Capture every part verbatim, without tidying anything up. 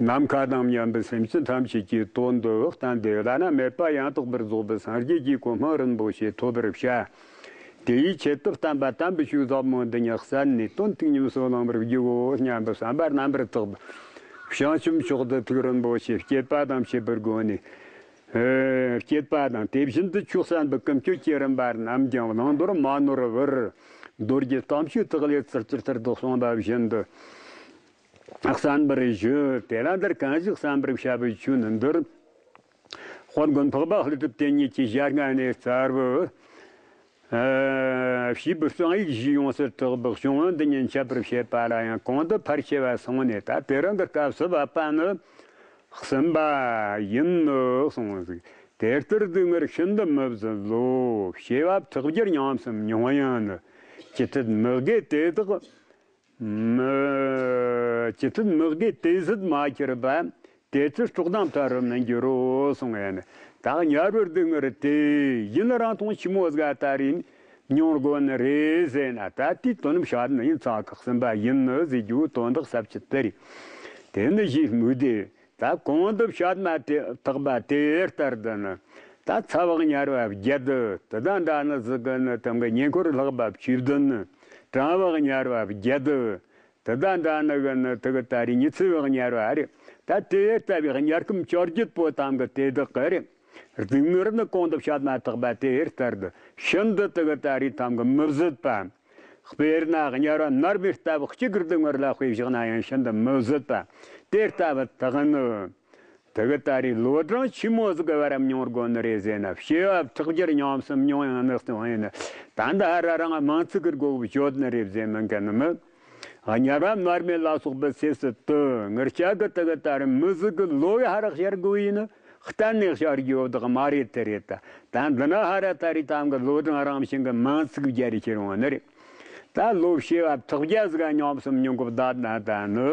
ནམ་མཁའ་དང་མཉམ་པའི་སེམས་ཅན་ཐམས་ཅད་ཀྱི་དོན་དུ་བསྟན་ཏེ། བླ་ན་མེད་པ་ཡང་དག་པར་རྫོགས་པའི་སངས་རྒྱས་ཀྱི་གོ་འཕང་རིན་པོ་ཆེ་ཐོབ་པར་བྱ། དེའི་ཆེད་དུ་བསྟན་པ་དམ་པའི་ཆོས་ཟབ་མོ་འདི་ཉིད་གསན་ནས་དོན་ཐུགས་ཉམས་སུ་བླང་བར་བགྱིའོ་སྙམ་པའི་བསམ་པ་རྣམ་པར་དག་པ། བྱང་ཆུབ་མཆོག་ཏུ་ཐུགས་རིན་པོ་ཆེ་བསྐྱེད་པ་དང་བྱེད་པའི་སྒོ་ནས། ཨེ། བསྐྱེད་པ་དང་། དེ་བཞིན་དུ་ཆོས་གསན་པའི་ཀུན་སྤྱོད་བསྐྱེད་རིམ་པ་རྣམས་ཀྱང་བླང་དོར་མ་ནོར་བར། རྡོ་རྗེ་གཏམ་ཆོས་ཐག་ལས་ཚུར་ཚུར་ཚུར་དུ་གསུངས་པ་བཞིན་དུ། གསན་པར་ཞུ། དེ་ལ་འདིར་གང་ཞིག་གསན་པར་བྱ་བའི་ཆོས་ནི་འདིར། དཔལ་མགོན་འཕགས་པ་ཀླུ་སྒྲུབ་དེ་ཉིད་ཀྱི་ཞལ་སྔ་ནས་གསལ་བུ། ཨ། བྱིས་པའི་རྩོམ་ཡིག་བཞི་ཡོངས་སུ་གྲགས་པའི་གཞུང་འདི་ཉིད་འཆད་པར་བྱེད་པ་ལ་ཡང་གོང་དུ་ཕལ་ཆེ་བ་སོང་ནས། ད་དེ་རིང་གི་སྐབས་སུ་བབ་པ་ནི་གསུམ་པ་ཡིན་ནོ་གསུངས་ཟིག། དེ་ལྟར་སྡུག་བསྔལ་ཤིན་ཏུ་མི་བཟོད་ལོ། བྱེ་བ་ཐག་བརྒྱར་ཉམས་སུ་མྱོང་ཡང་ནི། ཅི་སྟེ་མི་དགེ་དེ་དག་མི། ཅི་སྟེ་མི་དགེ་དེ་ཟད་མ་གྱུར་པ། དེ་ཚེ་སྲོག་དང་ཐར་བར་མི་འགྱུར་རོ་གསུངས་ཡ་ནི། ད་དམྱལ་བའི་སྡུག་བསྔལ་དེ་ཡུན་རིང་ཐུང་ཆི་མོ་ཟིག་ད་རེས་མྱོང་དགོས་ནི་རེད་ཟེར་ན། ད་དེའི་དོན་བཤད་ནི་ཡིན་ཙང་གི། གསུམ་པ་ཡིན་ནི་ཟེར་རྒྱུ་དོན་དག་ཟབ་ཆེ་དེ་རེད། དེ་ནི་ཞེས་སྨོས་ཏེ། ད་གོང་དུ་བཤད་མ་དེ་དག་པ་དེ་ལྟར་དུ་ནི། ད་ཚ་བ་དམྱལ་བ་བརྒྱད་དེ། དེ་དང་འདྲ་ནི་ཟིག་གི་ནི་དེ་གི་ཉེ་འཁོར་ལྷག་པ་བཅུ་བདུན་ནི། གྲང་བ་དམྱལ་བ་བརྒྱད་དེ། དེ་དང་འདྲ་ནི་གི་ནི་དེ་གི་ད་རེས་ཉི་ཚེ་བ་དམྱལ་བ་རེད། ད་དེ་ལྟ་བུའི་དམྱལ་ཁམས་བཅོ་བརྒྱད་པོ་ཐམ་གི་དེ་དག་གི་རེད། སྡུག་བསྔལ་ནི་གོང་དུ་བཤད་མ་ཐག་པ་དེ་ལྟར་དུ་ཤིན་ཏུ་དེ་གི་ད་རེས་ཐམ་གི་མི་བཟོད་པ། དཔེར་ན་དམྱལ་བ་མནར་མེད་ལྟ་བུ་གཅིག་གི་སྡུག་བསྔལ་ལ་དཔེ་བཞག་ན་ཡང་ཤིན་ཏུ་མི་བཟོད་པ། དེ་ལྟ་བུ་དག་ནི། དེ་གི་ད་རེས་ལོ་གྲངས་ཆི་མོ་ཟིག་གི་བར་མྱོང་དགོས་ནི་རེད་ཟེར་ན། བྱེ་བ་ཐག་བརྒྱར་ཉམས་སུ་མྱོང་ཡང་ནི་གསུངས་ཡིན་ནི། ད་འདི་ཧ་ར་རང་མིང་ཚིག་གི་སྒོ་བརྗོད་ནི་རེད་ཟེར་མི་འགལ་ནི་མིན། དམྱལ་བ་མནར་མེད་ལ་སོགས་པའི་ཚེ་སྲིད་དུ་ངེད་ཅག་གི་དེ་གི་ད་རེས་མི་ཟིག་གི་ལོ་ཡི་ཧ་ར་ཤར་དགོས་ཡིན་ནི། གཏན་ནས་བྱ་རྒྱུ་བདག་མ་རེད། དེ་རེད་ད། ད་འདི་ན་ཧ་ར་ད་རེས་ཐམ་གི་ལོ་གྲངས་རང་བཞིན་གི་མིང་ཚིག་བརྒྱབ་རེ་ཁྱེར་འོང་ནི་རེད། ད་ལོ་བྱེ་བ་ཐག་བརྒྱ་ཟིག་ག་ཉམས་སུ་མྱོང་གི་བསྡད་ན་ད་ནི།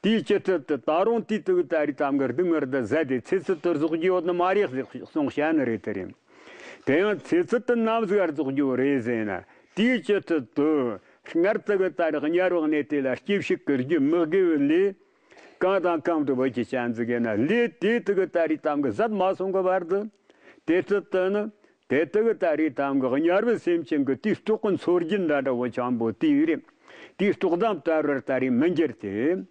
དེའི་སྤྱི་ཚུལ་དུ་ད་རུང་དེའི་དུག་ད་རེས་ཐམ་གི་སྡུག་བསྔལ་འདི་ཟད་དེ་ཚེ་ཚད་དུ་རྫོགས་རྒྱུ་ཡོད་ནི་མ་རེད་ཟེར་གསུངས་བཤད་ནི་རེད། དེ་རེད། དེ་ཡང་ཚེ་ཚད་དུ་ནམ་ཟིག་ག་རྫོགས་རྒྱུ་རེད་ཟེར་ན། དེའི་སྤྱི་ཚུལ་དུ་སྔར་དུ་གི་ད་རེས་དམྱལ་བའི་གནས་དེ་ལ་སྐྱེ་བྱེད་ཀྱི་རྒྱུ་མི་དགེ་བའི་ལས། གང་དང་གང་འདྲ་བོ་ཅི་ཅན་ཟིག་ཡིན་ན་ལས་དེ་དུ་གི་ད་རེས་ཐམ་གི་ཟད་མ་སོང་གི་བར་དུ། དེ་ཚུལ་དུ་ནི། དེ་དུ་གི་ད་རེས་ཐམ་གི་དམྱལ་བའི་སེམས་ཅན་གི་དེའི་སྲོག་གི་འཚོ་རྒྱུ་འདྲ་འདྲ་བོ་ཅན་པོ་དེ་རེད། དེའི་སྲོག་དང་བྲལ་བར་ད་རེས་མི་འགྱུར་ཏེ།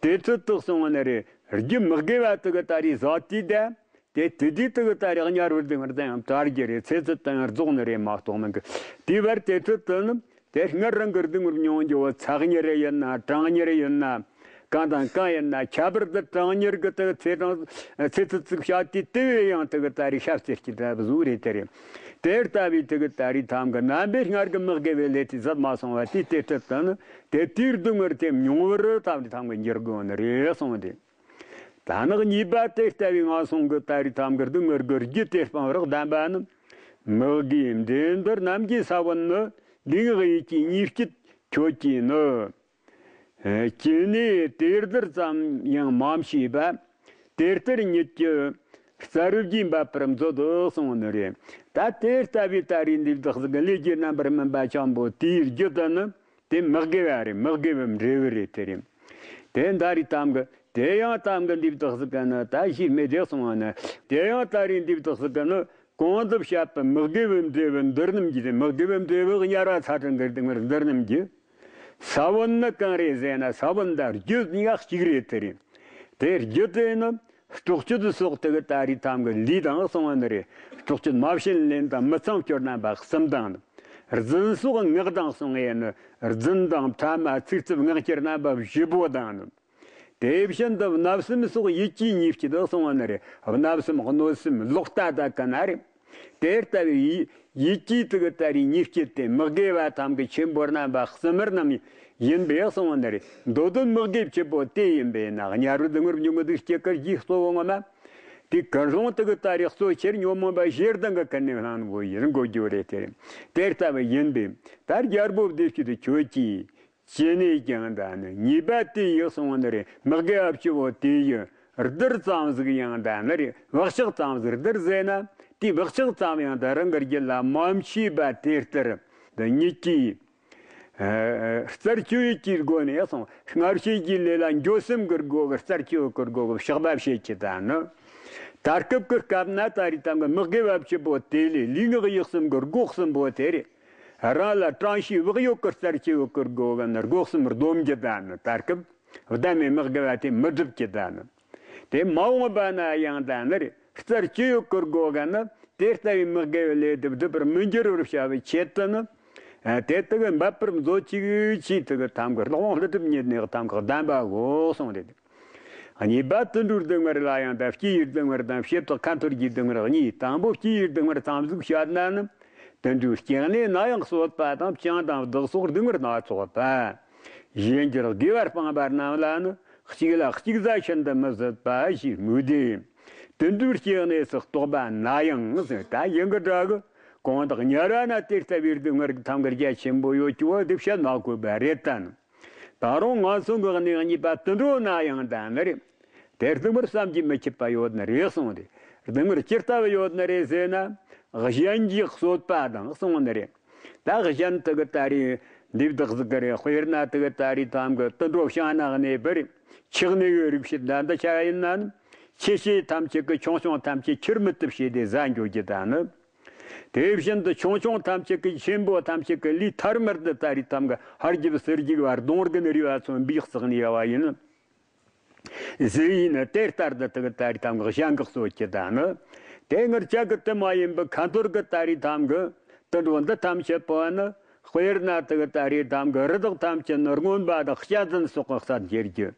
དེ་ཚུལ་དུ་གསུངས་ནི་རེད། རྒྱུ་མི་དགེ་བ་དུ་གི་ད་རེས་ཟད་དུས་ད། དེ་དེ་དུས་དུ་གི་ད་རེས་དམྱལ་བའི་སྡུག་བསྔལ་དང་ཡང་བྲལ་རྒྱུ་རེད། ཚེ་ཚད་དང་ཡང་རྫོགས་ནི་རེད་མ་གཏོགས་མིན་གི། དེའི་བར་དེ་ཚུལ་དུ་ནི། དེ་སྔར་རང་གི་སྡུག་བསྔལ་མྱོང་རྒྱུ་བོ་ཚ་དམྱལ་ཡིན་ན་གྲང་དམྱལ་ཡིན་ན། གང་དང་གང་ཡིན་ན་ཁྱད་པར་དུ་གྲང་དམྱལ་གི་དུ་ཚེ་གྲང་ཚེ་ཚད་ཚིག་བྱ་དུས་དེ་བས་ཡང་དུ་གི་ད་རེས་ཤ་བཙིར་གྱི་འདྲ་བཟོ་རེད། དེ་རེད། དེ་ལྟ་བུའི་དུ་གི་ད་རེས་ཐམ་གི་རྣམ་པའི་སྔར་གི་མི་དགེ་བའི་ལས་དེ་ཟད་མ་སོང་བ་དེའི་དེ་ཚུལ་དུ་ནི། དེ་དེའི་སྡུག་བསྔལ་དེ་མྱོང་བར་ཐམ་གི་ཐམ་གི་འགྱུར་དགོས་ནི་རེད་གསུངས་ཏེ། ད་ནི་གཉིས་པ་དེ་ལྟ་བུའི་ངན་སོང་གི་ད་རེས་ཐམ་གི་སྡུག་བསྔལ་གྱི་རྒྱུ་དེ་སྤང་བར་གདམས་པ་ནི། མི་དགེ་འདྲེ་འདི་རྣམས་ཀྱི་ས་བོན་ནི། ལུས་ངག་ཡིད་ཀྱི་གཉིས་སྐྱིད་ཁྱོད་ཀྱིས་ནི། ཅི་ནས་དེར་བདུད་ཙམ་ཡང་མ་མཆིས་པ། དེ་ལྟར་ཉིད་ཀྱི་རྩ་རུས་ཀྱིས་འབད་པར་མཛོད་དོ་གསུངས་ནི་རེད། ད་དེ་ལྟ་བུའི་ད་རེས་འདི་དག་ཟིག་ལས་ཀྱི་རྣམ་པར་སྨིན་པ་ཅན་པོ་དེའི་རྒྱུ་དེ་ནི། དེ་མི་དགེ་བ་རེད། མི་དགེ་བའི་འབྲས་བུ་རེད། དེ་རེད། དེ་ད་རེས་ཐམ་གི་དེ་ཡང་ཐམ་གི་འདི་དག་ཟིག་གི་ནི་ད་ཞིག་མེད་དེ་གསུངས་པ་ནི། དེ་ཡང་ད་རེས་འདི་དག་ཟིག་གི་ནི་གོང་དུ་བཤད་པའི་མི་དགེ་བའི་འབྲས་བུ་འདིར་རྣམས་ཀྱི། མི་དགེ་བའི་འབྲས་བུ་དམྱལ་བ་ཚ་གྲང་གི་སྡུག་བསྔལ་འདིར་རྣམས་ཀྱི་ས་བོན་ནི་གང་རེད་ཟེར་ན། ས་བོན་དང་རྒྱུ་གཉིས་ཀ་གཅིག་རེད། དེ་རེད། དེ་རྒྱུ་དེ་ནི་སྲོག་གཅོད་སོགས་དེ་གི་ད་རེས་ཐམ་གི་ལུས་དང་གསུངས་པ་ནི་རེད། སྲོག་གཅོད་མ་བྱིན་ལེན་དང་མི་ཚངས་སྤྱོད་རྣམ་པ་གསུམ་དང་ནི། རྫུན་སོགས་ངག་དང་གསུངས་པས་ནི། རྫུན་དང་ཕྲ་མ་ཚིག་རྩུབ་ངག་འཁྱལ་རྣམ་པ་བཞི་པོ་དང་ནི། དེ་བཞིན་དུ་བརྣབ་སེམས་སོགས་ཡིད་ཀྱི་གཉིས་སྐྱིད་དུ་གསུངས་པ་ནི་རེད། བརྣབ་སེམས་གནོད་སེམས་ལོག་ལྟ་དག་གི་ན་རེད། དེ་ལྟ་བུའི་ཡིད་ཡིད་ཀྱི་དུ་གི་ད་རེས་གཉིས་སྐྱིད་དེ་མི་དགེ་བ་ཐམ་གི་ཆེན་པོ་རྣམ་པ་གསུམ་རྣམས་ཡིན་པས་གསུངས་པ་ནི་རེད། མདོ་དོན་མི་དགེ་བཅུ་པོ་དེ་ཡིན་པས་ན། དམྱལ་བའི་སྡུག་བསྔལ་མྱོང་གི་འདུག་སྐྱེ་ཀར་གྱི་གཙོ་བོ་ངོ་མ། དེ་ཀུན་སློང་དུ་གི་ད་རེས་གཙོ་ཆེར་ཉོན་མོངས་པ་ཞེ་སྡང་གི་ཀུན་ནས་བསླངས་པོ་ཡིན་དགོས་རྒྱུ་རེད། དེ་རེད། དེ་ལྟ་བུ་ཡིན་པས་ད་རྒྱལ་པོ་བདེ་སྐྱིད་ཁྱོད་ཀྱིས། ཅི་ནས་ཀྱང་ད་ནི་ཉེས་པ་དེ་ཡི་གསུངས་ནི་རེད། མི་དགེ་བ་བཅུ་བོ་དེ་ཡི་བདུད་ཙམ་ཟིག་ཡང་ད་ནི་རེད། བག་ཆགས་ཙམ་ཟིག་བདུད་ཟེར་ན། དེའི་བག་ཆགས་ཙམ་ཡང་ད་རང་གི་རྒྱུད་ལ་མ་མཆིས་པ་དེ་ལྟར་དུ་ཉིད་ཀྱིས། རྩར་གཅོད་ཡུལ་གྱི་སྒོ་ནས་སོང་སྔར་བྱས་ཀྱི་ལས་ལ་འགྱོད་སེམས་ཀྱི་སྒོ་གི་རྩར་གཅོད་ཀྱི་སྒོ་གི་བཤགས་པ་བྱེད་ཀྱི་ད་ནི། ད་སྐབས་ཀྱི་སྐབས་ན་ད་རེས་དམ་གི་མི་དགེ་བ་བཅུ་པོ་དེ་ལས་ལུས་ངག་ཡིད་གསུམ་གྱི་སྒོ་གསུམ་པོ་དེ་རེད། རང་ལ་དྲང་ཤེས་བག་ཡོད་ཀྱི་རྩར་གཅོད་ཀྱི་སྒོ་གི་ནི་སྒོ་གསུམ་སྡོམ་གྱི་ད་ནི། ད་སྐབས་བདག་མེད་མི་དགེ་བ་དེ་མི་སྒྲུབ་ཀྱི་ད་ནི། དེ་མ་འོངས་པ་ན་ཡང་ད་ནི་རེད། རྩར་གཅོད་ཡུལ་གྱི་སྒོ་ག་ནི་དེ་ལྟ་བུའི་མི་དགེ་བའི་ལས་དེ་སྒྲུབ་པར་མི་འགྱུར་བར་བྱ་བའི་ཆེད་དུ་ནི། དེ་དག་གི་འབད་པར་མཛོད་ཅིག་ཅེས་དེ་གི་དམ་གི་ཀློང་ལྷུན་གྲུབ་ཉིད་ནས་དམ་གི་གདམས་པའོ་གསུངས་རེད། གཉིས་པ་དུད་འགྲོའི་སྡུག་བསྔལ་ལ་ཡང་ད་སྐྱེ་བའི་སྡུག་བསྔལ་དང་བྱེ་བྲག་ཁ་འཐོར་གྱི་སྡུག་བསྔལ་གཉིས། དང་པོ་སྐྱེ་བའི་སྡུག་བསྔལ་ཙམ་ཟིག་བཤད་ན་ནི། དུད་འགྲོའི་སྐྱེ་གནས་ན་ཡང་གསོད་པ་དང་བྱང་དང་བདག་སོགས་སྡུག་བསྔལ་སྣ་ཚོགས་པ། གཞན་གྱི་དགེ་བ་སྤངས་པ་རྣམས་ལ་ནི་གཅིག་ལ་གཅིག་ཟ་ཤིན་ཏུ་མི་བཟོད་པ་ཞེས་སྨོས་ཏེ། དུད་འགྲོའི་སྐྱེ་གནས་སུ་གཏོགས་པ་ན་ཡང་ཟེར། ད་ཡིན་གྱི་འདྲ་གི། གང་དག་ཉལ་བ་ན་དེ་ལྟ་བུའི་སྡུག་བསྔལ་གྱི་ཐང་གི་རྒྱ་ཆེན་པོ་ཡོད་ཀྱི་བ་འདི་བཤད་ན་དགོས་པ་རེད་ད་ནི། ད་རུང་ངན་སོང་གི་གནས་གཉིས་པ་དུད་འགྲོ་ན་ཡང་ད་ནི་རེད། དེར་སྡུག་བསྔལ་བསམ་གྱིས་མི་ཁྱབ་པ་ཡོད་ནི་རེད་གསུངས་ཏེ། སྡུག་བསྔལ་ཇི་ལྟ་བུ་ཡོད་ནི་རེད་ཟེར་ན། གཞན་གྱིས་གསོད་པ་དང་གསུངས་ནི་རེད། ད་གཞན་དེ་གི་ད་རེས་འདི་བདག་ཟིག་གི་རེད། དཔེར་ན་དེ་གི་ད་རེས་དམ་གི་དུད་འགྲོ་བྱང་ན་གནས་པར་ཆགས་ནས་ཡོད་རིགས་ཕྱིར་ད་འདི་ཆ་ཡིན་ན་ནི། ཆེ་ཆེ་ཐམས་ཅད་ཀྱི་ཆུང་ཆུང་ཐམས་ཅད་ཁྱེར་མི་ཐུབ་བྱས་ཏེ་ཟ་འགྱོ་རྒྱུ་ད་ནི། དེ་བཞིན་དུ་ཆུང་ཆུང་ཐམས་ཅད་ཀྱི་ཆེན་པོ་ཐམས་ཅད་ཀྱི་ལུས་ཐར་མར་དུ་ད་རེས་དམ་གི་ཧར་རྒྱུབ་ཚུར་རྒྱུག་བར་གདོང་གི་ནི་རུས་པ་ཚོ་འབུས་བརྩེགས་ནས་ཡལ་བ་ཡིན། ཟེར་ཡིན་ནི་དེ་ལྟར་དུ་དེ་གི་ད་རེས་དམ་གི་གཞན་གྱི་གསོད་ཀྱི་ད་ནི། དེ་ངར་ཅག་གི་དེ་མ་ཡིན་པའི་ཁ་འཐོར་གི་ད་རེས་དམ་གི་དུད་འགྲོ་འདི་ཐམས་ཅད་པོ་ནི། དཔེར་ན་དེ་གི་ད་རེས་དམ་གི་རི་དྭགས་ཐམས་ཅད་ནི་རྔོན་པ་དང་གཅན་གཟན་སོགས་ཀྱི་སར་འགྱེལ་རྒྱུ།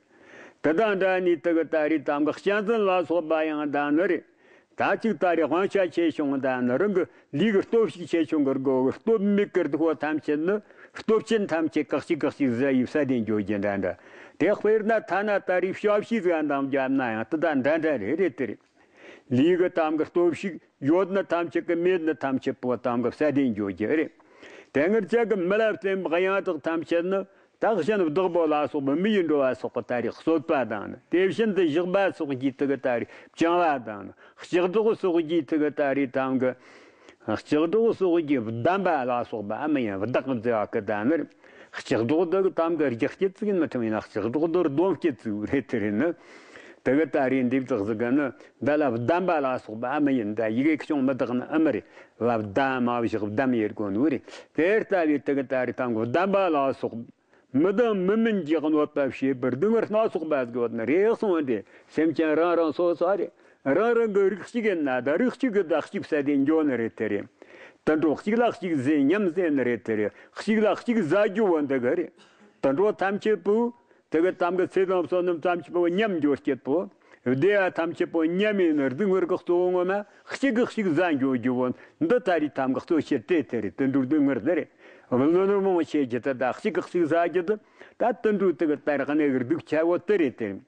དེ་དང་འདྲ་ནི་དེ་གི་ད་རེས་དམ་གི་གཅན་གཟན་ལ་སོགས་པ་ཡང་ད་ནི་རེད། ད་ཅིག་ད་རེས་དབང་ཆ་ཆེ་ཆུང་ད་ནི་རང་གི་ལུས་ཀྱི་སྟོབས་ཤུགས་ཆེ་ཆུང་གི་སྒོ་གི་སྟོབས་མེད་ཀི་སྡུག་པོ་ཐམས་ཅད་ནི། སྟོབས་ཆེན་ཐམས་ཅད་ཁག་ཅིག་ཁག་ཅིག་ཟ་ཡི་བསད་དེ་འགྱོ་རྒྱུ་འདྲ་འདྲ། དེ་དཔེར་ན་ཐ་ན་ད་རེས་ཞབས་ཕྱི་ཟིག་འདང་བརྒྱབ་ན་ཡང་དེ་དང་འདྲ་འདྲ་རེད། རེད་དེ་རེད། ལུས་ཀྱི་དམ་གི་སྟོབས་ཤུགས་ཡོད་ནི་ཐམས་ཅད་ཀྱི་མེད་ནི་ཐམས་ཅད་པོ་དམ་གི་བསད་དེ་འགྱོ་རྒྱུ་རེད། དེ་ངར་ཅག་གི་མི་ལ་བརྟེན་པའི་གཡང་དག་ཐམས་ཅད་ནི། ད་གཞན་བདག་པོ་ལ་སོགས་པའི་མི་ཡི་འགྲོ་བ་སོགས་པའི་ད་རེས་གསོད་པ་དང་ནི། དེ་བཞིན་དུ་བཞག་པ་སོགས་ཀྱིས་དེ་གི་ད་རེས་བཅིང་བ་དང་ནི། ལྕགས་སྒྲོག་སོགས་ཀྱིས་དེ་གི་ད་རེས་དམ་གི། ལྕགས་སྒྲོག་སོགས་ཀྱིས་བསྡམས་པ་ལ་སོགས་པའམ་ཡང་བདག་གི་མཛེས་པ་གི་ད་ནི། ལྕགས་སྒྲོག་འདི་གི་དམ་གི་རྒྱག་སྐྱེད་ཙིག་ཡིན་མི་ཐུབ་ཡིན་ན་ལྕགས་སྒྲོག་འདི་རྡུང་སྐྱེད་ཙིག་རེད། དེ་རེད་ནི། དེ་གི་ད་རེས་འདི་བདག་ཟིག་གི་ནི་འདི་ལ་བསྡམས་པ་ལ་སོགས་པའམ་ཡིན་ད་ཡི་གེ་ཁྱུང་མི་བདག་ནི་ཨ་མི་རེད། ལ་བསྡམས་མ་བཞག་བསྡམས་ཡེར་གོ་ནི་རེད། དེ་ལྟ་བུའི་དེ་གི་ད་རེས་དམ་གི་བསྡམས་པ་ལ་སོགས། མི་དང་མི་མིན་གྱི་གནོད་པ་བྱེད་པར་སྡུག་བསྔལ་སྣ་ཚོགས་པ་ཟིག་ཡོད་ནི་རེད་གསུངས་ཏེ། སེམས་ཅན་རང་རང་སོ་སོ་རེད། རང་རང་གི་རིགས་གཅིག་ཡིན་ན་ད་རིགས་གཅིག་གི་བདག་གཅིག་བསད་དེ་འགྱོ་ནི་རེད། དེ་རེད། དུད་འགྲོ་གཅིག་ལ་གཅིག་ཟས་ཉམས་ཟེར་ནི་རེད། དེ་རེད། གཅིག་ལ་གཅིག་ཟ་རྒྱུ་བོ་འདི་གི་རེད། དུད་འགྲོ་ཐམས་ཅད་པོ། དེ་གི་དམ་གི་ཚེ་དང་བསོད་ནམས་ཐམས་ཅད་པོ་ཉམས་འགྱོ་སྐྱེད་པོ། བདེ་བ་ཐམས་ཅད་པོ་ཉམས་ཡིན་ནི་སྡུག་བསྔལ་གི་གཙོ་བོ་ངོ་མ་གཅིག་གིས་གཅིག་ཟ་འགྱོ་རྒྱུ་བོ་འདི་ད་རེས་དམ་གི་གཙོ་ཆེ་དེ་དེ་རེད། དུད་འགྲོའི་སྡུག་བསྔལ་འདི་རེད། བླུན་རྨོངས་ཆེ་རྒྱུ་དེ་དང་གཅིག་གིས་གཅིག་ཟ་རྒྱུ་དེ་ད་དུད་འགྲོའི་དེ་གི་དར་གནས་གི་སྡུག་ཆེ་བོ་དེ་རེད་དེ།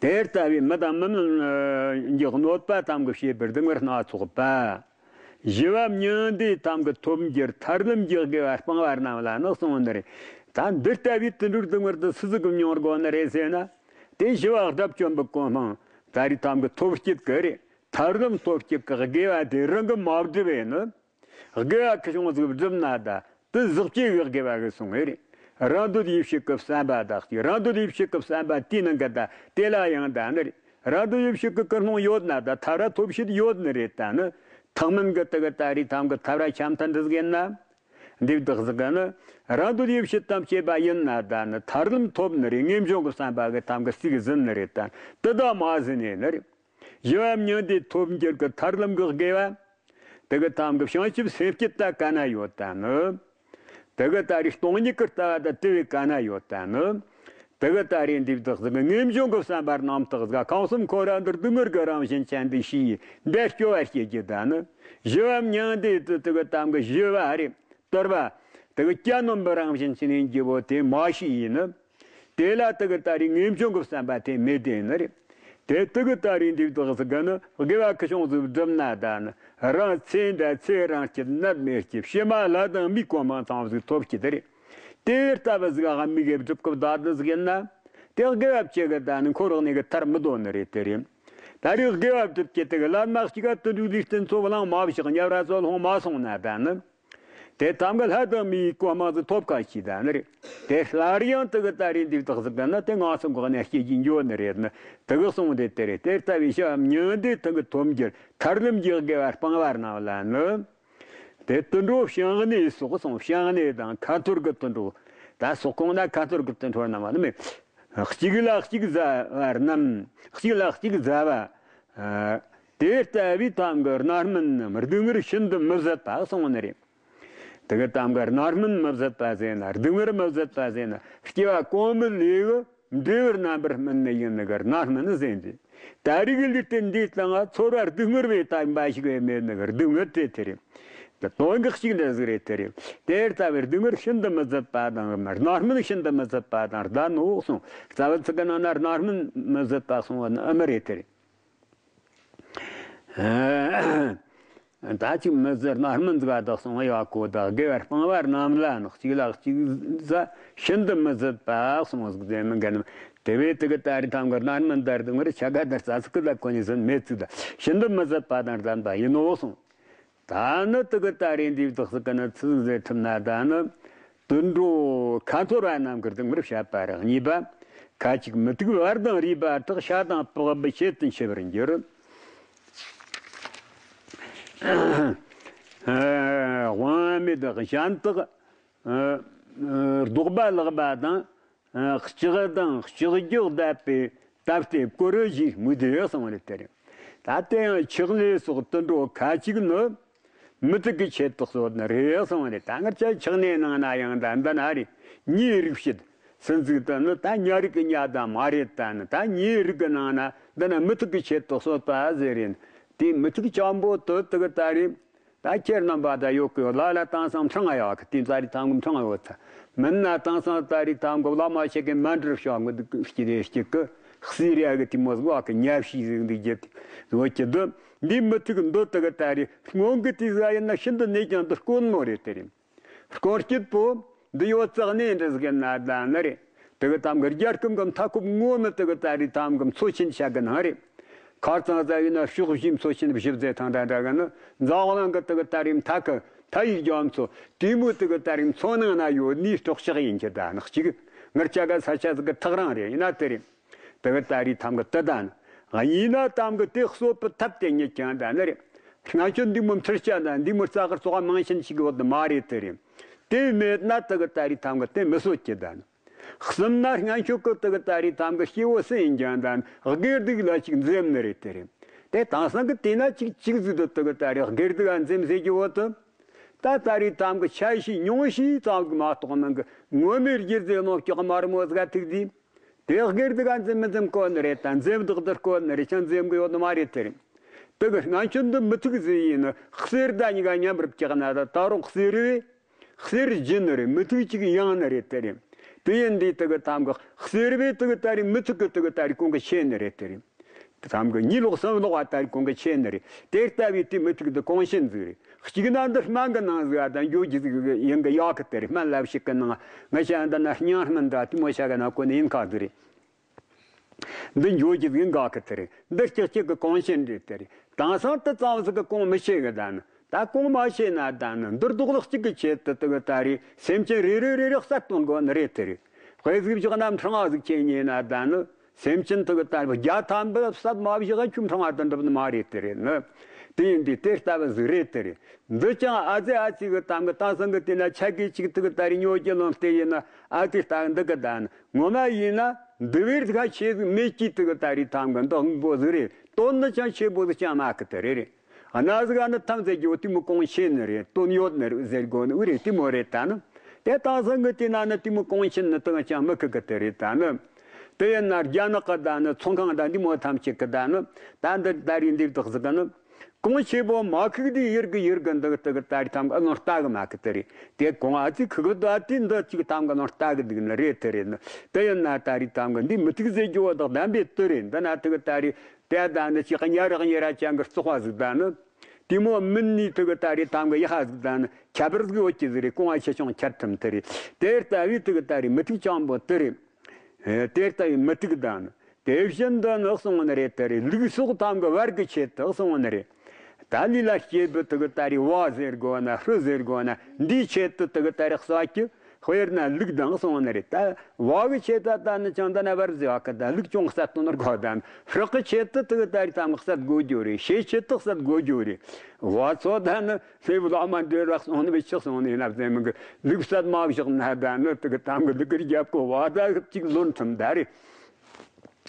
དེ་ལྟ་བུའི་མི་དང་མི་མིན་གྱི་གནོད་པ་དམ་གི་བྱེད་པའི་སྡུག་བསྔལ་སྣ་ཚོགས་པ། ཞི་བ་མྱང་འདས་དམ་གི་ཐོབ་འགྱུར་ཐར་ལམ་གྱི་དགེ་བ་སྤང་བ་རྣམས་ལ་ནི་གསུངས་ནི་རེད། ད་འདི་ལྟ་བུའི་དུད་འགྲོའི་སྡུག་བསྔལ་དེ་སུ་ཟིག་གིས་མྱོང་དགོས་ནི་རེད་ཟེར་ན། དེ་ཞི་བ་དགྲ་བཅོམ་པའི་གོ་འཕང་ད་རེས་དམ་གི་ཐོབ་བྱེད་ཀྱི་རེད། ཐར་ལམ་ཐོབ་བྱེད་ཀྱི་དགེ་བ་དེ་རང་གིས་མ་བསྒྲུབས་པས་ནི། དགེ་བ་ཁེ་ཆུང་ཟིག་བསྒྲུབས་ན་ད་དེ་ཟག་བཅས་ཀྱི་དགེ་བ་གི་སོང་ངེ་རེད། རང་འདོད་ཡིད་བྱེད་ཀྱི་བསམ་པ་དག་ཅིག་རང་འདོད་ཡིད་བྱེད་ཀྱི་བསམ་པ་དེའི་ནང་གི་ད་དེ་ལ་ཡང་ད་ནི་རེད། རང་འདོད་ཡིད་བྱེད་ཀྱི་ཀུན་སློང་ཡོད་ན་ད་ཐར་ར་ཐོབ་བྱེད་ཡོད་ནི་རེད། ད་ནི་ཐེག་དམན་གྱི་དེ་གི་ད་རེས་དམ་གི་ཐར་ར་ཆ་མཐུན་འདི་ཟིག་ཡིན་ན། འདི་བདག་ཟིག་གི་ནི་རང་འདོད་ཡིད་བྱེད་དང་བཅས་པ་ཡིན་ན་ད་ནི་ཐར་ལམ་ཐོབ་ནི་རེད། ངེས་འབྱུང་གི་བསམ་པ་གི་དམ་གི་ཟིག་ཟིན་ནི་རེད། ད་དེ་དག་མ་ཟིན་ནས་ནི་རེད། ཞི་བ་མྱང་འདས་ཐོབ་འགྱུར་གྱི་ཐར་ལམ་གྱི་དགེ་བ། དེ་གི་དམ་གྱི་བྱང་ཆུབ་སེམས་བསྐྱེད་ད་ག་ན་ཡོད་ད་ནི། དེ་གི་ད་རེས་སྟོང་ཉིད་ཀྱི་ལྟ་བ་ད་དེ་བས་ག་ན་ཡོད་ད་ནི། དེ་གི་ད་རེས་འདི་བདག་ཟིག་གི་ངེས་འབྱུང་གི་བསམ་པ་རྣམ་དག་ཟིག་ཁམས་གསུམ་འཁོར་བ་འདིར་སྡུག་བསྔལ་གྱི་རང་བཞིན་ཅན་འདི་ཤེས་འདི་སྐྱོ་བ་སྐྱེ་རྒྱུ་ད་ནི། ཞི་བ་མྱང་འདས་དེ་དེ་གི་དམ་གྱི་ཞི་བ་རེད། དོར་བ། དེ་གི་གྱ་ནོམ་པའི་རང་བཞིན་ཅན་ཡིན་རྒྱུ་བོ་དེ་མ་ཤེས་ཡིན་ནི། དེ་ལ་དེ་གི་ད་རེས་ངེས་འབྱུང་གི་བསམ་པ་དེ་མེད་དེ་ནི་རེད། དེ་དེ་གི་ད་རེས་འདི་བདག་ཟིག་གི་ནི་དགེ་བ་ཁེ་ཆུང་ཟིག་བསྒྲུབས་ན་ད་ནི་རང་ཚེ་འདི་ཚེ་རིང་སྐྱིད་ནད་མེད་སྐྱིད་ཕྱི་མ་ལྷ་དང་མིའི་གོ་འཕང་ཙམ་ཟིག་ཐོབ་ཀྱི་དེ་རེད། དེ་ལྟ་བུ་ཟིག་ག་མི་དགེ་སྒྲུབ་སྐབས་ད་འདི་ཟིག་ཡིན་ན། དེ་དགེ་བ་བཅུ་གི་ད་ནི་འཁོར་བ་ནས་གི་ཐར་མི་དོ་ནི་རེད། དེ་རེད། ད་རེས་དགེ་བ་སྒྲུབ་ཀྱི་དེ་གི་ལམ་མ་གཅིག་ག་དུད་འགྲོའི་ལུས་རྟེན་ཚོ་བླངས་མ་བཞག་ཉལ་ར་ཚོ་ལྷུང་མ་སོང་ན་ད་ནི། དེ་ཐམ་ག་ལྷ་དང་མིའི་གོ་མ་ཟིག་ཐོབ་ཁ་ཤས་ད་ནི་རེད། དེ་སླར་ཡང་དེ་གི་ད་རེས་འདི་དག་ཟིག་གི་ན་དེ་ང་ཚོ་འགོག་ནས་སྐྱེ་རྒྱུ་འགྱོ་ནི་རེད་ནི་དེ་གི་གསུངས་དེ་དེ་རེད། དེ་ལྟ་བུའི་ཞབས་ཉུང་འདི་དེ་གི་ཐོབ་རྒྱུར་ཐར་ལམ་གྱི་དགེ་བ་སྤང་བ་རྣམས་ལ་ནི། དེ་དུད་འགྲོ་བྱང་གནས་སོགས་སོང་། བྱང་གནས་དང་ཁ་འཐོར་གི་དུད་འགྲོ། ད་སོགས་གོང་ན་ཁ་འཐོར་གི་དུད་འགྲོ་རྣམས་ནི་མེད། གཅིག་ལ་གཅིག་ཟ་བ་རྣམས། གཅིག་ལ་གཅིག་ཟ་བ། ཨ། དེ་ལྟ་བུའི་ཐམ་གི་རྣམ་སྨིན་རྣམས་སྡུག་བསྔལ་ཤིན་ཏུ་མི་བཟད་པ་གསུངས་ནི་རེད། དེ་གི་ཐམ་གི་རྣམ་སྨིན་མི་བཟད་པ་ཟེར་ན་སྡུག་བསྔལ་མི་བཟད་པ་ཟེར་ན་སྐྱེ་བ་གོང་མའི་ལས་གི་འབྲས་བུ་རྣམ་པར་སྨིན་ནི་ཡིན་ནི་གི་རྣམ་སྨིན་ཟེར་འདི། ད་རེས་ཀྱི་ལུས་རྟེན་འདིའི་སྟེང་ང་ཚོར་བ་སྡུག་བསྔལ་བའི་དམ་པ་ཞིག་ཡོད་མེད་ནི་གི་སྡུག་བསྔལ་དེ་དེ་རེད། དེ་དོན་གྱི་གཅིག་འདྲ་ཟིག་རེད་དེ་རེད། དེ་ལྟ་བུའི་སྡུག་བསྔལ་ཤིན་ཏུ་མི་བཟད་པ་དང་རྣམ་སྨིན་ཤིན་ཏུ་མི་བཟད་པ་དང་ལྡན་ནོ་གསུངས། རྩ་བ་ཚིག་གི་ནང་ན་རྣམ་སྨིན་མི་བཟད་པ་གསུངས་པ་ནི་ཨ་མི་རེད་དེ་རེད། ད་ཅིག་མི་ཟེར་ན་སྨིན་ཟིག་བདག་སོང་བ་ཡག་གོ་བདག་དགེ་བ་སྤང་བ་རྣམས་ལ་ནི་གཅིག་ལ་གཅིག་ཟ་ཤིན་ཏུ་མི་བཟད་པ་གསུངས་ཟིག་ཟེར་མི་འགལ་ནམ། དེ་བས་དེ་གི་ད་རེས་ཐམ་གི་རྣམ་སྨིན་དར་དུ་ངར་ཆ་ག་དར་རྩ་ཚིག་གི་ལ་གོ་ནས་ཟིན་མེད་ཚིག་ད་ཤིན་ཏུ་མི་བཟད་པ་དང་ལྡན་པ་ཡིན་ནོ་གསུངས། ད་ནི་དེ་གི་ད་རེས་འདིའི་བདག་སུ་གི་ནི་ཚིག་ཟེར་ཐུབ་ན་ད་ནི། དུད་འགྲོ་ཁ་འཐོར་བ་རྣམས་ཀྱི་སྡུག་བསྔལ་བཤད་པ་རེད། གཉིས་པ། ཁ་ཅིག་མུ་ཏིག་བར་དང་རུས་པ་དག་ཤ་དང་པགས་པའི་ཆེད་དུ་འཆི་བར་འགྱུར། དབང་མེད་གཞན་དག་ཨ་ཨ་ལྡོག་པ་ལག་པ་དང་ཨ་ལྕགས་དང་ལྕགས་རྒྱུག་བརྡབས་པའི་སྟབས་བདེ་བཀོལ་བཞིན་མུ་དེ་གསུངས་རེད་དེ་རེད། ད་དེ་ཡང་ཆགས་ལས་སོགས་དུད་འགྲོ་ཁ་ཅིག་ནི། མུ་ཏིག་གི་ཆེད་དུ་གསོད་ནི་རེད་གསུངས་རེད། ད་ང་ཅག་ཆགས་ནས་ནང་ན་ཡང་ད་འདི་ན་རེད། ཉའི་རིགས་བྱེད་སུན་ཟུག་ཏུ་ནི་ད་ཉ་རིགས་ཀྱི་ཉ་ད་མ་རེད། ད་ནི་ད་ཉའི་རིགས་ཀྱི་ནང་ན་འདི་ན་མུ་ཏིག་གི་ཆེད་དུ་གསོད་པ་ཟེར་རེད། དེ་མུ་ཏིག་ཅང་པོ་དུ་དུ་གི་ད་རེད། ད་ཁྱེད་རྣམ་པ་ད་ཡོད་གི་ལ་ལ་དེང་སང་འཕྲང་ཡག་གི་དེ་ཙ་རི་ཐང་གི་འཕྲང་ཡོད་ཚ། མིན་ན་དེང་སང་ཙ་རི་ཐང་གི་བླ་མ་ཞིག་གི་མ་འདྲིར་ཤོག་གི་འདུག་གི་སྐྱིད་རེ་སྐྱིད་གི་གསེར་ཡག་གི་དེ་མོ་ཟིག་གི་ཉ་བཤིག་ཟིག་འདུག་རྒྱུ་དེ་ཡོད་ཀྱི་འདུག་འདི་མུ་ཏིག་འདོད་དུ་གི་ད་རེས་སྔོན་གི་དུས་ཟ་ཡིན་ན་ཤིན་ཏུ་གནས་ཀྱང་འདི་དཀོན་མོ་རེད་དེ་རེད། དཀོན་སྐྱིད་པོ་འདི་ཡོད་ཙག་ནས་འདྲ་ཟིག་ན་ད་ནི་རེད། དེ་གི་ཐམ་གི་རྒྱལ་ཁམས་གི་མཐའ་འཁོབ་ངོ་མི་དེ་གི་ད་རེས་ཐམ་གི་མཚོ་ཆེན་ཆ་གི་ནང་རེད། ཁ་རྩང་ཟ་ཡིན་ན་ཕྱོགས་བཞི་མཚོ་ཆེན་བཞི་ཟེ་ཐང་འདྲ་འདྲ་གི་ནི་འཛམ་གླིང་གི་དེ་གི་ད་རེས་མཐའ་གི་མཐའ་ཡི་རྒྱ་མཚོ་དེ་མོ་དེ་གི་ད་རེས་མཚོ་ནང་ན་ཡོད་ནི་སྲོག་ཆགས་ཡིན་གྱི་ད་ནི་གཅིག་ངར་ཆ་ག་ས་ཆ་ཟིག་གི་ཐག་རིང་རེད་ཡིན་ན་དེ་རེད། དེ་གི་ད་རེས་ཐམ་གི་དེ་ད་ནི་ཡིན་ན་ཐམ་གི་དེ་གསོད་པའི་ཐབས་དེ་ཉིད་ཀྱང་ད་ནི་རེད། སྔ་ཆོ་འདི་མོ་མཐུར་བྱ་ན་འདི་མོ་རྩ་གར་བཙོག་མང་ཆེན་ཞིག་ཡོད་མ་རེད་དེ་རེད། དེ་མེད་ན་དེ་གི་ད་རེས་ཐམ་གི་དེ་མི་གསོད་ཀྱི་ད་ནི། གསུམ་ན་སྔ་ཆོ་གི་དེ་གི་ད་རེས་ཐམ་གི་སྐྱེ་བོ་སུ་ཡིན་ཀྱང་ད་ནི་སྒེར་སྡིག་ལ་ཅིག་འཛེམ་ནི་རེད་དེ་རེད། དེ་དེང་སང་གི་དེ་ན་ཅིག་ཅིག་ཟིག་ཏུ་དེ་གི་ད་རེས་སྒེར་སྡིག་ཨ་འཛེམ་ཟེར་གྱི་བོ་དུ། ད་ད་རེས་ཐམ་གི་ཆ་ཤས་ཉུང་ཤས་ཙམ་གི་མ་གཏོགས་ནང་གི་ངོ་མའི་རྒྱུ་རྫས་ནོ་ཀྱོག་དམར་མོ་ཟིག་ཐུག་དུས། དེ་སྒེར་སྡིག་ག་འཛེམ་མི་འཛེམ་དཀོན་ནི་རེད་ད། འཛེམ་བདག་དེར་དཀོན་ནི་རེད་ཅང་འཛེམ་གི་ཡོད་ནི་མ་རེད་དེ་རེད། དེ་གི་སྔ་ཆོ་འདི་མུ་ཏིག་ཟེ་ཡིན་ནི་གསེར་ད་གཉིས་ཀ་མཉམ་པར་བཀྱག་ན་ད་ད་རུང་གསེར་བས་གསེར་ལྗིད་ནི་རེད། མུ་ཏིག་གཅིག་ཡང་ནི་རེད་དེ་རེད། དེ་ཡིན་དུས་དེ་གི་ཐམ་གི་གསེར་བས་དེ་གི་ད་རེས་མུ་ཏིག་གི་དེ་གི་ད་རེས་གོང་གི་ཆེ་ནི་རེད་དེ་རེད། དེ་ཐམ་གི་གཉིས་ལོག་གསུམ་ལོག་བ་ད་རེས་གོང་གི་ཆེ་ནི་རེད། དེ་ལྟ་བུའི་དེ་མུ་ཏིག་འདི་གོང་ཆེན་ཟིག་རེད། གཅིག་ན་འདི་སྨན་གི་ནང་ཟིག་ཨ་ད་འགྱོ་རྒྱུ་ཟིག་ཡིན་གི་ཡག་གི་དེ་རེད། སྨན་ལབ་ཞིག་གི་ནང་ང་ཤ་འདི་ན་སྙིང་སྨན་འདྲ་དེ་མོ་ཤ་གི་ན་གོ་ནི་ཡིན་ཁ་ཟིག་རེད། འདི་འགྱོ་རྒྱུ་ཟིག་ཡིན་ག་གི་དེ་རེད། འདི་གཅིག་གཅིག་གི་གོང་ཆེན་རེད་དེ་རེད། དེང་སང་དེ་ཙམ་ཟིག་གི་གོང་མི་ཆེ་གི་ད་ནི། ད་གོང་མ་ཆེ་ན་ད་ནི་འདིར་རྡོག་ལག་གཅིག་གི་ཆེད་དུ་དེ་གི་ད་རེས་སེམས་ཅན་རེ་རེ་རེ་རེ་གསར་གཏོང་དགོས་ནི་རེད་དེ་རེད། དཔེ་ཟིག་བཞག་ན་འཕྲང་བ་ཟིག་ཆེ་ཉེ་ན་ད་ནི། སེམས་ཅན་དེ་གི་ད་བརྒྱ་ཐམ་པ་གསར་མ་བཞག་ཁྱུ་འཕྲང་བ་དུ་འགྲུབ་ནི་མ་རེད་དེ་རེད་ནི། དེ་ཡིན་དུས་དེ་ལྟ་བུ་ཟིག་རེད་དེ་རེད། འདི་ཀྱང་ཨ་ཙི་ཨ་ཙི་གི་ཐམ་གི་དེང་སང་གི་དེ་ན་ཆ་གི་ཅིག་དེ་གི་ད་རེས་ཉོ་རྒྱུ་ལོན་སྟེ་ཡིན་ན་ཨ་ཙི་ལྟ་འདི་གི་ད་ནི། ངོ་མ་ཡིན་ན་འདི་བས་ཁ་ཆེ་ཟིག་མེད་ཀྱི་དེ་གི་ད་རེས་ཐམ་གི་འདི་དབང་པོ་ཟིག་རེད། དོན་ནི་ཅང་ཆེ་པོ་ཟིག་ཅང་མ་གི་དེ་རེད་རེད། གནའ་ཟིག་ཨ་ནི་ཐམས་ཅད་ཀྱི་འོ་དེ་མོ་གོང་ཆེན་ནི་རེད། དོན་ཡོད་ནི་རེད་ཟེར་དགོས་ནི་འུ་རེད་དེ་མོ་རེད་ད་ནི། དེ་དེང་སང་གི་དེ་ན་ནི་དེ་མོ་གོང་ཆེན་ནི་དང་ཅང་མི་གི་གི་དེ་རེད་ད་ནི། དེ་ཡིན་ན་རྒྱ་ནག་གི་ད་ནི་ཚོང་ཁང་ད་འདི་མོ་ཐམས་ཅད་གི་ད་ནི། ད་འདི་ད་རེས་འདི་བདག་ཟིག་གི་ནི། གོང་ཆེ་པོ་མ་ཁུག་དེ་ཡིར་གི་ཡིར་གི་འདི་གི་དེ་གི་ད་རེས་ཐམ་གི་ཨ་ནོར་ལྟ་གི་མ་གི་དེ་རེད། དེ་གོང་ཨ་ཙི་ཁུག་གི་ད་དེ་འདི་གཅིག་ཐམ་གི་ཨ་ནོར་ལྟ་གི་འདུག་ནི་རེད་དེ་རེད་ནི། དེ་ཡིན་ན་ད་རེས་ཐམ་གི་འདི་མུ་ཏིག་ཟེར་རྒྱུ་བོ་དག་བདམས་པའི་དུ་རེད། འདི་ན་དེ་གི་ད་རེས་དེ་ད་ནི་ཅིག་གཉའ་རག་ཉེ་ར་ཅན་གི་བཙོག་པ་ཟིག་ད་ནི། དེ་མོ་མིན་ནི་དེ་གི་ད་རེས་ཐམ་གི་ཡ་ཧ་ཟིག་ད་ནི་ཁྱད་པར་ཟིག་ཡོད་ཀྱི་ཟིག་རེད། གོང་ཨ་ཆེ་ཆུང་ཁྱད་ཐུམ་དེ་རེད། དེ་ལྟ་བུའི་དེ་གི་ད་རེས་མུ་ཏིག་ཅང་པོ་དེ་རེད། ཨེ་དེ་ལྟ་བུའི་མུ་ཏིག་ད་ནི། དེ་བཞིན་དུ་ནི་གསུངས་ནི་རེད་དེ་རེད། ལུག་སོགས་ཐམ་གི་བར་གི་ཆེད་དུ་གསུངས་ནི་རེད། ད་ལུས་ལ་སྐྱེས་བུ་དེ་གི་ད་རེས་བ་ཟེར་དགོས་ན་ཧྲི་ཟེར་དགོས་ན་འདིའི་ཆེད་དུ་དེ་གི་ད་རེས་གསོད་རྒྱུ། དཔེར་ན་ལུག་དང་གསུངས་ནི་རེད། ད་བ་གི་ཆེད་དུ་ད་ནི་ཅང་ད་ན་བར་ཟེར་བ་གི་ད་ལུག་ཅུང་གསད་དོ་ནོར་གོ་ད་ནི་ཧྲི་གི་ཆེད་དུ་དེ་གི་ད་རེས་ད་མི་གསད་དགོས་རྒྱུ་རེད། ཤའི་ཆེད་དུ་གསད་དགོས་རྒྱུ་རེད། བ་ཚོ་ད་ནི་ལྷའི་བླ་མ་འདྲེ་ར་གསུངས་ནི་བི་ཆི་གསུངས་ནི་ཡིན་ན་བཟེ་མི་གི་ལུག་གསད་མ་བཞག་ན་ད་ནི་དེ་གི་ད་མི་ལུག་གི་རྒྱབ་གི་བ་ད་གཅིག་ལོན་ཐུམ་ད་རེད།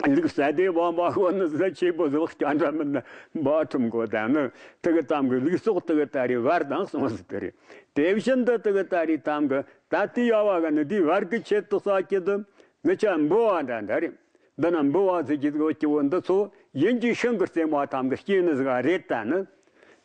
ལུག་ས་དེ་བ་མ་ཧོ་ནི་ཟ་ཆེ་པོ་ཟོག་སྐྱ་འདྲ་མིན་ན་འབའ་ཁྲིམས་གོ་ད་ནི་དེ་གི་ཙམ་གི་ལུག་སོགས་དེ་གི་ད་རེས་བར་དང་གསུངས་ཟིག་དེ་རེད། དེ་བཞིན་དུ་དེ་གི་ད་རེས་ཙམ་གི་ད་ལྟའི་ཡ་བ་ག་ནི་དེའི་བར་གི་ཆེད་དུ་ས་ཁྱེད་དུ་ནི་ཆ་འབུ་བ་འདྲ་འདྲ་རེད། འདི་ན་འབུ་བ་ཟིག་གི་ཟིག་སྐྱེ་བོ་འདི་ཚོ་ཡིན་གྱི་ཤིང་གི་རྩེ་མོ་ཙམ་གི་སྐྱེས་ནི་ཟིག་རེད་ད་ནི།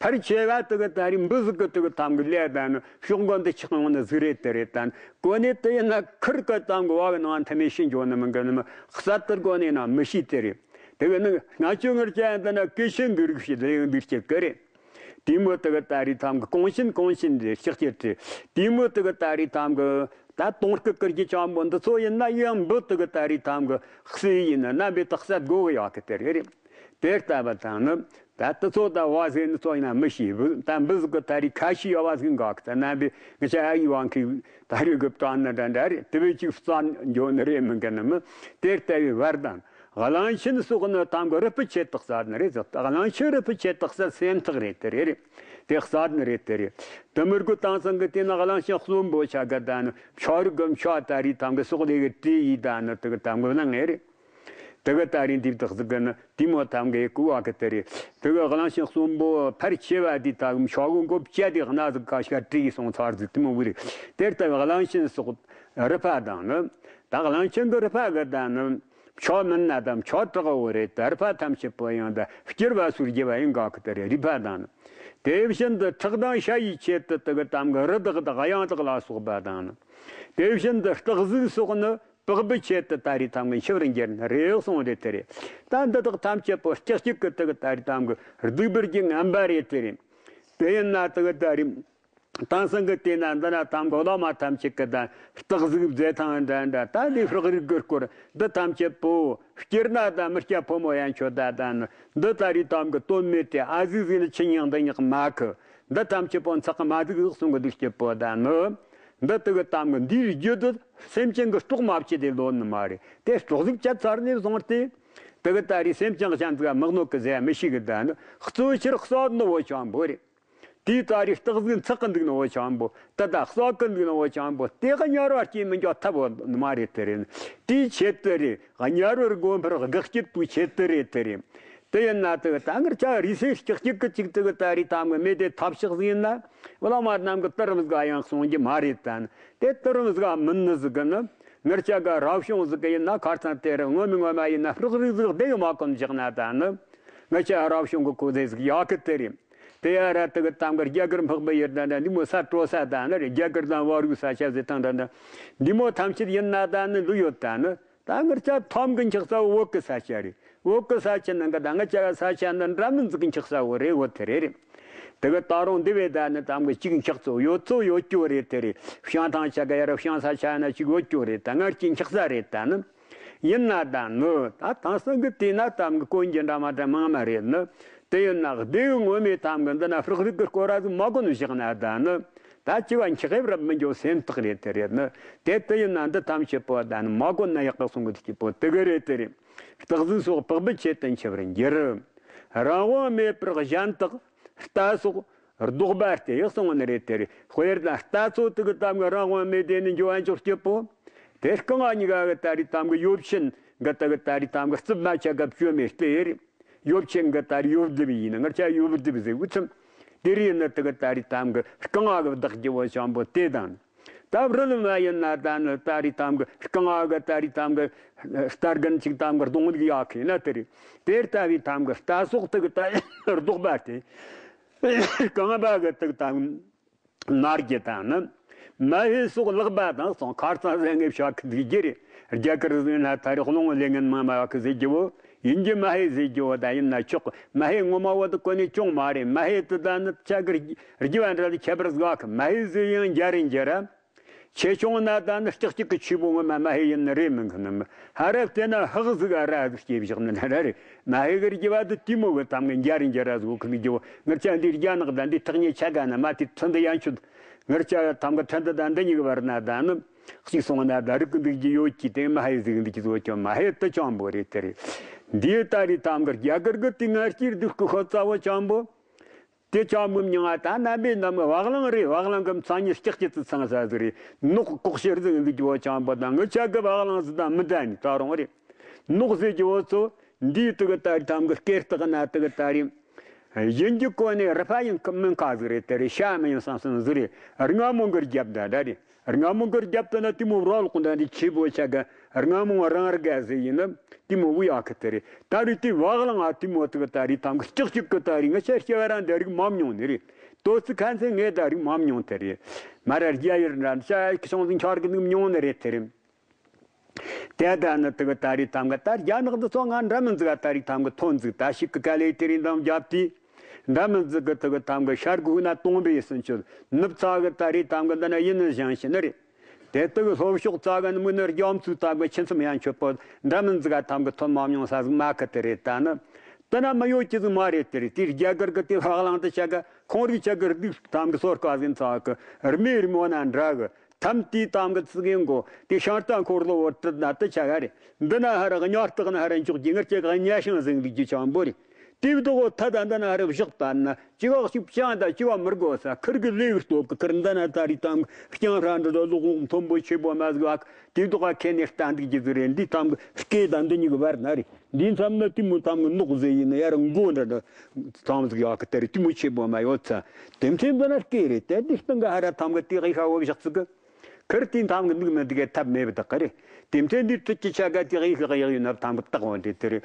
ཕལ་ཆེ་བ་དེ་གི་ད་རེས་འབུ་ཟིག་གི་དེ་གི་ཐམ་གི་ལས་ད་ནི་ཤོག་མགོ་འདི་ཆགས་ཡོང་ནི་ཟིག་རེད་དེ་རེད་ད་ནི། གོ་ནས་དེ་ཡིན་ན་ཁིར་གི་ཐམ་གི་བ་གི་ནང་མཐའ་མེད་ཤི་འགྱོ་ནི་མིན་གི་ནི་མི་གསར་དུ་གོ་ནས་ན་མི་ཤི་དེ་རེད། དེ་གི་ནི་ང་ཆོ་ངར་ཅན་འདི་ན་ཀི་ཤིན་གི་རིགས་ཤིག་ལས་ཡོང་འདུག་སྐྱེ་གི་རེད། དེ་མོ་དེ་གི་ད་རེས་ཐམ་གི་གོང་ཤིན་གོང་ཤིན་དེ་ཤག་སྐྱེ་དེ། དེ་མོ་དེ་གི་ད་རེས་ཐམ་གི་ད་དོང་སྐུ་ཀིར་གྱི་ཆང་བོ་འདི་ཚོ་ཡིན་ན་ཡང་འབུ་དེ་གི་ད་རེས་ཐམ་གི་གསོས་ཡིན་ན་རྣམ་པའི་དག་ས་སྒོ་གི་ཡག་གི་དེ་རེད། དེ་ལྟ་བུ་དང་ནི། ད་དེ་ཚོ་ད་བ་ཟེར་ནི་ཚོ་ཡིན་ན་མི་ཤེས་བུ་ད་འབུ་ཟིག་གི་ད་རེས་ཁ་ཤས་ཡོད་བ་ཟིག་འགག་གི་ད་རྣམ་པའི་ངི་ཆ་ཨ་ཡི་བང་གི་ད་རེས་གི་བཏང་ནི་འདྲ་འདྲ་རེད། དེ་བས་ཅིག་རྩ་འགྱོ་ནི་རེད་མིན་གི་ནི་མི་དེ་ལྟ་བུའི་བར་དང་གླང་ཆེན་སོགས་ནི་ཐམ་གི་རུ་སྤུ་ཆེ་དག་ས་ནི་རེད་ཟེར། གླང་ཆེན་རུ་སྤུ་ཆེ་དག་ས་སེམས་ཐག་རེད་དེ་རེད། དེ་གསར་ནི་རེད་དེ་རེད། དེ་མི་དགོས་དེང་སང་གི་དེ་ནི་གླང་ཆེན་གསོན་པོ་ཆ་གི་ད་ནི་ཕྱོགས་རིག་གི་མཆོག་ད་རེས་ཐམ་གི་སོགས་ལས་གི་དེ་ཡི་ད་ནི་དེ་གི་ད་མགོ་ན་ངེས་རེད། དེ་གི་ད་རིང་འདི་བདག་ཟིག་གི་ནི་དེ་མོ་ཐམ་གི་ཀུ་བ་གི་དེ་རེད། དེ་གི་གླང་ཆེན་གསོན་པོ་ཕལ་ཆེ་བ་དེ་ད་ཤོག་གུ་མགོ་བཅད་དེ་སྣ་ཟིག་ཁ་ཤ་བྲིས་སོང་ཚར་ཟིག་དེ་མོ་བུ་རེད། དེར་ལྟ་བུའི་གླང་ཆེན་སོགས་རུ་ཕ་དང་ནི་ད་གླང་ཆེན་གི་རུ་ཕ་གི་ད་ནི་ཆོག་མིན་ན་དམ་ཆོག་དྲག་བོ་རེད། ད་རུ་ཕ་ཐམས་ཅད་པོ་ཡང་ད་སྐྱུར་བ་སུར་རྒྱུ་བ་ཡིན་ག་གི་དེ་རེད། རུ་ཕ་དང་ནི་དེ་བཞིན་དུ་ཁྲག་དང་ཤ་ཡི་ཆེད་དུ་དེ་གི་ཐམ་གི་རུ་དག་དང་གཡང་དག་ལ་སོགས་པ་དང་ནི་དེ་བཞིན་དུ་སྟག་གཟིག་སོགས་ནི། པགས་པའི་ཆེད་དུ་ད་རེས་ཐམ་གི་འཆི་བར་འགྱུར་ནི་རེད་གསུངས་རེད་དེ་རེད། ད་འདི་དག་ཐམས་ཅད་པོ་སྐྱག་གཅིག་གི་དེ་གི་ད་རེས་ཐམ་གི་སྡིག་པར་གྱི་ངན་པ་རེད་དེ་རེད། དེ་ཡིན་ན་དེ་གི་ད་རེས་དེང་སང་གི་དེ་ན་འདི་ན་ཐམ་གི་བླ་མ་ཐམས་ཅད་གི་ད་སྟག་གཟིག་མཛད་ཐང་འདྲ་འདྲ་ད་འདི་ཧྲག་རིག་གི་སྐོར་འདི་ཐམས་ཅད་པོ་སྐྱེར་ན་ད་མི་སྐྱ་ཕོ་མོ་ཡན་ཆོད་ད་ད་ནི་འདི་ད་རེས་ཐམ་གི་དོན་མེད་དེ་ཨ་ཟིག་ཟིག་ནི་ཆི་ཉག་འདི་ཉག་མ་གི་འདི་ཐམས་ཅད་པོ་ཚགས་མ་ཟིག་ཟིག་གསུང་གི་འདུག་སྐྱེ་པོ་ད་ནི། འདི་དེ་གི་ཐམ་གི་འདིའི་རྒྱུ་དེ་སེམས་ཅན་གི་སྲོག་མ་བཅད་དེ་ལོན་ནི་མ་རེད། དེ་སྲོག་ཟིག་བཅད་ཚར་ནས་བཟུང་སྟེ། དེ་གི་ད་རེས་སེམས་ཅན་གཞན་ཟིག་མི་གནོད་གི་ཟེར་མི་ཤེས་གི་ད་ནི་གཙོ་ཆེར་གསོད་ནི་བོ་ཆང་པོ་རེད། དེའི་ད་རེས་སྟག་ཟིག་འཚག་གི་འདུག་ནི་བོ་ཆང་པོ་དེ་ད་གསོད་གི་འདུག་ནི་བོ་ཆང་པོ་དེ་གི་དམྱལ་བར་སྐྱེ་མི་འཇོག་ཐབས་བོ་ནི་མ་རེད་དེ་རེད། དེའི་ཆེད་དུ་རེད། དམྱལ་བར་སྒོམ་པར་དགག་བྱེད་པའི་ཆེད་དུ་རེད་དེ་རེད། དེ་ཡིན་ན་དེ་ད་ངར་ཆ་རིས་སེ་སྐྱག་གཅིག་གི་གཅིག་དེ་གི་ད་རེས་ཐམ་གི་མེད་དེ་ཐབས་ཤག་ཟིག་ཡིན་ན། བླ་མ་རྣམས་ཀྱི་དུར་རམ་ཟིག་ཡང་གསུང་རྒྱུ་མ་རེད་དན། དེ་དུར་རམ་ཟིག་མིན་ནི་ཟིག་གི་ནི། ངར་ཆ་ག་རབ་བྱུང་ཟིག་གི་ཡིན་ན་ཁར་ཚང་དེ་རུ་ངོ་མི་ངོ་མ་ཡིན་ན་ཕྲག་རིགས་ཟིག་བདེ་གི་མ་གོམས་བཞག་ན་དན་ནི། ངར་ཆ་རབ་བྱུང་གི་གོ་ཟེ་ཟིག་ཡག་གི་དེ་རེད། དེ་ཡ་ར་དེ་གི་ཐམ་གི་རྒྱ་གར་འཕགས་པའི་ཡུལ་དན་འདི་མོ་ས་སྤྲོ་ས་དན་ནི་རེད། རྒྱ་གར་དང་བར་བའི་ས་ཆ་ཟེ་ཐང་དན་འདི་མོ་ཐམས་ཅད་ཡིན་ན་དན་ནི་ལུས་ཡོད་དན་ནི། ད་ངར་ཆ་ཐམ་གི་འཁྱག་ས་བོད་གི་ས་ཆ་རེད། བོད་གི་ས་ཆ་ནང་གི་ད་ངར་ཆ་ག་ས་ཆ་ནི་འདྲ་མིན་ཟིག་གི་འཁྱག་ས་བོ་རེད། བོད་དེ་རེད་རེད། དེ་གི་ད་རུང་འདི་བས་ད་ནི་ཐམ་གི་གཅིག་འཁྱག་ཚོ་ཡོད་ཚོ་ཡོད་རྒྱུ་རེད་དེ་རེད། བྱང་ཐང་ཆ་ག་ཡ་ར་བྱང་ས་ཆ་ན་གཅིག་ཡོད་རྒྱུ་རེད། ད་ངར་གཅིག་འཁྱག་ས་རེད་ད་ནི། ཡིན་ན་ད་ནི་ད་དེང་སང་གི་དེ་ན་ཐམ་གི་དཀོན་གྱི་འདྲ་མ་འདྲ་མང་མ་རེད་ནི། དེ་ཡིན་ན་བདེ་བའི་ངོ་མའི་ཐམ་གི་འདི་ན་ཕྲག་རིགས་གི་སྐོར་ར་ཟིག་མ་གོ་ནི་བཞག་ན་ད་ནི། ད་ཅི་བ་འཁྱག་ཡབ་རབ་མི་འགྱོ་སེམས་ཐག་རེད་དེ་རེད་ནི། དེ་དེ་ཡིན་ན་འདི་ཐམས་ཅད་པོ་ད་ནི་མ་གོ་ན་ཡག་གི་གསུང་གི་དུ་སྐྱིད་པོ་དེ་གི་རེད་དེ་རེད། སྟག་གཟིག་སོགས་པགས་པའི་ཆེད་དུ་འཆི་བར་འགྱུར། རང་དབང་མེད་པར་གཞན་དག་རྟ་སོགས་ལྡོག་པ་སྟེ་གསུང་ནི་རེད་དེ་རེད། དཔེར་ན་རྟ་ཚོ་དེ་གི་ཐམ་གི་རང་དབང་མེད་དེ་ནི་འགྱོ་བ་འཇོག་སྐྱིད་པོ། དེ་རྐང་བ་གཉིས་ཀ་གི་ད་རེས་ཐམ་གི་ཡོ་བྱད་གི་དེ་གི་ད་རེས་ཐམ་གི་རྩིབ་མ་ཆ་ག་བཅོས་མེད་དེ་རེད། ཡོ་བྱད་གི་ད་རེས་ཡོ་བདུབ་ཡིན་ན་ངར་ཆ་ཡོ་བདུབ་ཟེར་བུ་ཚུམ། དེ་རེད་ནི་དེ་གི་ད་རེས་ཐམ་གི་རྐང་བ་གི་བདག་རྒྱུ་བོ་བྱང་པོ་དེ་དང་། ད་བུ་རི་ལི་མ་ཡིན་ན་ད་ནི་ད་རེས་ཐམ་གི་རྐང་བ་གི་ད་རེས་ཐམ་གི་རྟ་རྒན་ཅིག་ཐམ་གི་གདོང་ལུག་ཡག་གི་ན་དེ་རེད། དེ་ལྟ་བུའི་ཐམ་གི་རྟ་སོགས་དེ་གི་ད་ལྡོག་པ་སྟེ། རྐང་བ་གི་དེ་གི་ཐམ་གི་ནར་གྱི་དང་ནི། མ་ཧེ་སོགས་ལག་པ་དང་སོང་ཁར་ཚང་ཟེར་ངེས་བྱ་ཁི་འདུག་རྒྱུ་རེད། རྒྱ་གར་ཟིན་ན་ད་རེས་ཀློང་ལས་ངན་མ་མ་བ་ཁི་ཟེར་རྒྱུ་བོ། ཡིན་རྒྱུ་མ་ཧེ་ཟེར་རྒྱུ་བོ་ད་ཡིན་ན་ཆོག་མ་ཧེ་ངོ་མ་བོ་དུ་གོ་ནས་ཅུང་མ་རེད། མ་ཧེ་དུ་ད་ནི་ཆ་གི་རྒྱུ་བ་འདྲ་དུ་ཁྱད་པར་ཟ་གི་མ་ཧེ་ཟེར་ཡང་རྒྱ་རེད་འགྱུར་ར། ཆེ་ཆུང་ན་ད་ནི་ལྕགས་གཅིག་གི་ཆུ་བོ་ངོ་མ་མ་ཧེ་ཡིན་ནི་རེད་མིན་གི་ནི་མི། ཧ་ར་བལྟས་ན་ཧག་ཟིག་ཨ་ར་ཟིག་སྐྱེ་བཞག་ནི་ན་ར་རེད། མ་ཧེ་གི་རྒྱུ་བ་དུ་དེ་མོ་གི་ཐམ་གི་འཇའ་རིང་འཇའ་ར་ཟིག་གི་རྒྱུ་ངར་ཆ་འདི་རྒྱ་ནག་ད་འདི་ཐག་ཉེ་ཆ་ག་ན་མ་དེ་ཚོ་འདི་ཡན་ཆུད། ངར་ཆ་ཐམ་གི་ཐན་ད་ད་འདི་ཉིག་བར་ན་ད་ནི་གཅིག་སོང་ན་ད་རིག་གི་འདུག་རྒྱུ་ཡོད་ཀྱི་དེ་མ་ཧེ་ཟིག་འདུག་རྒྱུ་ཟོ་ཅོ་མ་ཧེ་དུ་ཅང་པོ་རེད་དེ་རེད། འདི་ད་རི་ཐམ་གི་རྒྱ་གར་གི་དེ་ངར་སྐྱིར་འདུག་གི་ཤོ་ཚ་བོ་ཅང་པོ། དེ་ཅང་མི་མྱང་ང་ད་ན་མེད་ན་མི་བག་ལང་རེད། བག་ལང་གི་མཚན་ཉིད་ལྕགས་ཀྱི་ཙི་ཚང་ས་ཟིག་རེད། ནོག་ལྐོག་ཤེར་ཟིག་འདུག་རྒྱུ་བོ་ཅང་པོ་དང་ངི་ཆ་གི་བག་ལང་ཟིག་དང་མི་འདྲ་ནི་ད་རུང་རེད། ནོག་ཟེར་རྒྱུ་བོ་ཚོ་འདིའི་དུ་གི་ད་རི་ཐམ་གི་སྐེ་སྟག་ན་དུ་གི་ད་རི་ཡིན་རྒྱུ་གོ་ནས་རི་ཕ་ཡིན་ཁ་མིན་ཁ་ཟིག་རེད། དེ་རེད་ཤ་མི་ཡིན་བསམ་བསམ་ཟིག་རེད། རྔ་མོང་གི་རྒྱབ་ད་ད་རེད། རྔ་མོང་གི་རྒྱབ་ཏུ་ན་དེ་མོ་རོ་ལོག་འདྲ་འདི་ཆེ་པོ་ཆ་ག་རྔ་མོང་རང་ར་ག་ཟེ་ཡིན་ན་དེ་མོ་བུ་ཡག་གི་དེ་རེད། ད་རེས་དེ་བག་ལང་ང་དེ་མོ་དེ་གི་ད་རེས་ཐང་གི་ལྕགས་ཅིག་གི་ད་རེས་ང་ཆ་སྐྱེ་བ་རང་འདི་རིགས་མ་མྱོང་ནི་རེད། ཏོ་ཙི་ཁན་ཚེ་ངས་ད་རིགས་མ་མྱོང་དེ་རེད། མ་ར་རྒྱ་ཡུལ་འདྲ་ཤ་ཡ་ཁི་ཤོང་ཟིན་འཁྱར་གི་འདུག་མྱོང་ནི་རེད་དེ་རེད། དེ་ད་ནི་དེ་གི་ད་རེས་ཐང་གི་ད་རྒྱ་ནག་འདི་ཚོ་ང་འདྲ་མི་འཛི་ག་ད་རེས་ཐང་གི་ཐོན་འཛི་ད་ཞིག་གི་ག་ལེ་དེ་རེད་འདང་རྒྱབ་དེ། འདྲ་མི་འཛི་གི་དེ་གི་ཐང་གི་ཤར་གུ་ན་སྟོང་པའི་སུན་ཆུ་ནུབ་ཚ་གི་ད་རེས་ཐང་གི་འདི་ན་ཡིན་ནི་བཞེངས་ཤི་ནི་རེད། དེ་དག་ལྷོ་ཕྱོགས་རྩ་ག་ནི་མི་ནི་རྒྱ་མཚོའི་ཐང་གི་ཆུ་མཚམས་ཡན་ཆོད་པོ་འདྲ་མི་འཛི་ག་ཐང་གི་ཐོན་མ་མྱོང་ས་ཟིག་མ་གི་དེ་རེད། ད་ནི་དེ་ན་མི་ཡོད་ཀྱི་ཟིག་མ་རེད། དེ་རེད། དེ་རྒྱ་གར་གི་དེ་ཧ་ལང་དུ་ཆ་ག་ཁོང་རིག་ཆ་གི་རིག་ཐང་གི་སོར་ཀ་ཟིན་ཚ་གི་རྨེ་རི་མོ་ན་འདྲ་གི་ཐམ་དེའི་ཐང་གི་ཚིག་ཡིན་གོ་དེ་ཤང་རྟ་འཁོར་ལོ་བོ་དྲིལ་ན་དུ་ཆ་ག་རེད། འདི་ན་ཧ་ར་གི་ཉོ་རྟགས་ན་ཧ་ར་འཇོག་གི་ངར་ཆ་ག་ཉ་ཤང་ཟིན་རིག་གི་ཆང་པོ་རེད། དེ་བདག་གོ་ཐ་ད་འདི་ན་ཧ་ར་བཞག་ད་ན། ཅི་བ་ཞིག་བྱང་དང་ཅི་བ་མི་དགོས་ས་ཁིར་གི་ལས་སྟོབས་ཀྱི་ཁིར་འདི་ན་ད་རི་ཐང་རྐྱང་ར་འདི་ལོག་མཐོན་པོ་ཆེ་པོ་མ་ཟིག་ཨ་དེ་དོག་ཨ་ཁེ་ནས་ལྟ་འདུག་རྒྱུ་ཟིག་རེད། འདི་ཐང་སྐེ་དང་འདི་གཉིས་ཀྱི་བར་ན་རེད། འདི་མཚམས་ན་དེ་མོ་ཐང་གི་ནོག་ཟེ་ཡིན་ན་ཡར་མགོ་འདྲ་འདྲ་ཐང་ཟིག་ཡག་གི་དེ་རེད། དེ་མོ་ཆེ་པོ་མ་ཡོད་ས་དེ་མཚན་འདི་ན་སྐེ་རེད། དེ་འདི་སྟེང་གི་ཧ་ར་ཐང་གི་དེ་གི་ཤ་བོ་བཞག་ཚིག་གི་ཁིར་དེ་ཐང་གི་འདུག་མི་འདུག་གི་ཐབས་མེད་པ་དག་གི་རེད། དེ་མཚན་འདི་དུ་ཅི་ཆ་ག་དེ་གི་ཤ་གི་ཡག་ཡོད་ན་ཐང་གི་བཏགས་འོང་དེ་དེ་རེད།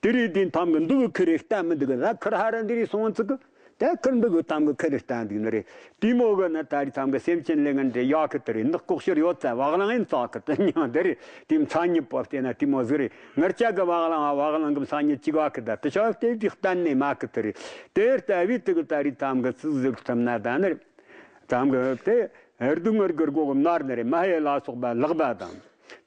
དེ་རེད། དེ་ཐང་གི་འདུག་གི་ཁིར་རེ་ལྟ་མི་འདུག་གི་ལ་ཁིར་ཧ་ར་འདི་རེད་སོང་ཚིག་གི་དེ་ཁིར་འདི་གི་ཐང་གི་ཁིར་རེ་ལྟ་འདུག་ནི་རེད། དེ་མོ་གི་ནི་ད་རི་ཐང་གི་སེམས་ཅན་ལས་ངན་འདྲེ་ཡག་གི་དེ་རེད། ནག་ལྐོག་ཤར་ཡོད་ཚ་བག་ལང་ཡིན་ཚག་གི་དེ་མྱང་དེ་རེད། དེ་མཚན་ཉིད་པོ་བལྟས་ན་དེ་མོ་ཟིག་རེད། ངར་ཆ་གི་བག་ལང་ང་བག་ལང་གི་མཚན་ཉིད་ཅིག་བ་གི་ད་དེ་ཆ་བལྟས་དེ་གཏན་ནས་མ་གི་དེ་རེད། དེ་ལྟ་བུའི་དེ་གི་ད་རི་ཐང་གི་ཚིག་ཟིག་ཐམ་ན་ད་ནི་རེད། ཐང་གི་དེ་སྡུག་བསྔལ་གི་སྒོ་གི་མནར་ནི་རེད། མ་ཧེ་ལ་སོགས་པ་ལག་པ་དང་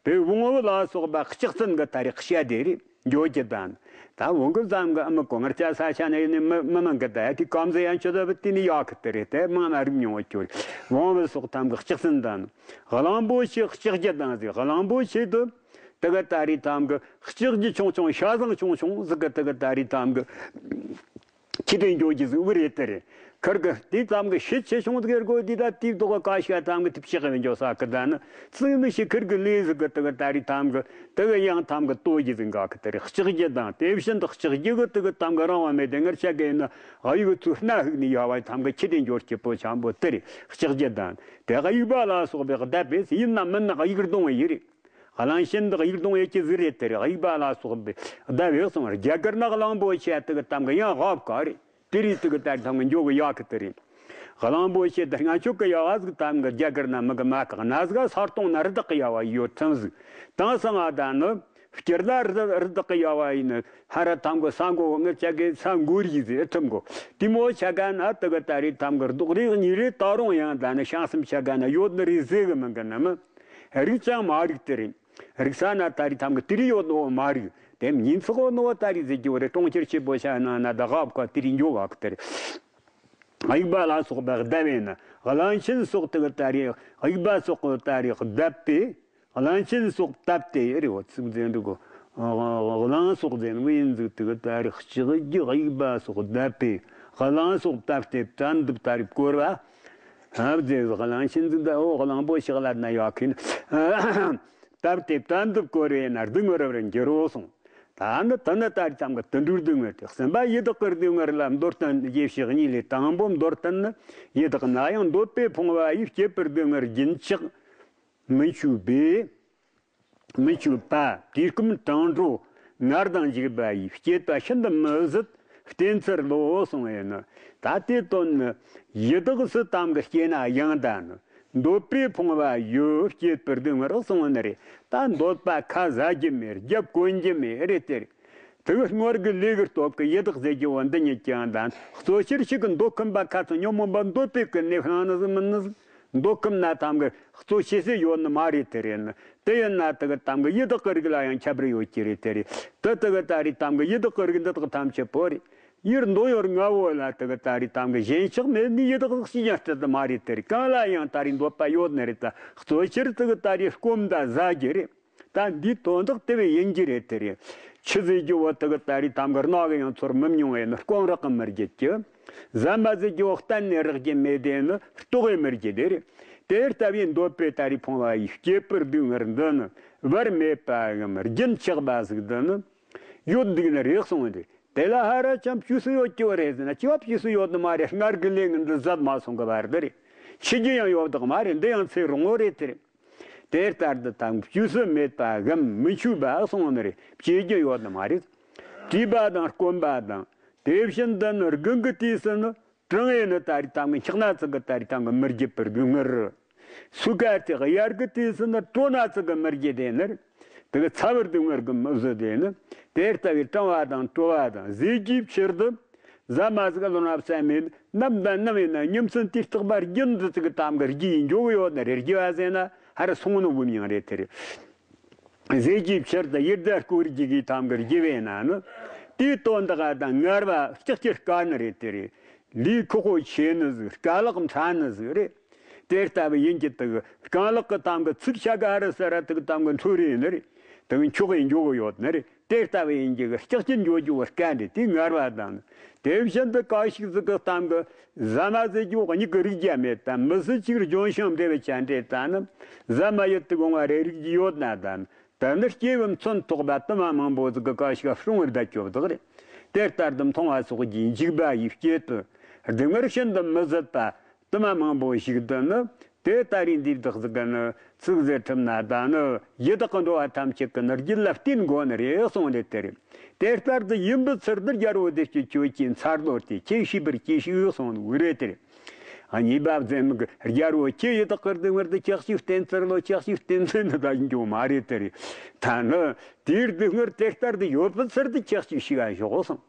དེ་བོང་བུ་ལ་སོགས་པ་ལྕགས་ཚན་གི་ད་རི་ཤ་དེ་རེད། འགྱོ་རྒྱུ་དང་། ད་འོང་གི་བཟང་གི་ཨ་མི་གོ་ངར་ཅག་ས་ཆ་ནས་ཡིན་ནི་མི་མི་མང་གི་ད་དེ་གམ་ཟེ་ཡང་ཆོད་ད་བུ་དེ་ནི་ཡག་གི་དེ་རེད། དེ་མང་ན་རིག་མྱོང་བ་ཁྱོད་རེད། བོང་བུ་སོགས་ཐམ་གི་ལྕགས་ཚན་དང་། གླང་པོ་ཆེ་ལྕགས་རྒྱུ་དང་ཟེ་གླང་པོ་ཆེ་དུ་དེ་ག་ད་རི་ཐམ་གི་ལྕགས་རྒྱུ་ཆུང་ཆུང་ཤ་ཟང་ཆུང་ཆུང་ཟིག་གི་དེ་ག་ད་རི་ཐམ་གི་ཁྱི་དེ་འགྱོ་རྒྱུ་ཟིག་བུ་རེད་དེ་རེད། ཁིར་གི་དེ་ཙམ་གི་ཤི་ཆེ་ཆུང་ཟིག་གི་སྒོ་དེ་ད་དེའི་ཐོག་གི་ཀ་ཤ་ཙམ་གི་དེ་ཕྱི་གི་འགྱོ་ས་གི་ད་ནི་ཙིག་མི་ཤི་ཁིར་གི་ལས་ཟིག་གི་དེ་གི་ད་རི་ཐམ་གི་དེ་གི་ཡང་ཐམ་གི་ལྟོ་རྒྱུ་ཟིག་འགའ་གི་དེ་རེད། ལྕགས་རྒྱུ་དང་དེ་བཞིན་དུ་ལྕགས་རྒྱུ་གི་དེ་གི་ཐམ་གི་རང་བ་མེད་དེ་ངར་ཆ་གི་ཡིན་ན་གཡུག་གི་ཚུར་སྣ་ཧུག་ནི་ཡ་བ་ཐམ་གི་ཁྱི་དེ་འགྱོ་སྐྱིད་པོ་ཆང་པོ་དེ་རེད། ལྕགས་རྒྱུ་དང་དེ་གི་གཡུག་པ་ལ་སོགས་པའི་བརྡབ་པས་ཡིན་ན་མིན་ན་གཡུག་རྡུང་བ་ཡི་རེད། གླང་ཆེན་དག་གཡུག་རྡུང་ཡེ་ཀྱི་ཟིག་རེད་དེ་རེད། གཡུག་པ་ལ་སོགས་པའི་བརྡབ་ཡོད་སོང་རྒྱ་གར་ན་གླང་པོ་ཆེ་དེ་གི་ཐམ་གི་ཡང་ཧོབ་ཀ་རེད། དེ་རིང་དེ་གི་ད་རི་ཐང་གི་འགྱོ་གི་ཡག་གི་དེ་རེད། གླང་པོ་ཆེ་དེ་ང་ཆོ་གི་ཡག་ཟིག་ཐང་གི་རྒྱ་གར་ན་མི་གི་མ་ཁག་ན་ཟིག་ས་སྟོང་ན་རི་དྭགས་གི་ཡག་བ་ཡོད་ཐང་ཟིག་དང་སང་ང་ད་ནི་སྤྱིར་ན་རི་རི་དྭགས་གི་ཡག་བ་ཡིན་ནི་ཧ་ར་ཐང་གི་ས་མགོ་ངི་ཆ་གི་ས་མགོ་རིག་ཟིག་ཨེ་ཐུམ་གོ་དེ་མོ་ཆ་ག་ན་དེ་གི་ད་རི་ཐང་གི་རྡོག་རིག་གཉིས་རེད། ད་རུང་ཡང་ད་ནི་ཤང་སེམས་ཆ་ག་ན་ཡོད་ནི་རིག་ཟེ་གི་མིན་གི་ནི་མི་རིག་ཅང་མ་རིག་དེ་རེད། རིག་ས་ན་ད་རི་ཐང་གི་དེ་རི་ཡོད་ནོ་མ་རིག་དེ་ཉིན་ཚོགས་ནོ་ད་རི་ཟེར་གྱི་བ་རེད། གྲོང་ཁྱེར་ཆེ་པོ་ཤ་ན་ན་ད་གབ་ཀ་དེ་རི་འགྱོ་བ་གི་དེ་རེད། གཡུག་པ་ལ་སོགས་པ་བརྡབ་པས་ན་གླང་ཆེན་སོགས་དེ་གི་ད་རི་གཡུག་པ་སོགས་ཀྱི་ད་རི་བརྡབ་པས་གླང་ཆེན་སོགས་བཏབ་སྟེ་རེ་བ་ཚིག་ཟེར་འདུག་གོ། གླང་སོགས་ཟེར་ནི་ཡིན་ཟིག་དེ་གི་ད་རི་ལྕགས་ཀྱི་གཡུག་པ་སོགས་བརྡབ་པས་གླང་སོགས་བཏབ་སྟེ་བྲན་དུ་ད་རི་བཀོལ་བ། ཨ་བ་ཟེར་གླང་ཆེན་ཟིག་ད་འོ་གླང་པོ་ཞིག་ལ་ན་ཡག་གིན། བཏབ་སྟེ་བྲན་དུ་བཀོལ་བས་ན་སྡུག་བསྔལ་རབ་ཏུ་འགྱུར་རོ་གསུངས། ད་ནི་དེ་ནི་ད་རི་ཐང་གི་དུད་འགྲོའི་སྡུག་བསྔལ་ཏེ་གསུམ་པ་ཡི་དྭགས་ཀྱི་སྡུག་བསྔལ་ལ་མདོར་བསྟན་ཡེ་ཤེས་གཉིས་ལས། དང་པོ་མདོར་བསྟན་ནི་ཡི་དྭགས་ན་ཡང་འདོད་པས་ཕོངས་པ་ཡི། སྐྱེད་པའི་སྡུག་བསྔལ་རྒྱུན་ཆགས་མི་འཆུག་པས། མི་འཆུག་པ། དུས་སྐབས་གྲང་དྲོ་ངལ་དང་འཇིགས་པ་ཡིས། སྐྱེད་པ་ཤིན་ཏུ་མི་བཟད་བསྟེན་ཚུལ་ལོ་གསུངས་པས་ནི། ད་དེ་དོན་ནི་ཡི་དྭགས་སུ་ཐང་གི་སྐྱེས་ན་ཡང་ད་ནི། འདོད་པས་ཕོངས་པ་ཡོད། སྐྱེད་པའི་སྡུག་བསྔལ་གསུངས་ནི་རེད། ད་འདོད་པ་ཁ་ཟ་རྒྱུ་མེད། རྒྱབ་གོན་རྒྱུ་མེད་རེད་དེ་རེད། དེ་གི་སྔར་གི་ལས་ཀྱི་སྟོབས་ཀྱིས་ཡི་དྭགས་ཟེར་རྒྱུ་བོ་འདི་ཉིད་ཀྱང་དང་གཙོ་ཆེར་ཞིག་གི་འདོད་ཁམས་པ་ཁ་ཚ་ཉོན་མོངས་པ་འདོད་པའི་ཀུན་ནས་བསླངས་ནི་ཟིག་མིན་ནི་ཟིག་མདོ་ཁམས་ན་ཐམ་གི་གཙོ་ཆེ་ཤོས་ཡོད་ནི་མ་རེད་དེ་རེད་ནི། དེ་ཡིན་ན་དེ་གི་ཐམ་གི་ཡི་དྭགས་ཀྱི་རིགས་ལ་ཡང་ཁྱད་པར་ཡོད་ཀྱི་རེད་དེ་རེད། དེ་དེ་གི་ད་རེད་ཐམ་གི་ཡི་དྭགས་ཀྱི་རིགས་འདི་དག་ཐམས་ཅད་པོ་རེད། ཡུལ་འདོད་ཡོན་ལྔ་བོ་ལ་དེ་གི་ད་རེད་ཐམ་གི་ཞེན་ཆགས་མེད་ནི་ཡི་དྭགས་ཤི་ཀྱང་སྲིད་དུ་མ་རེད་དེ་རེད། གང་ལ་ཡང་ད་རེད་འདོད་པ་ཡོད་ནི་རེད། ད་གཙོ་ཆེར་དེ་གི་ད་རེད་སྐོམ་དང་ཟ་རྒྱུ་རེད། ད་འདིའི་དོན་དག་དེ་བས་ཡིན་གྱི་རེད་དེ་རེད། ཆུ་ཟེར་རྒྱུ་བོ་དེ་གི་ད་རེད་ཐམ་གི་རྣག་གི་ཡང་ཚོར་མི་མྱོང་བས་ནི་སྐོམ་རག་གི་མི་རྒྱུད་ཀྱི། ཟ་མ་ཟེར་རྒྱུ་བོ་གཏན་ནས་རག་རྒྱུ་མེད་དེ་ནི་ལྟོགས་གི་མི་རྒྱུད་དེ་རེད། དེ་ལྟ་བུའི་འདོད་པའི་ད་རེད་ཕུང་བ་ཡི་སྐྱེས་བུ་སྡུག་བསྔལ་འདི་ནི་བར་མེད་པའམ་རྒྱུན་ཆགས་པ་ཟིག་འདི་ནི་ཡོད་འདུག་ནི་རེད་གསུངས་ཏེ། དེ་ལ་ཧ་ར་ཅང་བཅོས་སུ་ཡོད་ཀྱི་བ་རེད་ཟེར་ན། ཅི་བ་བཅོས་སུ་ཡོད་ནི་མ་རེད། སྔར་གི་ལས་ངན་འདི་ཟད་མ་སོང་གི་བར་དུ་རེད། འཆི་རྒྱུ་ཡང་ཡོད་དག་མ་རེད། འདི་ཡང་ཚེ་རིང་བོ་རེད་དེ་རེད། དེ་ལྟར་དུ་དང་བཅོས་སུ་མེད་པ་གམ་མི་འཆོས་པ་གསུངས་ནི་རེད། སྐྱེ་རྒྱུ་ཡོད་ནི་མ་རེད། བཀྲེས་པ་དང་སྐོམ་པ་དང་དེ་བཞིན་དུ་ནི་དགུན་གྱི་དུས་སུ་ནི་གྲང་ངེ་ནི་ད་རེད་ཐམ་གི་འཁྱག་ན་ཙི་གི་ད་རེད་ཐམ་གི་མི་རྒྱུད་པར་སྡུག་བསྔལ། སུ་ཁ་དེ་དབྱར་གི་དུས་སུ་ནི་དྲོ་ན་ཙི་གི་མི་རྒྱུད་དེ་ནི། དེ་གི་ཚ་བར་སྡུག་བསྔལ་གི་མི་བཟོད་དེ་ནི། དེ་ལྟ་བུའི་གྲང་བ་དང་དྲོ་བ་དང་ཟས་ཀྱི་ཕྱིར་དུ་ཟ་མ་ཟིག་ལོ་ན་བསམ་མེད་ནམ་དང་ནམ་ཡིན་ན་ཉིན་མཚན་དུས་རྟག་པ་རྒྱུན་དུ་ཙི་གི་ཐམ་གི་རྒྱུ་ཡིན་འཇོག་གི་ཡོད་ནི་རེད། རྒྱུ་བ་ཟེར་ན་ཧ་ར་སོང་ནི་བུ་མྱང་རེད་དེ་རེད། ཟས་ཀྱི་ཕྱིར་དུ་ཡི་དྭགས་སྐོར་རྒྱུ་གི་ཐམ་གི་རྒྱུ་བས་ན་ནི། དེའི་དོན་དག་དང་ངར་བ་ལྕགས་ཀྱི་དཀའ་ནི་རེད་དེ་རེད། ལུས་ཁོག་ཁོ་ཆེ་ནི་ཟིག་དཀའ་ལག་ཕྲ་ནི་ཟིག་རེད། དེ་ལྟ་བུ་ཡིན་གྱི་དུ་རྐང་ལག་གི་ཐམ་གི་ཚིགས་ཆ་ག་རུ་ས་ར་དུ་གི་ཐམ་གི་འཕྲོ་རེ་ནི་རེད། དུ་གི་འཁྱོག་གི་འཇོག་གི་ཡོད་ནི་རེད། དེ་ལྟ་བུ་ཡིན་གྱི་ལྕགས་ཀྱི་འཇོག་རྒྱུ་བ་དཀའ་འདི་དེ་ངར་བ་དང་ནི། དེ་བཞིན་དུ་ག་ཞིག་ཟིག་གི་ཐམ་གི་ཟ་མ་ཟེར་རྒྱུ་བ་གཉིས་ཀྱི་རིགས་རྒྱ་མེད་དམ། མི་སྲིད་ཅིག་ལྗོན་ཤིང་འབྲས་བུ་ཅན་འདྲེ་ད་ནི་ཟ་མ་ཡོད་དུ་གོང་བ་རེ་རིགས་ཀྱི་ཡོད་ན་དམ། ད་ནི་སྐྱེས་བུ་མཚོན་ཐོགས་པ་དུ་མ་མང་པོ་ཟིག་གི་ག་ཞིག་སྲུང་བར་བསྡད་ཆོག་དག་རེད། དེ་ལྟར་དུ་མཐོང་བ་སོགས་ཀྱི་འཇིགས་པ་ཡི་སྐྱེད་དུ་སྡུག་བསྔལ་ཤིན་ཏུ་མི་བཟད་པ་དུ་མ་མང་པོ་ཞིག་ཏུ་ནི། དེ་ལྟ་རིགས་འདིའི་བདག་ཟིག་གི་ནི་ཚིག་ཟེར་ཁྲིམས་ན་ད་ནི་ཡི་དྭགས་ཀྱི་འགྲོ་བ་ཐམས་ཅད་ཀྱི་ནི་རྒྱུད་ལ་བརྟེན་དགོས་ནི་རེད་གསུངས་ཏེ་དེ་རེད། དེ་ལྟར་དུ་ཡིན་པའི་ཚུལ་འདི་རྒྱལ་པོ་བདེ་སྤྱོད་ཁྱོད་ཀྱིས་མཚར་ལོ་སྟེ་ཁྱེད་ཤེས་པར་གྱིས་ཤིག་གསུངས་ནི་རེད་དེ་རེད། གཉིས་པ་ཟེར་མི་གི་རྒྱལ་པོ་ཁྱེད་ཡི་དྭགས་ཀྱི་སྡུག་བསྔལ་དུ་ཅག་ཞིག་བསྟེན་ཚུལ་ལོ། ཅག་ཞིག་བསྟེན་ཚུལ་ནི་ད་ཡིན་རྒྱུ་མ་རེད་དེ་རེད། ད་ནི་དེའི་སྡུག་བསྔལ་དེ་ལྟར་དུ་ཡོད་པའི་ཚུལ་དུ་ཅག་ཞིག་ཤིག་ག་ཞོག་གསུངས།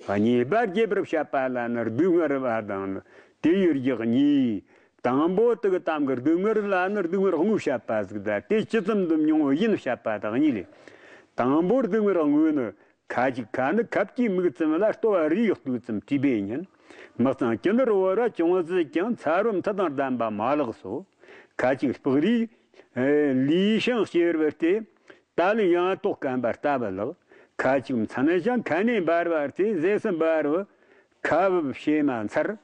གཉིས་པ་རྒྱས་པར་བཤད་པ་ལ་ནི་སྡུག་བསྔལ་བ་དང་ནི་དེ་ཡི་རྒྱུ་གཉིས། དང་པོ་དེ་གི་ཐམ་གི་སྡུག་བསྔལ་ལ་ནི་སྡུག་བསྔལ་དངོས་བཤད་པ་ཟིག་དང་དེ་ཇི་ཙམ་དུ་མྱོང་བ་ཡིན་བཤད་པ་དང་གཉིས་ལས། དང་པོ་སྡུག་བསྔལ་དངོས་ནི། ཁ་ཅིག་ཁ་ནི་ཁབ་ཀྱི་མིག་ཙམ་ལ་ལྟོ་བ་རིའི་སྟུག་ཙམ་བྲིས་པས་ཉིན། མི་གཙང་ཅི་ནི་རུ་བོར་བ་ཅུང་ཟད་ཀྱང་ཚ་རོ་མཐུ་དང་ལྡན་པ་མ་ལགས་སོ། ཁ་ཅིག་སྤགས་རིས་ལུས་ཤིང་སྐྱེར་བར་སྟེ། ད་ལི་ཡང་ཏོག་སྐམ་པ་ལྟ་བུ་ལགས། ཁ་ཅིག་མཚན་ཞིང་ཁ་ནས་འབར་བར་སྟེ་ཟས་སུ་འབར་བ་ཁ་བུབ་བྱེ་མ་མཚར།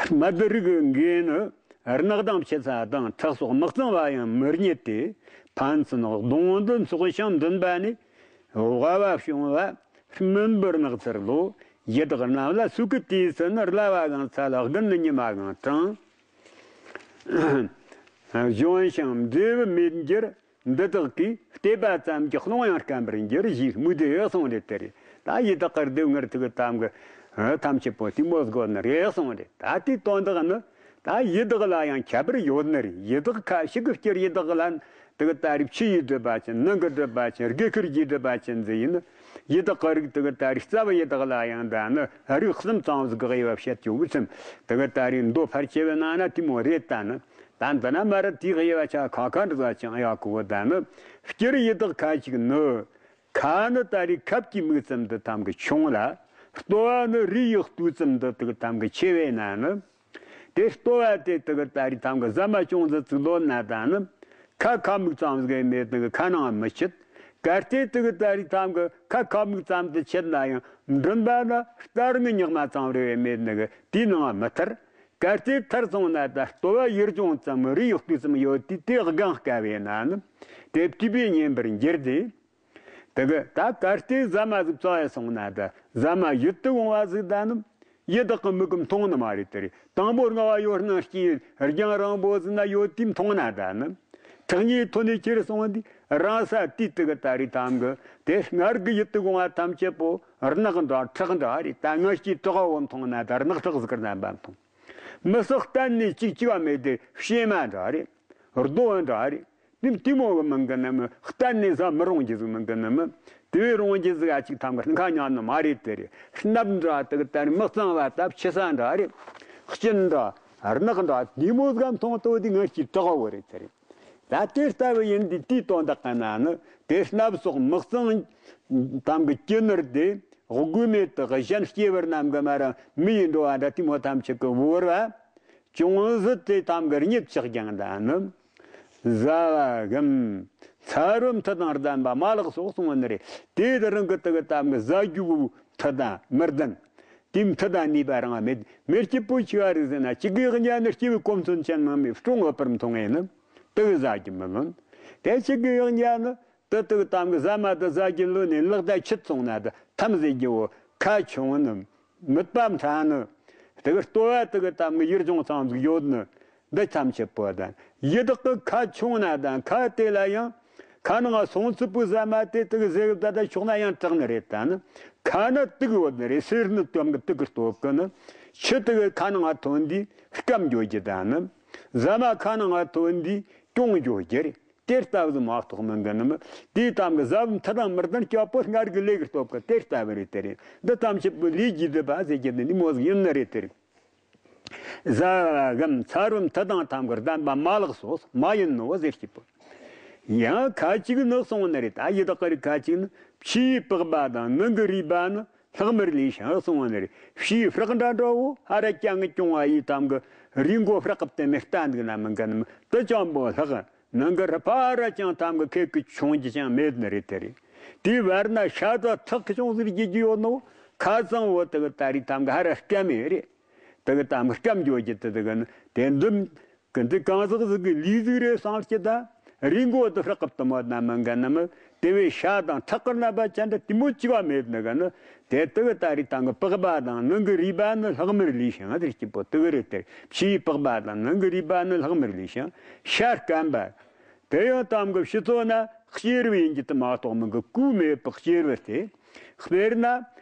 སྨད་རིགས་འགས་ནི་རྣག་དང་ཕྱི་ཚ་དང་ཁྲག་སོགས་མི་གཙང་བ་ཡང་མི་རྙེད་དེ། ཕན་ཚུན་གདོང་དུ་འཚོགས་ཤིང་འདུན་པ་ནི་དབའ་བ་བྱུང་བ་སྨིན་པར་ནག་ཚར་ལོ། ཡི་དྭགས་རྣམས་ལ་སུ་གི་དུས་སུ་ནི་རླ་བ་གང་ཚ་ལ་དགུན་ནི་ཉི་མ་གང་གྲང་། གཞོན་ཞིང་འབྲས་བུ་མེད་འགྱུར། འདི་དག་གིས་བལྟས་པ་ཙམ་གྱིས་སློང་ཡང་སྐམ་པར་འགྱུར་ཞེས་སྨོས་ཏེ་གསུངས་ཏེ་དེ་རེད། ད་ཡི་དྭགས་ཀྱི་སྡུག་བསྔལ་ཐུག་ཐམ་གི་ཐམས་ཅད་པོ་དེ་མོ་དགོས་ནི་རེད་གསུངས་ཏེ། ད་དེའི་དོན་དག་ནི་ད་ཡི་དྭགས་ལ་ཡང་ཁྱད་པར་ཡོད་ནི་རེད། ཡི་དྭགས་ཁ་ཤས་ཀྱི་སྤྱིར་ཡི་དྭགས་ལ་དུ་གི་ད་རེས་ཕྱི་ཡི་སྒྲིབ་པ་ཅན། ནང་གི་སྒྲིབ་པ་ཅན། དགེ་ཁུར་གྱི་སྒྲིབ་པ་ཅན་ཟེར་ཡིན་ནི། ཡི་དྭགས་ཀྱི་རིགས་དུ་གི་ད་རེས་རྩ་བའི་ཡི་དྭགས་ལ་ཡང་ད་ནི་རིགས་གསུམ་ཙམ་ཟིག་གི་དབྱེ་བ་བཤད་ཀྱི་འུ་ཚུམ་དུ་གི་ད་རེས་མདོ་ཕལ་ཆེ་བའི་ནང་ན་དེ་མོ་རེད། ད་ནི། ད་འདི་ན་མ་ར་དེའི་དབྱེ་བ་ཆ་ཁ་ཁ་འདྲ་ཟ་ཅང་ཡག་གོ། ད་ནི་སྤྱིར་ཡི་དྭགས་ཁ་ཅིག་ནི། ཁ་ནི་ད་རེས་ཁབ་ཀྱི་མིག་ཙམ་དུ་ཐམ་གི་ཆུང་ལ། ལྟོ་བ་ནི་རིའི་ཡི་སྟུག་ཙམ་དུ་དུ་གི་ཐམ་གི་ཆེ་བས་ན་ནི། དེ་ལྟོ་བ་དེ་དུ་གི་ད་རེས་ཐམ་གི་ཟ་མ་ཅུང་ཟད་ཙིག་ལོན་ན་ད་ནི། ཁ་ཁ་མིག་ཙམ་ཟིག་མེད་དུ་གི་ཁ་ནང་མི་ཆུད། གལ་ཏེ་དུ་གི་ད་རེས་ཐམ་གི་ཁ་ཁ་མིག་ཙམ་དུ་ཆུད་ན་ཡང་མགྲིན་པ་ན་རྟ་རྔ་ཉག་མ་ཙམ་རེ་བས་མེད་དུ་གི་དེའི་ནང་མི་ཐར། གལ་ཏེ་ཐར་སོང་ན་ད་ལྟོ་བ་ཡུར་ཅུང་ཙམ་རིའི་ཡོག་དུས་ཙམ་ཡོད་དུས་དེ་སྒང་དཀའ་བས་ན་ནི། དེ་བཏུས་པས་ཉན་པར་འགྱུར་ཏེ། དེ་གི་ད་གལ་ཏེ་ཟ་མ་ཟིག་བཙོ་ཡ་སོང་ན་ད་ཟ་མ་ཡུལ་དུ་འོང་བ་ཟིག་ད་ནི་ཡི་དྭགས་ཀྱི་མིག་གིས་མཐོང་ནི་མ་རེད་དེ་རེད། དང་པོ་རྔ་བ་ཡོད་སྣང་སྐྱེས་རྒྱང་རིང་པོ་ཟིག་ན་ཡོད་དུས་མཐོང་ན་ད་ནི། ཁྲག་ཉེས་ཐོན་ནས་ཁྱེར་སོང་དུས་རང་ས་དུས་དེ་གི་ད་རེས་ཐམ་གི་དེ་སྔར་གི་ཡུལ་དུ་འོང་བ་ཐམས་ཅད་པོ་རྣག་འདྲ་ཁྲག་འདྲ་རེད། ད་ང་ཅིག་བྲག་བ་བོ་མཐོང་ན་ད་རྣག་ཁྲག་ཟིག་གི་རྣམ་པ་མཐོང་། མི་སྲོག་གཏན་ནས་གཅིག་གཅིག་བ་མེད་དེ་བཤེས་མ་འདྲ་རེད། རྡོ་བ་འདྲ་རེད། དེ་དེ་མོ་གི་མིན་གི་ནི་མི་གཏན་ནས་ཟ་མི་རུང་རྒྱུ་ཟིག་མིན་གི་ནི་མི་དེ་བས་རུང་རྒྱུ་ཟིག་ཨ་ཅིག་ཐམ་གི་སྣང་ཁ་ཉག་ནི་མ་རེད་དེ་རེད། སྣབས་འདྲ་དེ་གི་ད་རེས་མི་གཙང་བ་ད་ཕྱི་ས་འདྲ་རེད། གཅིན་འདྲ་ རྣག་འདྲ་ནི་མོ་ཟིག་མཐོང་ཏོ་དེ་ང་ཅིག་དྲག་བོ་རེད་ཟེར། ད་དེ་ལྟ་བུ་ཡིན་དུས་དེའི་དོན་དག་གི་ནང་ནི་དེ་སྣབས་སོགས་མི་གཙང་དམ་གི་ཀྱི་ནར་དེ་དགུ་མེད་དུ་གཞན་སྐྱེ་བར་རྣམས་གི་མ་ར་མི་ཡི་འགྲོ་བ་འདྲ་དེ་མོ་ཐམས་ཅད་ཀྱི་བོར་བ། ཅུང་ཟད་དེ་ཐམ་གི་རྙེད་ཆག་ཀྱང་ད་ནི། ཟ་བ་གམ། ཚ་རོ་མཐུ་དང་ལྡན་པ་མ་ལགས་སོགས་གསུངས་པ་ནི་རེད། དེ་ད་རང་གི་དུ་གི་ཐམ་གི་ཟ་རྒྱུ་བོ་མཐུ་དང་མི་ལྡན། དེ་མཐུ་དང་ནུས་པ་རང་མེད། མེ་སྐྱིད་པོ་ཆེ་བ་རིག་ཟེར་ན་ཅི་གི་གཉའ་ནི་སྐྱེ་བའི་གོ་མཚོན་ཅན་མང་མེད་སྲུང་འོད་པར་མཐོང་ངེ་ནི། དུ་གི་ཟ་རྒྱུ་མི་ལོན། དེ་ཅི་གི་གཉའ་ནི། དུ་དུ་གི་ཐམ་གི་ཟ་མ་དུ་ཟ་རྒྱུ་ལོན་ནས་ལག་ད་ཆུད་སོང་ན་དུ་ཐམ་ཟེར་རྒྱུ་བོ་ཁ་ཆུང་ནི། མིད་པ་ཕྲ་ནི། དེ་གི་ལྟོ་བ་དེ་གི་ཐམ་གི་ཡིད་འབྱུང་ཚང་ཟིག་ཡོད་ནི། འདི་ཐམས་ཅད་པོ་དང་ཡི་དྭགས་ཀྱི་ཁ་ཆུང་ན་དང་ཁ་དེ་ལ་ཡང་། ཁ་ནང་སོང་ཚུལ་པོ་ཟ་མ་དེ་དེ་གི་ཟེ་གི་ད་ད་ཆོག་ན་ཡང་དྲག་ནི་རེད་ད་ནི། ཁ་ནི་དུག་ཡོད་ནི་རེད། སེར་ནི་དོམ་གི་དུག་གི་སྟོབས་ཀྱི་ནི། ཆུ་དེ་གི་ཁ་ནང་ཐོན་དུས་སྐམ་འགྱོ་རྒྱུ་ད་ནི། ཟ་མ་ཁ་ནང་ཐོན་དུས་གྱོང་འགྱོ་རྒྱུ་རེད། དེ་ལྟ་བུ་མ་གཏོགས་མིན་གི་ནི་མི། དེའི་ཐམ་གི་ཟབ་མཐུ་དང་མི་ལྡན་སྐྱོ་པོ་སྔར་གི་ལས་ཀྱི་སྟོབས་ཀྱི་དེ་ལྟ་བུ་རེད་དེ་རེད། འདི་ཐམས་ཅད་པོ་ལས་ཀྱི་སྡུད་པ་ཟེར་གྱི་འདི་ནི་མོ་ཟིག་ཡིན་ནི་རེད་དེ་རེད། ཟ་བ་གམ་ཚ་རོ་མཐུ་དང་ཐམ་གི་ལྡན་པ་མ་ལགས་སོ་མ་ཡིན་ནོ་ཟེར་གྱི་པོ། ཡང་ཁ་ཅིག་ནི་གསུངས་ནི་རེད། ད་ཡི་དྭགས་ཀྱི་རིགས་ཁ་ཅིག་ནི་ཕྱིའི་པགས་པ་དང་ནང་གི་རུས་པ་ནི་ལྷག་མར་ལུས་ཤིང་གསུངས་ནི་རེད། ཕྱིའི་ཧྲག་འདྲ་འདྲ་བོ་ཧ་ར་ཅང་གི་གྱོང་བ་ཡི་ཐམ་གི་རུས་མགོ་ཧྲག་གི་བསྟན་ནས་ལྟ་འདུག་ན་མི་འགན་མི་དུ་ཅང་པོ་ལྷག་ནང་གི་རུས་པ་ར་ཅང་ཐམ་གི་ཁེག་གི་ཆུང་རྒྱུ་ཅང་མེད་ནི་རེད་དེ་རེད། དེའི་བར་ན་ཤ་དང་ཐག་གི་ཅུང་ཟིག་རྒྱུ་རྒྱུ་ཡོད་ནོ། ཁ་ཚང་བོ་དེ་གི་ད་རིགས་ཐམ་གི་ཧ་ར་སྐམ་མེད་རེད། དེ་གི་ཐམ་གི་སྐམ་འགྱོ་རྒྱུ་དེ་དེ་གི་ནི་དེ་འདུམ་གི་འདི་གང་ཟག་ཟིག་གི་ལུས་ཟིག་རེད་བསམ་སྐྱེ་ད། རུས་མགོ་དེ་ཧྲག་གི་བསྟན་མོ་ན་མི་འགན་ནི་མི། དེ་བས་ཤ་དང་ཐག་གི་རྣམ་པ་ཅན་དེ་དེ་མོ་ཅི་བ་མེད་ནི་གི་ནི། དེ་དེ་གི་ད་རིགས་ཐམ་གི་པགས་པ་དང་ནང་གི་རུས་པ་ནི་ལྷག་མར་ལུས་ཤིང་ཟེར་གྱི་པོ་དེ་གི་རེད་དེ། ཕྱིའི་པགས་པ་དང་ནང་གི་རུས་པ་ནི་ལྷག་མར་ལུས་ཤིང་ཤ་སྐམ་པ། དེ་ཡང་ཐམ་གི་ཕྱི་ཚོ་ན་གཤེར་བུ་ཡིན་གྱི་དེ་མ་གཏོགས་མི་གི་གོས་མེད་པའི་གཤེར་བུ་སྟེ། དཔེར་ན།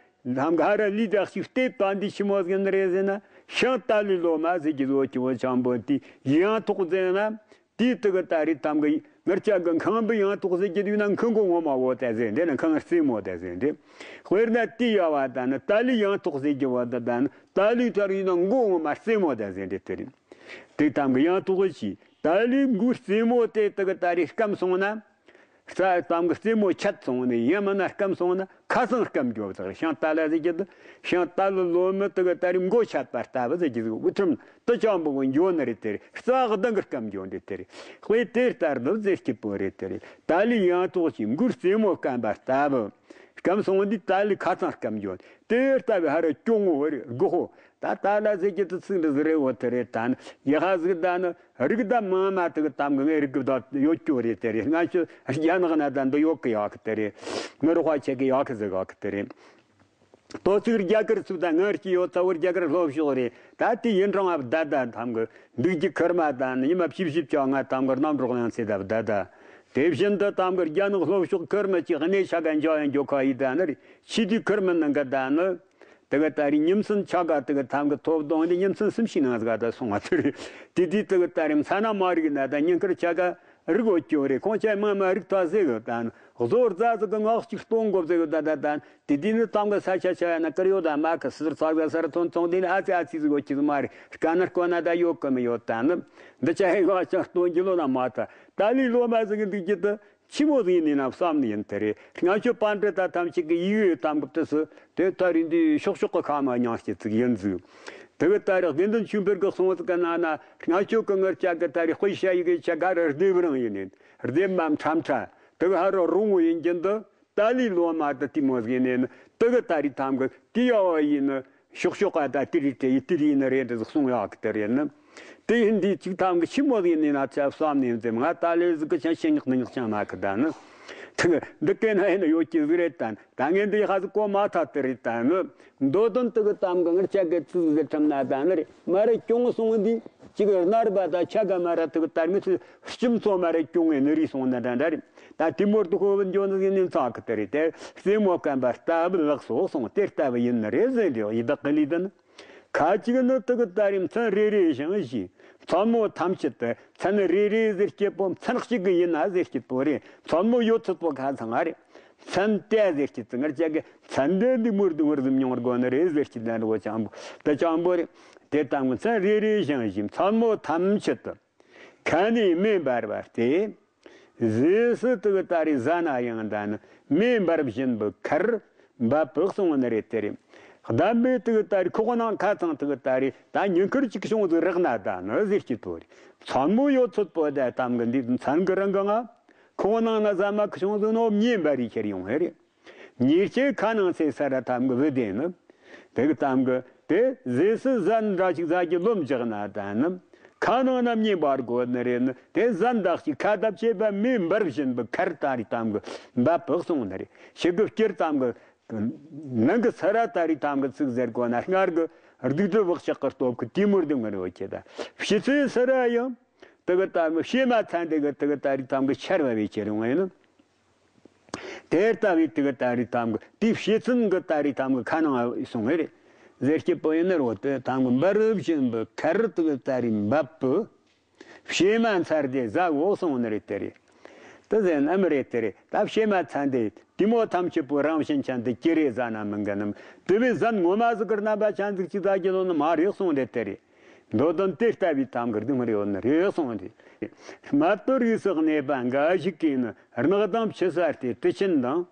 ནམ་ག་ར་ལུས་དག་ཅིག་བལྟས་དང་འདི་ཆི་མོ་ཟིག་ནི་རེད་ཟེར་ན། ཤིང་ཏཱ་ལའི་ལོ་མ་ཟེར་གྱི་བཟོ་གི་བོ་ཆང་པོ་དེ་ཡང་ཐོག་ཟེར་ན། དེའི་དེ་གི་ད་རིགས་ཐམ་གི་ངར་ཅག་གི་ཁང་པའི་ཡང་ཐོག་ཟེར་གྱི་ཡོད་ན་ཁང་གི་ངོ་མ་བོ་ད་ཟེར་འདི་ན་ཁང་རྩེ་མོ་ད་ཟེར་འདི། དཔེར་ན་དེ་ཡ་བ་ད་ནི་ཏཱ་ལའི་ཡང་ཐོག་ཟེར་གྱི་བོ་ད་ད་ནི་ཏཱ་ལའི་ཐར་ཡོད་ན་མགོ་ངོ་མ་རྩེ་མོ་ད་ཟེར་འདི་དེ་རེད། དེ་ཐམ་གི་ཡང་ཐོག་གི་ཅི་ཏཱ་ལའི་མགོའི་རྩེ་མོ་དེ་དེ་གི་ད་རིགས་སྐམ་སོང་ན། རྩ་ཐམ་གི་རྩེ་མོ་ཆད་སོང་ནས་ཡང་མིན་ན་སྐམ་སོང་ན་ཁ་སང་སྐམ་འགྱོ་བ་ཟེར། ཤིང་ཏཱ་ལ་ཟེར་གྱི་འདི་ཤིང་ཏཱ་ལའི་ལོ་མ་དེ་གི་ད་རིགས་མགོ་ཆད་པ་ལྟ་བུ་ཟེར་གྱི་ཟིག་འུ་ཐུམ་དུ་ཅང་པོ་གི་འགྱོ་ནི་རེད་དེ་རེད། རྩ་གི་གདང་གི་སྐམ་འགྱོ་འདི་དེ་རེད། དཔེ་དེ་ལྟར་དུ་ཟེར་གྱི་པོ་རེད་དེ་རེད། ཏཱ་ལའི་ཡང་ཐོག་ཅིག་མགོའི་རྩེ་མོ་སྐམ་པ་ལྟ་བུ། སྐམ་སོང་འདི་ཏཱ་ལའི་ཁ་སང་སྐམ་འགྱོ་དེ་ལྟ་བུ་ཧ་ར་སྐྱོ་ངོ་བོ་རེད་དགོ་ཧོ། ད་ཏཱ་ལ་ཟེར་གྱི་དུ་ཚིག་འདི་ཟིག་རེད་འོ་དེ་རེད་ད་ནི་ཡ་ཧ་ཟིག་ད་ནི་རིགས་ད་མང་མ་དེ་གི་ཐམ་གི་ངའི་རིགས་གི་ད་ཡོད་སྐྱོ་རེད་དེ་རེད། ང་ཆུ་རྒྱ་ནག་ན་ད་འདི་ཡོད་གི་ཡོད་གི་དེ་རེད། ངའི་རོགས་པ་ཆེ་གི་ཡོད་གི་ཟིག་ཡོད་གི་དེ་རེད། ཏོ་ཚིག་རྒྱ་གར་ཚུགས་ད་ངའི་རིགས་ཡོད་ཚ་བོ་རྒྱ་གར་ལྷོ་ཕྱོགས་རེད། ད་དེ་ཡིན་རུང་ཨ་བ་ད་ད་ཐམ་གི་འདུག་གི་ཁར་མ་ད་ནི་ཉི་མ་ཕྱིས་ཕྱིས་ཅོ་ང་ཐམ་གི་རྣམ་རོགས་ལང་ཚེ་ད་བ་ད་ད། དེ་བཞིན་དུ་ཐམ་གི་རྒྱ་ནག་ལྷོ་ཕྱོགས་ཁར་མ་ཅིག་གནས་ཆ་ག་འཇོག་ཡང་འཇོག་ཁ་ཡི་ད་ནི་རེད། ཕྱི་དུས་ཁུར་མི་ནང་གི་ད་ནི། དེ་གི་ད་རིང་ཉིན་མཚན་ཆ་ག་དེ་གི་ཐམ་གི་ཐོབ་དོང་དེ་ཉིན་མཚན་སུམ་ཤི་ནང་ཟིག་ད་སོང་བ་དེ་རེད། དེ་དུས་དེ་གི་ད་རིང་མཚན་ན་མ་རིག་ན་ད་ཉིན་ཁུར་ཆ་ག་རིག་འོ་སྐྱོ་རེད། ཁོང་ཆ་མ་མ་རིག་ཐ་ཟེ་གི་ད་ནི་བཟོ་རྫ་ཟིག་གི་ངག་གཅིག་སྟོང་འགོ་ཟེ་གི་ད་ད་ད་དེ་དུས་ནི་ཐམ་གི་ས་ཆ་ཆ་ཡ་ན་ཀར་ཡོད་ད་མ་གི་སི་ཟུར་ཚག་ཟ་སར་ཐོན་ཚོང་དེ་ནི་ཨ་ཙི་ཨ་ཙི་ཟིག་འོ་ཁྱི་ཟིག་མ་རེད། དཀའ་ན་དཀོན་ན་ད་ཡོད་གི་མི་ཡོད་ད་ནི་འདི་ཆ་ཧེ་ངག་ཅང་སྟོང་གི་ལོ་ན་མ་ད་ཏཱ་ལའི་ལོ་མ་ཟིག་གི་འདུག་གི་ད། ཆི་མོ་ཟིག་ཡིན་ན་བསམ་ནི་ཡིན་དེ་རེད། སྔ་ཆོས་པཎ་ཌི་ཏ་ཐམས་ཅད་ཀྱི་ཡིག་ཡོད་དམ་གི་དུས་སུ་དེ་ད་རིང་འདི་ཤོག་ཤོག་གི་ཁ་མ་མྱངས་སྐྱེ་ཚིག་ཡིན་ཟིག་དེ་གི་ད་རེས་དགེ་འདུན་ཆོས་འཕེལ་གི་གསུང་ཟིག་གི་ནང་ན་སྔ་ཆོས་གི་ངར་ཅག་གི་ད་རེས་དཔེ་ཤ་ཡི་གི་ཆ་ག་ར་སྡེབ་རང་ཡིན་ནི་སྡེབ་མ་ཁྲམ་ཁྲ་དེ་གི་ཧ་རོ་རུང་བོ་ཡིན་གྱི་འདི་ཏཱ་ལའི་ལོ་མ་དེ་དེ་མོ་ཟིག་ཡིན་ནི་དེ་གི་ད་རེས་ཐམ་གི་དེ་ཡ་བ་ཡིན་ནི། ཤོག་ཤོག་ག་ད་དེ་རིགས་དེ་ཡི་དེ་རིགས་ནི་རེད་འདི་ཟིག་གསུང་ཡག་གི་དེ་རེད་ནི། དེ་ཡིན་དུས་ཅིག་ཐམ་གི་ཆི་མོ་ཟིག་ཡིན་ནི་ན་ཚ་བསམ་ནས་འཛེམ་ང་ད་ལས་ཟིག་གི་ཆ་ཤེས་ཉག་ནི་ཉག་ཅང་མ་གི་ད་ནི། དེ་གི་འདི་སྐད་ན་ཡིན་ན་ཡོད་ཀྱི་ཟིག་རེད་ད་ནི། ད་ངས་འདི་ཧ་ཟིག་གོ་མ་ཐག་དེ་རེད་ད་ནི། མདོ་དོན་དེ་གི་ཐམ་གི་ངར་ཅག་གི་ཚིག་ཟིག་ཁྲིམས་ན་ད་ནི་རེད་མ་རེད་ཀྱོང་སོང་འདི་ཅིག་གི་སྣར་བ་ད་ཆ་ག་མ་ར་དེ་གི་དར་མི་ཚོ་སྐྱིམ་ཚོ་མ་རེད་ཀྱོང་ངས་ནི་རི་སོང་ན་འདྲ་འདྲ་རེད། ད་དེ་མོར་དུ་ཁོ་བོ་འཇོན་ཟིག་ནི་ཚ་གི་དེ་རེད་དེ་རྩེ་མོ་སྐམ་པ་ལྟ་བུ་ལགས་སོ་གསུངས་དེ་ལྟ་བུ་ཡིན་ནི་རེད་ཟེར་འདི་ཡི་དྭགས་ཀྱི་ལུས་དོན། ཁ་ཅིག་ནི་དུ་གི་ད་རིང་མཚན་རེ་རེ་ཞིང་ཞིག་མཚན་མོ་ཐམས་ཅད་དུ་མཚན་རེ་རེ་ཟེར་སྐྱེད་པོ་མཚན་གཅིག་གི་ཡིན་ན་ཟེར་སྐྱེད་པོ་རེད། མཚན་མོ་ཡོད་ཚད་པོ་ཁ་ཚང་ང་རེད། མཚན་ལྟས་ཟེར་སྐྱེད་ཚང་ངར་ཅག་གི་མཚན་ལྟས་འདི་མུར་དུ་ངུར་ཟིམ་མྱོང་དགོ་ནི་རེད་ཟེར་སྐྱེད་ལན་རོ་ཅང་པོ་དུ་ཅང་པོ་རེད། དེ་ལྟ་བུ་མཚན་རེ་རེ་བཞིན་བཞིན་མཚན་མོ་ཐམས་ཅད་དུ་ཁ་ནས་མེ་འབར་བ་སྟེ། ཟས་སུ་དུག་དཀྲིས་ཟ་ན་ཡང་ད་ནི་མེ་འབར་བཞིན་པའི་ཁར་འབབ་པའི་གསུང་ནི་རེད་དེ་རེད། གདམས་པའི་དུག་དཀྲིས་ཁོག་ནང་ཁ་ཚང་དུག་དཀྲིས་ད་ཉིན་ཁར་གཅིག་བྱུང་ཟིག་རག་ན་ད་ནི་ཟེར་གྱི་དོ་རེད། མཚན་མོ་ཡོད་ཚོད་པོ་ད་དམ་གི་འདི་མཚན་གི་རང་གི་ང་ཁོག་ནང་ན་ཟ་མ་གི་བྱུང་ཟིག་ནོ་མེ་འབར་རེ་ཁྱེར་ཡོང་ཧེ་རེད། ཉེར་སྤྱད་ཁ་ནང་ཚེ་ས་ར་ཐམ་གི་བུ་དེ་ནི། དེ་གི་ཐམ་གི་དེ་ཟས་སུ་ཟན་འདྲ་ཞིག་ཟ་རྒྱུ་ལོམ་རྒྱག་ན་ད་ནི། ཁ་ནང་ན་མེ་འབར་དགོས་ནི་རེད་ནི། དེ་ཟན་འདྲ་ཞིག་ཁ་བཏབ་བྱེད་པ་མེ་འབར་བཞིན་པའི་ཁར་ད་རེ་ཐམ་གི་འབབ་པའི་གསུང་ནི་རེད། ཞིག་གི་སྤྱིར་ཐམ་གི་ནང་གི་ས་ར་ད་རེ་ཐམ་གི་ཚིག་ཟེར་དགོས་ན་སྔར་གི་སྡིག་སྒྲིབ་བག་ཆགས་གི་སྟོབས་གི་དེ་མུར་དུ་ངར་ཡོད་ཀྱི་ད། ཕྱི་ཚེ་ས་ར་ཡང་དེ་གི་ཐམ་གི་བྱེ་མ་ཚན་དེ་གི་དེ་གི་ད་རེ་ཐམ་གི་ཆར་བ་བའི་ཁྱེར་ཡོང་ཡིན་ནི། དེ་ལྟ་བུའི་དུག་དཀྲིས་ཐམ་གི་དེའི་བཤད་ཚུལ་གི་དཀྲིས་ཐམ་གི་ཁ་ནང་གསུང་ངེ་རེད། ཟེར་སྐྱེ་པོ་ཡིན་ནི་རོ་དེ་ཐམ་གི་འབར་བཞིན་པའི་ཁར་དུག་དཀྲིས་འབབ་པའི་བྱེ་མ་ཚན་དེ་ཟ་འོ་གསུང་ནི་རེད་དེ་རེད། དེ་ཟེར་ནི་མི་རེད་དེ་རེད། ད་བྱེ་མ་ཚན་དེ་དེ་མོ་ཐམས་ཅད་པོ་རང་བཞིན་ཅན་དེ་ཀྱི་རེ་ཟ་ན་མི་འགལ་ནམ། དེ་བས་ཟན་ངོ་མ་ཟིག་གི་རྣམ་པ་ཅན་ཟིག་ཅིག་ཟ་རྒྱུ་ལོ་ནི་མ་རེད་གསུང་རེད་དེ་རེད། མདོ་དོན་དེ་ལྟ་བུའི་ཐམ་གི་སྡུག་བསྔལ་ཡོད་ནི་རེད་གསུངས་ཏེ། སྨད་པའི་རིགས་སུ་གནས་པ་འགའ་ཞིག་གིས་ནི་རྣག་དང་ཕྱི་ས་སྟེ་དུག་ཆེན་དང་།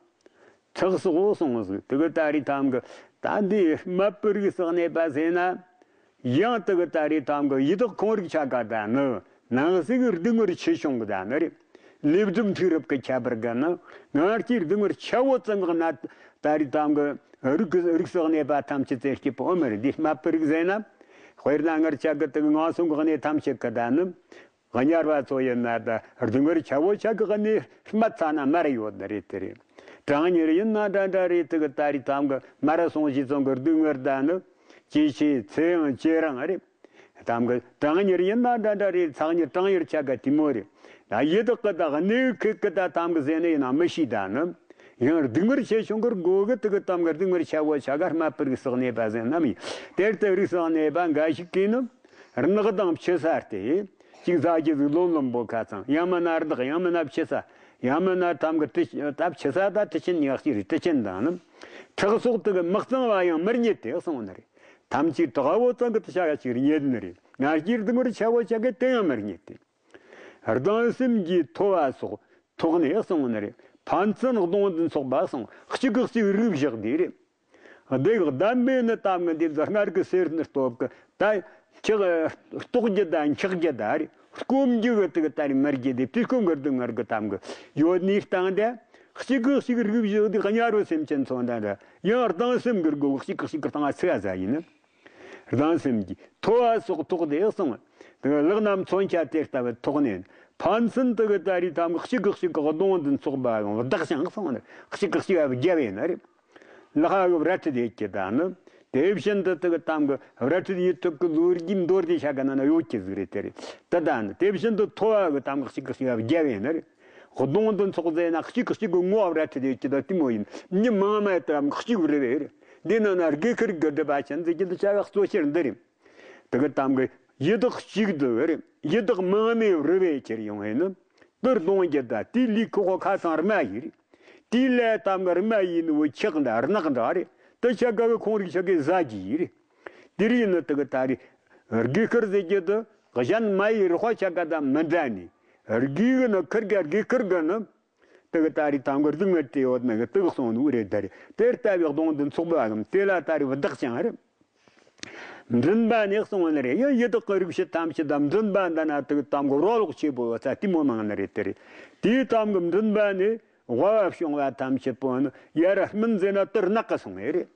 ཚགས་སོགས་གསུངས་སུ་དུག་དཀྲིས་ཐམ་གི་ད་འདི་སྨད་པའི་རིགས་སུ་གནས་པ་ཟེར་ན། ཡང་དུག་དཀྲིས་ཐམ་གི་ཡི་དྭགས་ཁོང་རིགས་ཆ་ག་ད་ནི། ནང་གསེས་ཀྱི་སྡུག་བསྔལ་ཆེ་ཆུང་གི་ད་ནི་རེད། ལས་སྒྲིབ་མཐུག་རབ་ཀྱི་ཁྱད་པར་གི་ནི། ང་རྒྱལ་སྡུག་བསྔལ་ཆེ་བོ་ཙམ་གི་ན་དཀྲིས་ཐམ་གི་རིགས་རིགས་སུ་གནས་པ་ཐམས་ཅད་ཙེ་སྐྱིད་པོ་མི་རེད། འདི་སྨད་པའི་རིགས་ཟེར་ན། དཔེར་ན་ངར་ཆ་གི་དུག་ངང་སོང་གི་གནས་ཐམས་ཅད་གི་ད་ནི། དམྱལ་བ་ཚོ་ཡིན་ན་ད་སྡུག་བསྔལ་ཆེ་བོ་ཆ་གི་གནས་སྨད་ཚ་ན་མར་ཡོད་ནི་རེད་དེ་རེད། གྲང་ཉེར་ཡིན་ན་འདྲ་འདྲ་རེད། དུག་དཀྲིས་ཐམ་གི་མར་སོང་ཞིག་ཙོང་གི་སྡུག་བསྔལ་ད་ནི། ཇེ་ཆེ་ཚེ་ཡང་ཇེ་རིང་རེད། ཐམ་གི་གྲང་ཉེར་ཡིན་ན་འདྲ་འདྲ་རེད། ཚ་ཉེར་གྲང་ཉེར་ཆ་ག་དེ་མོ་རེད། ད་ཡི་དྭགས་ཀྱི་ད་གནས་ཁུལ་གྱི་ད་ཐམ་གི་ཟེར་ནི་ཡིན་ན་མི་ཤེས་ད་ནི། ཡང་སྡུག་བསྔལ་ཆེ་ཆུང་གི་སྒོ་གི་དུག་གི་ཐམ་གི་སྡུག་བསྔལ་ཆེ་བོ་ཆ་ག་སྨད་པའི་རིགས་སུ་གནས་པ་ཟེར་ནམ་ཡིན། དེར་དུ་རིགས་སུ་གནས་པ་འགའ་ཞིག་གིས་ནི། རྣག་དང་ཕྱི་ས་སྟེ། ཅིག་ཟ་རྒྱུ་ཟིག་ལོན་ལོན་པོ་ཁ་ཚང་ཡང་མིན་ན་རྡག་ཡང་མིན་ན་ཕྱི་ས། ཡང་མིན་ན་ཐམ་གི་དུ་ད་ཕྱི་ས་ད་དུག་ཆེན་ཉག་གཅིག་རེད། དུག་ཆེན་དང་ནི། ཁྲག་སོགས་དུག་གི་མི་གཙང་བ་ཡང་མི་རྙེད་དེ་གསུངས་ནི་རེད། ཐམས་ཅད་དྲག་བོ་ཙམ་གྱི་དུ་ཤ་ཡ་ཅིག་རྙེད་ནི་རེད། ང་རྒྱལ་སྡུག་བསྔལ་ཆེ་བོ་ཆ་གི་དེ་ཡང་མི་རྙེད་དེ། སྡང་སེམས་ཀྱིས་མཐོ་བ་སོགས་ཐོགས་ནས་གསུངས་ནི་རེད། ཕན་ཚུན་གདོང་དུ་འཚོགས་པ་གསུངས། གཅིག་གིས་གཅིག་རིག་བཞག་དེ་རེད། སྡེ་གདམས་པས་ནི་ཐམ་གི་འདི་ཚོ་སྔར་གི་གསེར་ནི་སྟོབས་ཀྱི་ད་འཁྱག་རྟོགས་རྒྱུ་དང་འཁྱག་རྒྱུ་ད་རེད། སྐོམ་རྒྱུ་གི་དུག་ད་རེད། མི་རྒྱུ་དེ་དུས་སྐོམ་གི་སྡུག་བསྔལ་གི་ཐམ་གི་ཡོད་ནི་སྟེང་དེ། གཅིག་གིས་གཅིག་རིག་བཞག་དེ་དམྱལ་བའི་སེམས་ཅན་ཚོ་འདྲ་འདྲ་ཡང་སྡང་སེམས་ཀྱི་སྒོ་གཅིག་གིས་གཅིག་གི་སྟེང་ཚིག་ཟ་ཡིན་ནི། སྡང་སེམས་ཀྱིས་མཐོ་བ་སོགས་ཐོགས་ཏེ་གསུངས། དུག་ལག་ན་མཚོན་ཆ་དེ་ལྟ་བུ་ཐོགས་ནས་ཕན་ཚུན་དུག་ད་རེད་ཐམ་གི་གཅིག་གིས་གཅིག་གི་གདོང་དུ་འཚོགས་པའང་བདག་ཅིང་གསུངས་ནི། གཅིག་གིས་གཅིག་ལ་རྒྱབ་ཡིན་ནི་རེད། ལག་གི་རལ་གྲི་དེ་ཀྱི་ད་ནི། དེ་བཞིན་དུ་དུག་ཐམ་གི་རལ་གྲི་ཡིད་ཐུབ་ཀྱི་ལོ་རྒྱུས་མདོར་བསྡུས་བྱ་ག་ན་ན་ཡོད་ཀྱི་ཟིག་རེད་དེ་རེད། དེ་ད་ནི་དེ་བཞིན་དུ་མཐོ་བ་གི་ཐམ་གི་གཅིག་གིས་གཅིག་ལ་རྒྱབ་ཡིན་ནི་རེད། གདོང་དུ་འཚོགས་ཟེར་ན་གཅིག་གིས་གཅིག་གི་ངོ་བོ་རལ་གྲི་དེ་ཀྱི་ད་དེ་མོ་ཡིན། མྱི་མང་མ་ཐམ་གཅིག་རེད་བས་རེད། འདི་ནང་ན་དགེ་ཁུར་གི་སྒྲུབ་པ་ཅན་ཟེར་གྱི་འདི་བྱ་བ་གཙོ་ཆེར་འདི་རེད། དུག་ཐམ་གི་ཡི་དྭགས་གཅིག་ཏུ་རེད། ཡི་དྭགས་མང་མོས་རུ་བས་ཁྱེར་ཡོང་བས་ནི། དུར་གདོང་རྒྱུ་ད་དེའི་ལུས་ཁོག་ཁ་ཚང་རྨ་ཡིན་རེད། དེའི་ལས་ཐམ་གི་རྨ་ཡིན་ནི་བོ་འཁྱག་འདྲ་རྣག་འདྲ་རེད། དུ་ཆ་ག་གི་ཁོང་རིགས་ཆ་གི་ཟ་རྒྱུ་ཡིན་རེད། དེ་རིགས་ནི་དུག་ད་རེད། དགེ་ཁུར་ཟེར་རྒྱུ་དུ་གཞན་མ་ཡི་རོགས་ཆ་ག་དང་མི་འདྲ་ནི། དགེ་གི་ནི་ཁུར་ག་དགེ་ཁུར་གི་ནི། དུག་ད་རེད་ཐམ་གི་སྡུག་བསྔལ་དེ་ཡོད་ནི་གི་དུག་གསུངས་ནི་རེད་ད་རེད། དེ་ལྟ་བུའི་གདོང་དུ་འཚོགས་པའམ་དེ་ལ་ད་རེད་བདག་ཅིང་རེད། མགྲིན་པ་ནས་གསུངས་ནི་རེད། ཡང་ཡི་དྭགས་ཀྱི་རིགས་བཞི་ཐམས་ཅད་དང་མགྲིན་པ་འདི་ན་དུག་ཐམ་གི་རོ་ལོག་ཆེ་པོ་ཡོད་ས་དེ་མོ་མང་ནི་རེད་དེ་རེད། དེའི་ཐམ་གི་མགྲིན་པ་ནས་དབའ་བ་བྱུང་བ་ཐམས་ཅད་པོ་ནི་ཡར་སྨིན་ཟེར་ན་དུར་ནག་གི་སོང་ངེ་རེད།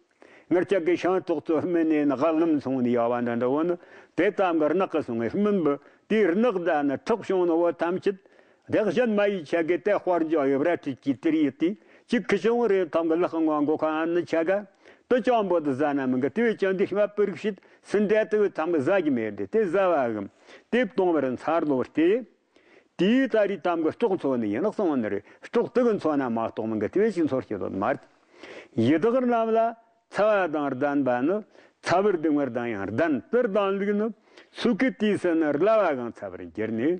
ངར་ཅག་གི་ཤིང་ཐོག་ཚོ་སྨིན་ནས་ནི་དབའ་ལམ་སོང་ནི་ཡ་བ་འདྲ་འདྲ་བོ་ནི་དེ་ཐམ་གི་ནག་གི་སོང་ངེ་སྨིན་པོ་དེའི་ནག་ད་ནི་ཁྲག་བྱུང་ནི་བོ་ཐམས་ཅད། དེ་གཞན་མ་ཡི་ཆ་གི་དེ་དཔལ་འབྱོར་ཡོད་ར་ཁྲིད་ཀྱི་དེར་ཡིད་དེ་གཅིག་ཁི་ཆུང་རེ་ཐམ་གི་ལག་ངོ་མགོ་ཁ་ཨ་ནི་ཆ་ག་དུ་ཅང་པོ་དུ་ཟ་ན་མི་འགི་དེ་བས་ཀྱང་འདི་སྨད་པའི་རིགས་བྱེད་སུན་འབྲས་དུ་ཐམ་གི་ཟ་གི་མེད་དེ་དེ་ཟ་བ་གམ་དེ་གཏོང་བར་འཚར་ལོ་སྟེ། དེའི་ད་རེས་ཐམ་གི་སྲོག་འཚོ་ནི་ཡིན་ནོ་གསུངས་ནི་རེད། སྲོག་དུ་གི་འཚོ་ན་མ་གཏོགས་མི་འགི་དེ་བས་ཅིག་འཚོ་སྐྱེ་ལོ་མ་རེད། ཡི་དྭགས་རྣམས་ལ། ཚ་བ་དང་ལྡན་པ་ནི་ཚ་བའི་སྡུག་བསྔལ་དང་ཡང་ལྡན་པར་ལྡན་ལུགས་ནི་ཚུལ་གྱི་དུས་སུ་ནི་བརླ་བ་གང་ཚ་བར་འགྱུར་ནས།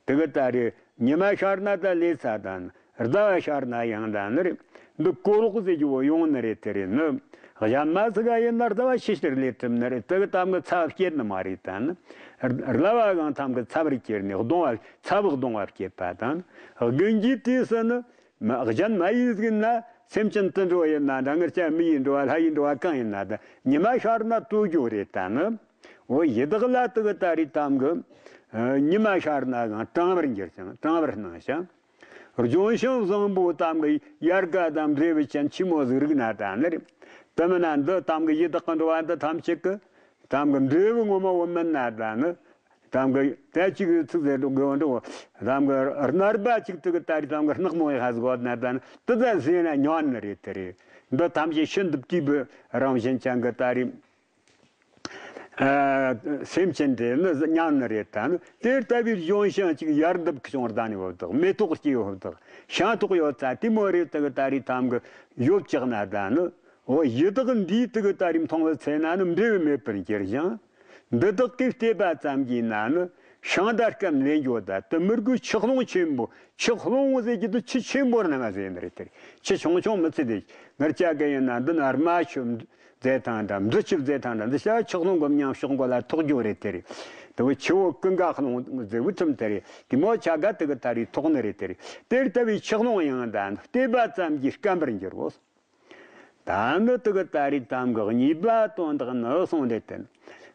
དེ་གི་ད་རེས་ཉི་མ་ཤར་ན་ད་ལས་ཚ་དང་ཟླ་བ་ཤར་ན་ཡང་ལྡན་ནི་རེད། འདི་གོ་ལོག་ཟེར་རྒྱུ་བོ་ཡོང་ནི་རེད། དེ་རེད་ནི་ གཞན་མ་ཟིག་ག་ཡིན་ན་རྩ་བ་ཕྱི་ཕྱིར་ལས་གྲུབ་ནི་རེད། དེ་གི་གཏམ་གི་ཚབ་བསྐྱེད་ནི་མ་རེད་ད་ནི། རླབས་པ་གང་གཏམ་གི་ཚབ་རེ་བསྐྱེད་ནས་གདུང་བ་ཚབ་གདུང་བ་བསྐྱེད་པ་དང་། དགུན་གྱི་དུས་སུ་ནི་མ་གཞན་མ་ཡིན་ཟིག་ན་སེམས་ཅན་དུད་འགྲོ་ཡིན་ན་འདྲ། ངར་ཅག་མི་ཡིན་འགྲོ་བ་ལྷ་ཡིན་འགྲོ་བ་གང་ཡིན་ན་ད་ཉི་མ་ཤར་ན་བཏུལ་རྒྱུ་རེད་ད་ནི། འོ་ཡི་དྭགས་ལ་དེ་གི་ད་རེས་གཏམ་གི་ཉི་མ་ཤར་ན་གང་དྲང་བར་འགྱུར་ཞིང་དྲང་བར་སྣང་ཞིང་། ལྗོན་ཤིང་བཟང་པོ་གཏམ་གི་ཡལ་ག་དང་འབྲས་བུ་ཅན་ཆི་མོ་ཟིག་རིག་ན་ད་ནི་རེད། དེ་མིན་ན་འདི་གཏམ་གི་ཡི་དྭགས་ཀྱི་འགྲོ་བ་འདི་ཐམས་ཅད་ཀྱི་གཏམ་གི་འབྲས་བུ་ངོ་མ་བུད་མིན་ན་ད་ནི། གཏམ་གི་དེ་གཅིག་གི་ཚིག་ཟེར་དགོས་འགྲོ། གཏམ་གི་རྣར་བ་གཅིག་དེ་གི་ད་རེས་གཏམ་གི་སྣག་མོ་ཡི་ཧ་ཟིག་བོད་ན་ད་ནི་དེ་ཙམ་ཟེར་ན་ཉན་ནི་རེད་དེ་རེད། འདི་ཐམས་ཅད་ཤིན་ཏུ་བལྟས་པའི་རང་བཞིན་ཅན་གི་ད་རེས། ཨ། སེམས་ཅན་དེ་ནི་ཉན་ནི་རེད་ད་ནི། དེ་ལྟ་བུའི་ལྗོན་ཤིང་གཅིག་ཡལ་འདབ་ཀྱི་བྱུང་བ་ད་ནི་བབ་དག་མེ་ཏོག་སྐྱེས་བབ་དག་ཤིང་ཏོག་ཡོད་ཚ་དེ་མོ་རེད་དག་ད་རེས་གཏམ་གི་ཡོད་ཅག་ན་ད་ནི། འོ་ཡི་དྭགས་འདིའི་དག་ད་རེས་མཐོང་བའི་ཚེ་ན་ནི་འབྲས་བུ་མེད་པར་འགྱུར་ཞིང་། འདི་དག་གིས་བལྟས་པ་ཙམ་གྱིས་ན་ནི་ཤིང་རྟ་སྐམ་ལེན་འགྱོ་ད་དུ་མུར་གུ་ཆུ་ཀླུང་ཆེན་པོ། ཆུ་ཀླུང་ཟེར་གྱི་དུ་ཆུ་ཆེན་པོར་ནི་མ་ཟེར་ནི་རེད་དེ། ཆུ་ཆུང་ཆུང་མི་ཚེ་དེ་ངར་ཅག་གི་ཡིན་ན་འདི་ན་རྨ་ཆུ་མཛེས་ཐང་འདྲ་འབྲི་ཆུ་མཛེས་ཐང་འདྲ་འདི་ཤ་ཆུ་ཀླུང་གི་མཉམ་ཕྱོགས་མགོ་ལ་ཐོགས་རྒྱུ་རེད་དེ་རེད། དེ་བས་ཆུ་བོ་ཀུན་དགའ་ཀླུང་ཟེར་བུ་ཁྲིམས་དེ་རེད། དེ་མོ་ཆ་ག་དེ་གི་ད་རེས་ཐོགས་ནི་རེད་དེ་རེད། དེ་ལྟ་བུའི་ཆུ་ཀླུང་ཡང་ད་བལྟས་པ་ཙམ་གྱིས་སྐམ་པར་འགྱུར་རོ། ད་ནི་དེ་གི་ད་རེས་གཏམ་གི་གཉིས་པ་དོན་དག་ནི་གསུངས་རེད་དེ།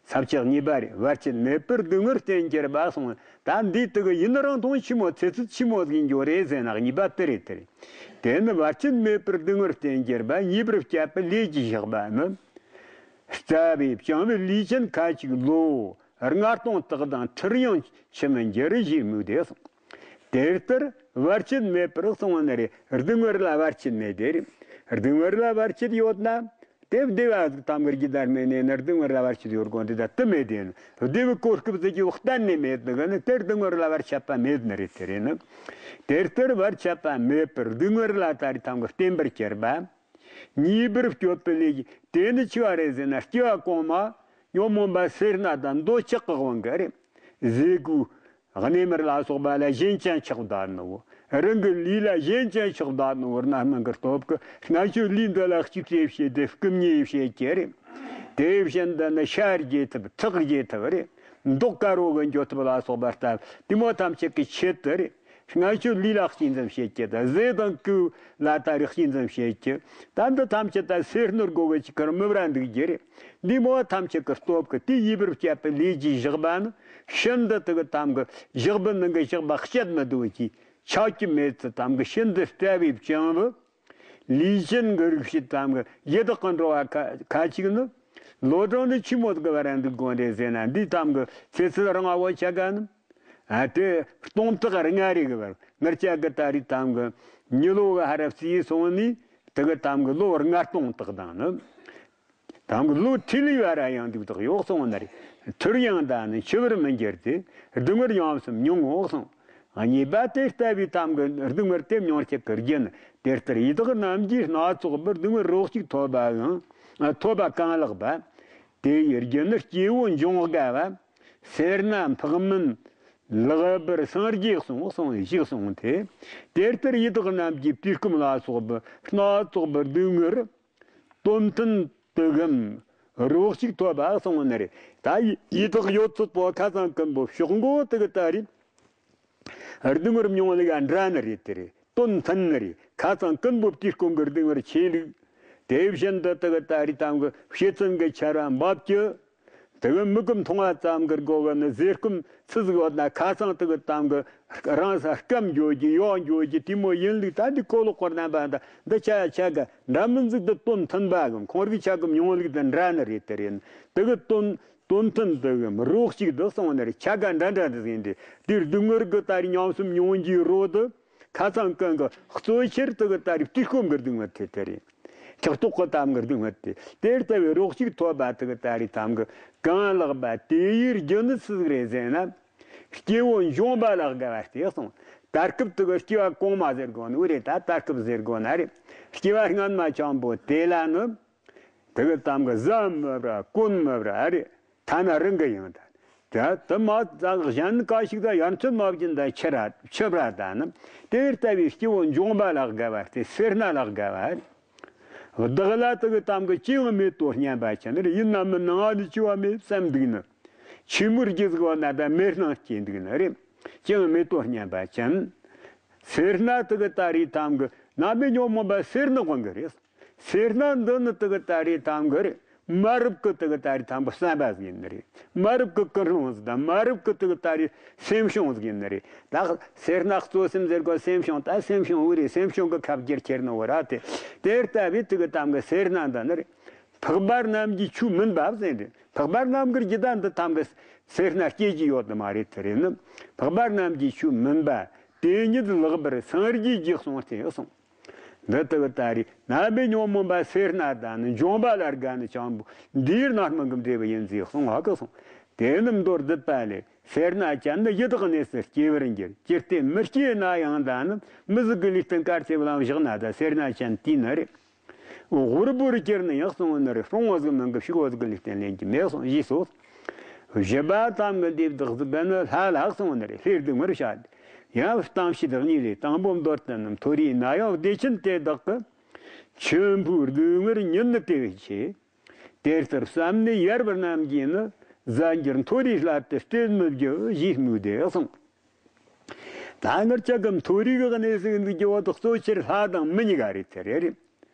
ས་བཅད་གཉིས་པ་རེད། བར་ཆད་མེད་པར་སྡུག་བསྔལ་རྟེན་གྱུར་པ་གསུངས། ད་འདི་དེ་གི་ཡུན་རིང་ཐུང་ཆི་མོ་ཚེ་ཚད་ཆི་མོ་ཟིག་འགྱོ་རེད་ཟེར་ན་གཉིས་པ་དེ་རེད་དེ་རེད། དེ་ནི་བར་ཆད་མེད་པར་སྡུག་བསྔལ་རྟེན་གྱུར་པ་ཉེས་པར་སྤྱད་པའི་ལས་ཀྱིས་བཞག་པ་ནི། རྩ་བའི་བྱང་བའི་ལུས་ཅན་ཁ་ཅིག་ལོ་ལྔ་སྟོང་དག་དང་ཁྲིར་ཡང་ཆི་མི་འགྱུར་ཞེས་སྨོས་ཏེ་གསུངས། དེ་ལྟར་བར་ཆད་མེད་པར་གསུངས་ནི་རེད། སྡུག་བསྔལ་ལ་བར་ཆད་མེད་དེ་རེད། སྡུག་བསྔལ་ལ་བར་ཆད་ཡོད་ན། དེ་བདེ་བ་ཟིག་ཐམ་གར་གྱི་དར་མེད་ནས་ནི་སྡུག་བསྔལ་ལ་བར་ཆད་ཡོད་དགོས་འདི་ད་དུ་མེད་དེ་ནི། བདེ་བའི་གོ་སྐབས་ཟིག་གི་འོག་གཏན་ནས་མེད་ནི་གི་ནི་དེར་སྡུག་བསྔལ་ལ་བར་ཆད་པ་མེད་ནི་རེད་དེ་རེད་ནི། དེ་ལྟར་བར་ཆད་པ་མེད་པར་སྡུག་བསྔལ་ལ་ད་རེས་ཐམ་གར་བརྟེན་པར་གྱུར་པ། ཉེས་པར་སྤྱོད་པའི་ལས་ཀྱི་དེ་ནི་ཆི་བ་རེད་ཟེར་ན་སྐྱེ་བ་གོང་མ། ཉོན་མོངས་པ་སེར་སྣ་དང་འདོད་ཆགས་ཀྱི་དབང་གིས་རེད། ཟས་གོས། གནས་མལ་ལ་སོགས་པ་ལ་ཞེན་ཅིང་ཆགས་བསྡད་ནོ། རང་གི་ལུས་ལ་ཞེན་ཅིང་ཆགས་བསྡད་ནོ་རྣམ་སྨིན་གྱི་སྟོབས་ཀྱིས་སྔ་ཕྱི་ལུས་འདི་ལ་གཅིག་ཅེས་བྱས་ཏེ་རྐུ་མཉེས་བྱེད་ཀྱི་རེད། དེ་བཞིན་དུ་ནི་ཤ་རྒྱས་ཐབས་ཁྲག་རྒྱས་ཐབས་རེད། མདོག་དཀར་བོ་གི་འགྱོ་ཐབས་ལ་སོགས་པ་ལྟ་བུ་དེ་མོ་ཐམས་ཅད་ཀྱི་ཆེད་དུ་རེད། སྔ་ཕྱི་ལུས་ལ་གཅེས་འཛིན་བྱེད་ཀྱི་དང་ཟས་དང་གོས་ལ་ད་རེས་གཅེས་འཛིན་བྱེད་ཀྱི། ད་འདི་ཐམས་ཅད་ད་སེར་སྣར་སྒོ་གི་ཅིག་གར་མི་བར་འདུག་རྒྱུ་རེད། འདི་མོ་ཐམས་ཅད་ཀྱི་སྟོབས་ཀྱིས་དེ་ཡིད་པར་བྱེད་པའི་ལས་ཀྱིས་བཞག་པ་ནི་ཤིན་ཏུ་དེ་གི་གཏམ་གི་བཞག་པའི་ནང་གི་བཞག་པ་སྤྱད་མི་འདུག་ཅིག་ཆགས་ཀྱི་མེད་ཚུལ་གཏམ་གི་ཤིན་ཏུ་རྩ་བའི་བྱང་བུ། ལུས་ཅན་གྱི་རིགས་ཤིག་གཏམ་གི་ཡི་དྭགས་ཀྱི་འགྲོ་བ་ཁ་ཁ་ཅིག་ནི། ལོ་གྲངས་ནི་ཆི་མོ་གི་བར་འདུག་དགོས་རེད་ཟེར་ན་འདི་གཏམ་གི་ཚེ་ཚད་རིང་བ་བོ་ཆ་ག་ནི། ཨ་དེ་སྟོང་ཕྲག་ལྔ་རེ་གི་བར་ངར་ཅག་གི་ད་རེས་གཏམ་གི་མྱི་ལོ་གི་ཧ་ར་བརྩིས་སོང་ནི་དེ་གི་གཏམ་གི་ལོ་ལྔ་སྟོང་དག་དང་ནི། གཏམ་གི་ལོ་ཁྲི་ལོའི་བར་ཡང་འདུག་དག་ཡོད་སོང་ནི་རེད། ཐུར་ཡང་ད་ནི་འཆི་བར་མི་འགྱུར་ཏེ་སྡུག་བསྔལ་ཡོངས་སུ་མྱོང་ངོ་གསུངས། གཉིས་པ་དེ་ལྟ་བུའི་གཏམ་གི་སྡུག་བསྔལ་དེ་མྱོང་བྱེད་ཀྱི་རྒྱུ་ནི་དེ་ལྟར་ཡི་དྭགས་རྣམས་ཀྱིས་སྣ་ཚོགས་པར་སྡུག་བསྔལ་རོ་གཅིག་ཐོབ་པའང་ཐོབ་པ་གང་ལགས་པ། དེ་ཡི་རྒྱུ་ནི་སྐྱེ་བོ་འབྱུང་དགའ་བ། སེར་སྣ་འཕགས་མིན་ལེགས་པར་སངས་རྒྱས་གསུངས་གསུངས་ཞེས་གསུངས་ཏེ། དེ་ལྟར་ཡི་དྭགས་རྣམས་ཀྱིས་དུས་སྐོམ་ལ་སོགས་པའི་སྣ་ཚོགས་པར་སྡུག་བསྔལ་དོན་མཐུན་དུ་གམ་རོ་གཅིག་ཐོབ་པ་གསུངས་ནི་རེད། ད་ཡི་དྭགས་ཡོད་ཚད་པོ་ཁ་སང་ཀུན་པོ་ཕྱོགས་མགོ་དེ་གི་ད་རེད། སྡུག་བསྔལ་མྱོང་ལུགས་འདྲ་ནི་རེད་དེ་རེད། དོན་མཐུན་ནི་རེད། ཁ་སང་ཀུན་པོ་དུས་སྐོམ་གི་སྡུག་བསྔལ་ཆེ་ལུགས། དེ་བཞིན་དུ་དེ་གི་ད་རེད་གཏམ་གི་བཤད་ཚུལ་གི་ཆར་བ་འབབ་ཀྱི། དེ་གི་མི་སྐོམ་འཐུང་བ་ཙམ་གི་སྒོ་གི་ནི་ཟས་སྐོམ་ཚུལ་ཟིག་ཡོད་ན་ཁ་སང་དེ་གི་གཏམ་གི་རང་ས་སྐམ་འགྱོ་རྒྱུ་ཡོག་འགྱོ་རྒྱུ་དེ་མོ་ཡིན་ལུགས། ད་འདི་གོ་ལོག་པར་རྣམ་པ་འདི་འདི་ཆ་ཆ་ག་འདྲ་མིན་ཟིག་འདི་དོན་མཐུན་པ་གི་ཁོང་རིག་ཆ་གི་མྱོང་ལུགས་འདི་འདྲ་ནི་རེད་དེ་རེད། དེ་གི་དོན་དོན་མཐུན་དེ་གི་རོ་གཅིག་འདི་གསུངས་ནི་རེད། ཆ་ག་འདྲ་འདྲ་འདི་ཟིན་ཏེ་དེ་སྡུག་བསྔལ་གི་ད་རེད་ཉམས་སུ་མྱོང་རྒྱུའི་རོ་དེ། ཁ་སང་ཀུན་གི་གཙོ་ཆེར་དེ་གི་ད་རེད་དུས་སྐོམ་གི་སྡུག་བསྔལ་དེ་དེ་རེད། ཁྲག་ཐོག་གི་གཏམ་གི་སྡུག་བསྔལ་དེ། དེ་ལྟ་བུའི་རོ་གཅིག་ཐོབ་པ་དེ་གི་ད་རེད་གཏམ་གི་གང་ལགས་པ། དེ་ཡི་རྒྱུ་ནི་སུ་ཟིག་རེད་ཟེར་ན། སྐྱེ་བོ་འབྱུང་བ་ལ་དགའ་བ་སྟེ་གསུངས། ད་སྐབས་དེ་གི་སྐྱེ་བ་གོང་མ་ཟེར་དགོས་ནི་འུ་རེད། ད་ད་སྐབས་ཟེར་དགོས་ན་རེད། སྐྱེ་བ་སྔན་མ་ཆེན་པོ་དེ་ལ་ནི། དེ་གི་གཏམ་གི་ཟ་མི་བྲ་གོན་མི་བྲ་ཨ་རེད། ཐ་ན་རང་གི་ཡང་ད། ད་དུ་མ་ཙག་གཞན་ག་ཞིག་ད་ཡར་མཚོན་མ་བྱིན་ད་ཆི་ར་ཆི་བྲ་ད་ནི། དེ་ལྟ་བུའི་སྐྱེ་བོ་འབྱུང་བ་ལ་དགའ་བ་སྟེ་སེར་སྣ་ལ་དགའ་བ། བདག་ལ་དེ་གི་དམ་གི་ཅི་ཡང་མེད་དོ་སྙམ་པ་ཅན་རེད། ཡིན་ན་མིན་ན་ང་ནི་ཅི་བ་མེད་བསམ་འདུག་ནི། ཆོས་མོར་རྒྱུ་ཟིག་བ་ན་ད་མེད་སྣང་སྐྱེ་འདུག་ནི་རེད། ཅི་ཡང་མེད་དོ་སྙམ་པ་ཅན། སེར་སྣ་དེ་གི་ད་རེད་དམ་གི་རྣམ་པའི་ཉོན་མོངས་པ་སེར་སྣ་དབང་གི་རེད། སེར་སྣ་འདི་ནི་དེ་གི་ད་རེད་དམ་གི་རེད། མ་རབས་ཀྱི་དེ་གི་ད་རེད་དམ་གི་བསམ་པ་ཟིག་ཡིན་ནི་རེད། མ་རབས་ཀྱི་ཀུན་སློང་ཟིག་དང་མ་རབས་ཀྱི་དེ་གི་ད་རེད་སེམས་བྱུང་ཟིག་ཡིན་ནི་རེད། ད་སེར་སྣ་གཙོ་སེམས་ཟེར་གོ་སེམས་བྱུང་ད་སེམས་བྱུང་བོ་རེད། སེམས་བྱུང་གི་ཁ་བསྒྱུར་ཁྱེར་ནི་བོ་ར་དེ། དེ་ལྟ་བུའི་དེ་གི་དམ་གི་སེར་སྣ་འདི་ནི་རེད། འཕགས་པ་རྣམས་ཀྱི་ཆོས་མིན་པ་ཟེར་ནི་རེད། འཕགས་པ་རྣམས་ཀྱི་རྒྱུད་ད་འདི་དམ་གི་སེར་སྣ་སྐྱེ་རྒྱུ་ཡོད་ནི་མ་རེད། དེ་རེད་ནི། འཕགས་པ་རྣམས་ཀྱི་ཆོས་མིན་པ་དེ་ཉིད་ལེགས་པར་སངས་རྒྱས་ཀྱིས་གསུངས་ཏེ་གསུངས། འདི་ལྟ་བུ་ད་རེད་རྣམ་པའི་ཉོན་མོངས་པ་སེར་སྣ་དང་ནི་འབྱུང་བ་ལ་དགའ་ནི་སྤྱང་པོ་འདིའི་རྣམ་སྨིན་གྱི་འབྲས་བུ་ཡིན་ཟེར་གསུངས་ཧ་གི་གསུངས། དེ་ནི་མདོར་བསྡུས་པ་ལས་སེར་སྣ་ཅན་ནི་ཡི་དྭགས་གནས་སུ་སྐྱེ་བར་འགྱུར། ཇི་སྟེ་མི་སྐྱེ་ན་ཡང་ད་ནི་མི་ཟིག་གི་ལུས་རྟེན་དཀར་ཚེ་བ་ལང་བཞག་ན་ད་སེར་སྣ་ཅན་དེ་ནི་རེད། འོ་ཧུར་པོར་གྱུར་ནི་ཡང་གསུངས་ནི་རེད། སྲུང་བ་ཟིག་མིན་གི་ཕྱུག་པོ་ཟིག་གི་ལུས་རྟེན་ལེན་གྱི་མེད་གསུངས་ཞེས་སོ། བཞི་པ་ཙམ་གྱི་འདི་བདག་གཟུགས་པ་ནི་ལྷ་ལ་གསུངས་ནི་རེད། ལྷའི་སྡུག་བསྔལ་བྱ་སྟེ། ཡང་གཏམ་བཤད་གཉིས་ལས། དང་པོ་མདོར་བསྟན་ནི་མཐོ་རིས་ན་ཡང་བདེ་ཆེན་དེ་དག་གི་ཆེན་པོའི་སྡུག་བསྔལ་ཉིད་ནི་དེ་བས་ཆེ། དེ་ལྟར་བསམས་ནས་ཡར་བར་རྣམས་ཀྱིས་ནི་གཟན་གྱི་མཐོ་རིས་སླར་དུ་སྤྲོད་མི་བགྱི་ཞེས་སྨོས་ཏེ་གསུངས། ད་ངར་ཅག་གི་མཐོ་རིས་ཀྱི་གནས་ཟིག་འདུག་རྒྱུ་བོ་དག་གཙོ་ཆེར་ལྷ་དང་མི་གཉིས་ཀ་རེད་ཟེར་རེད།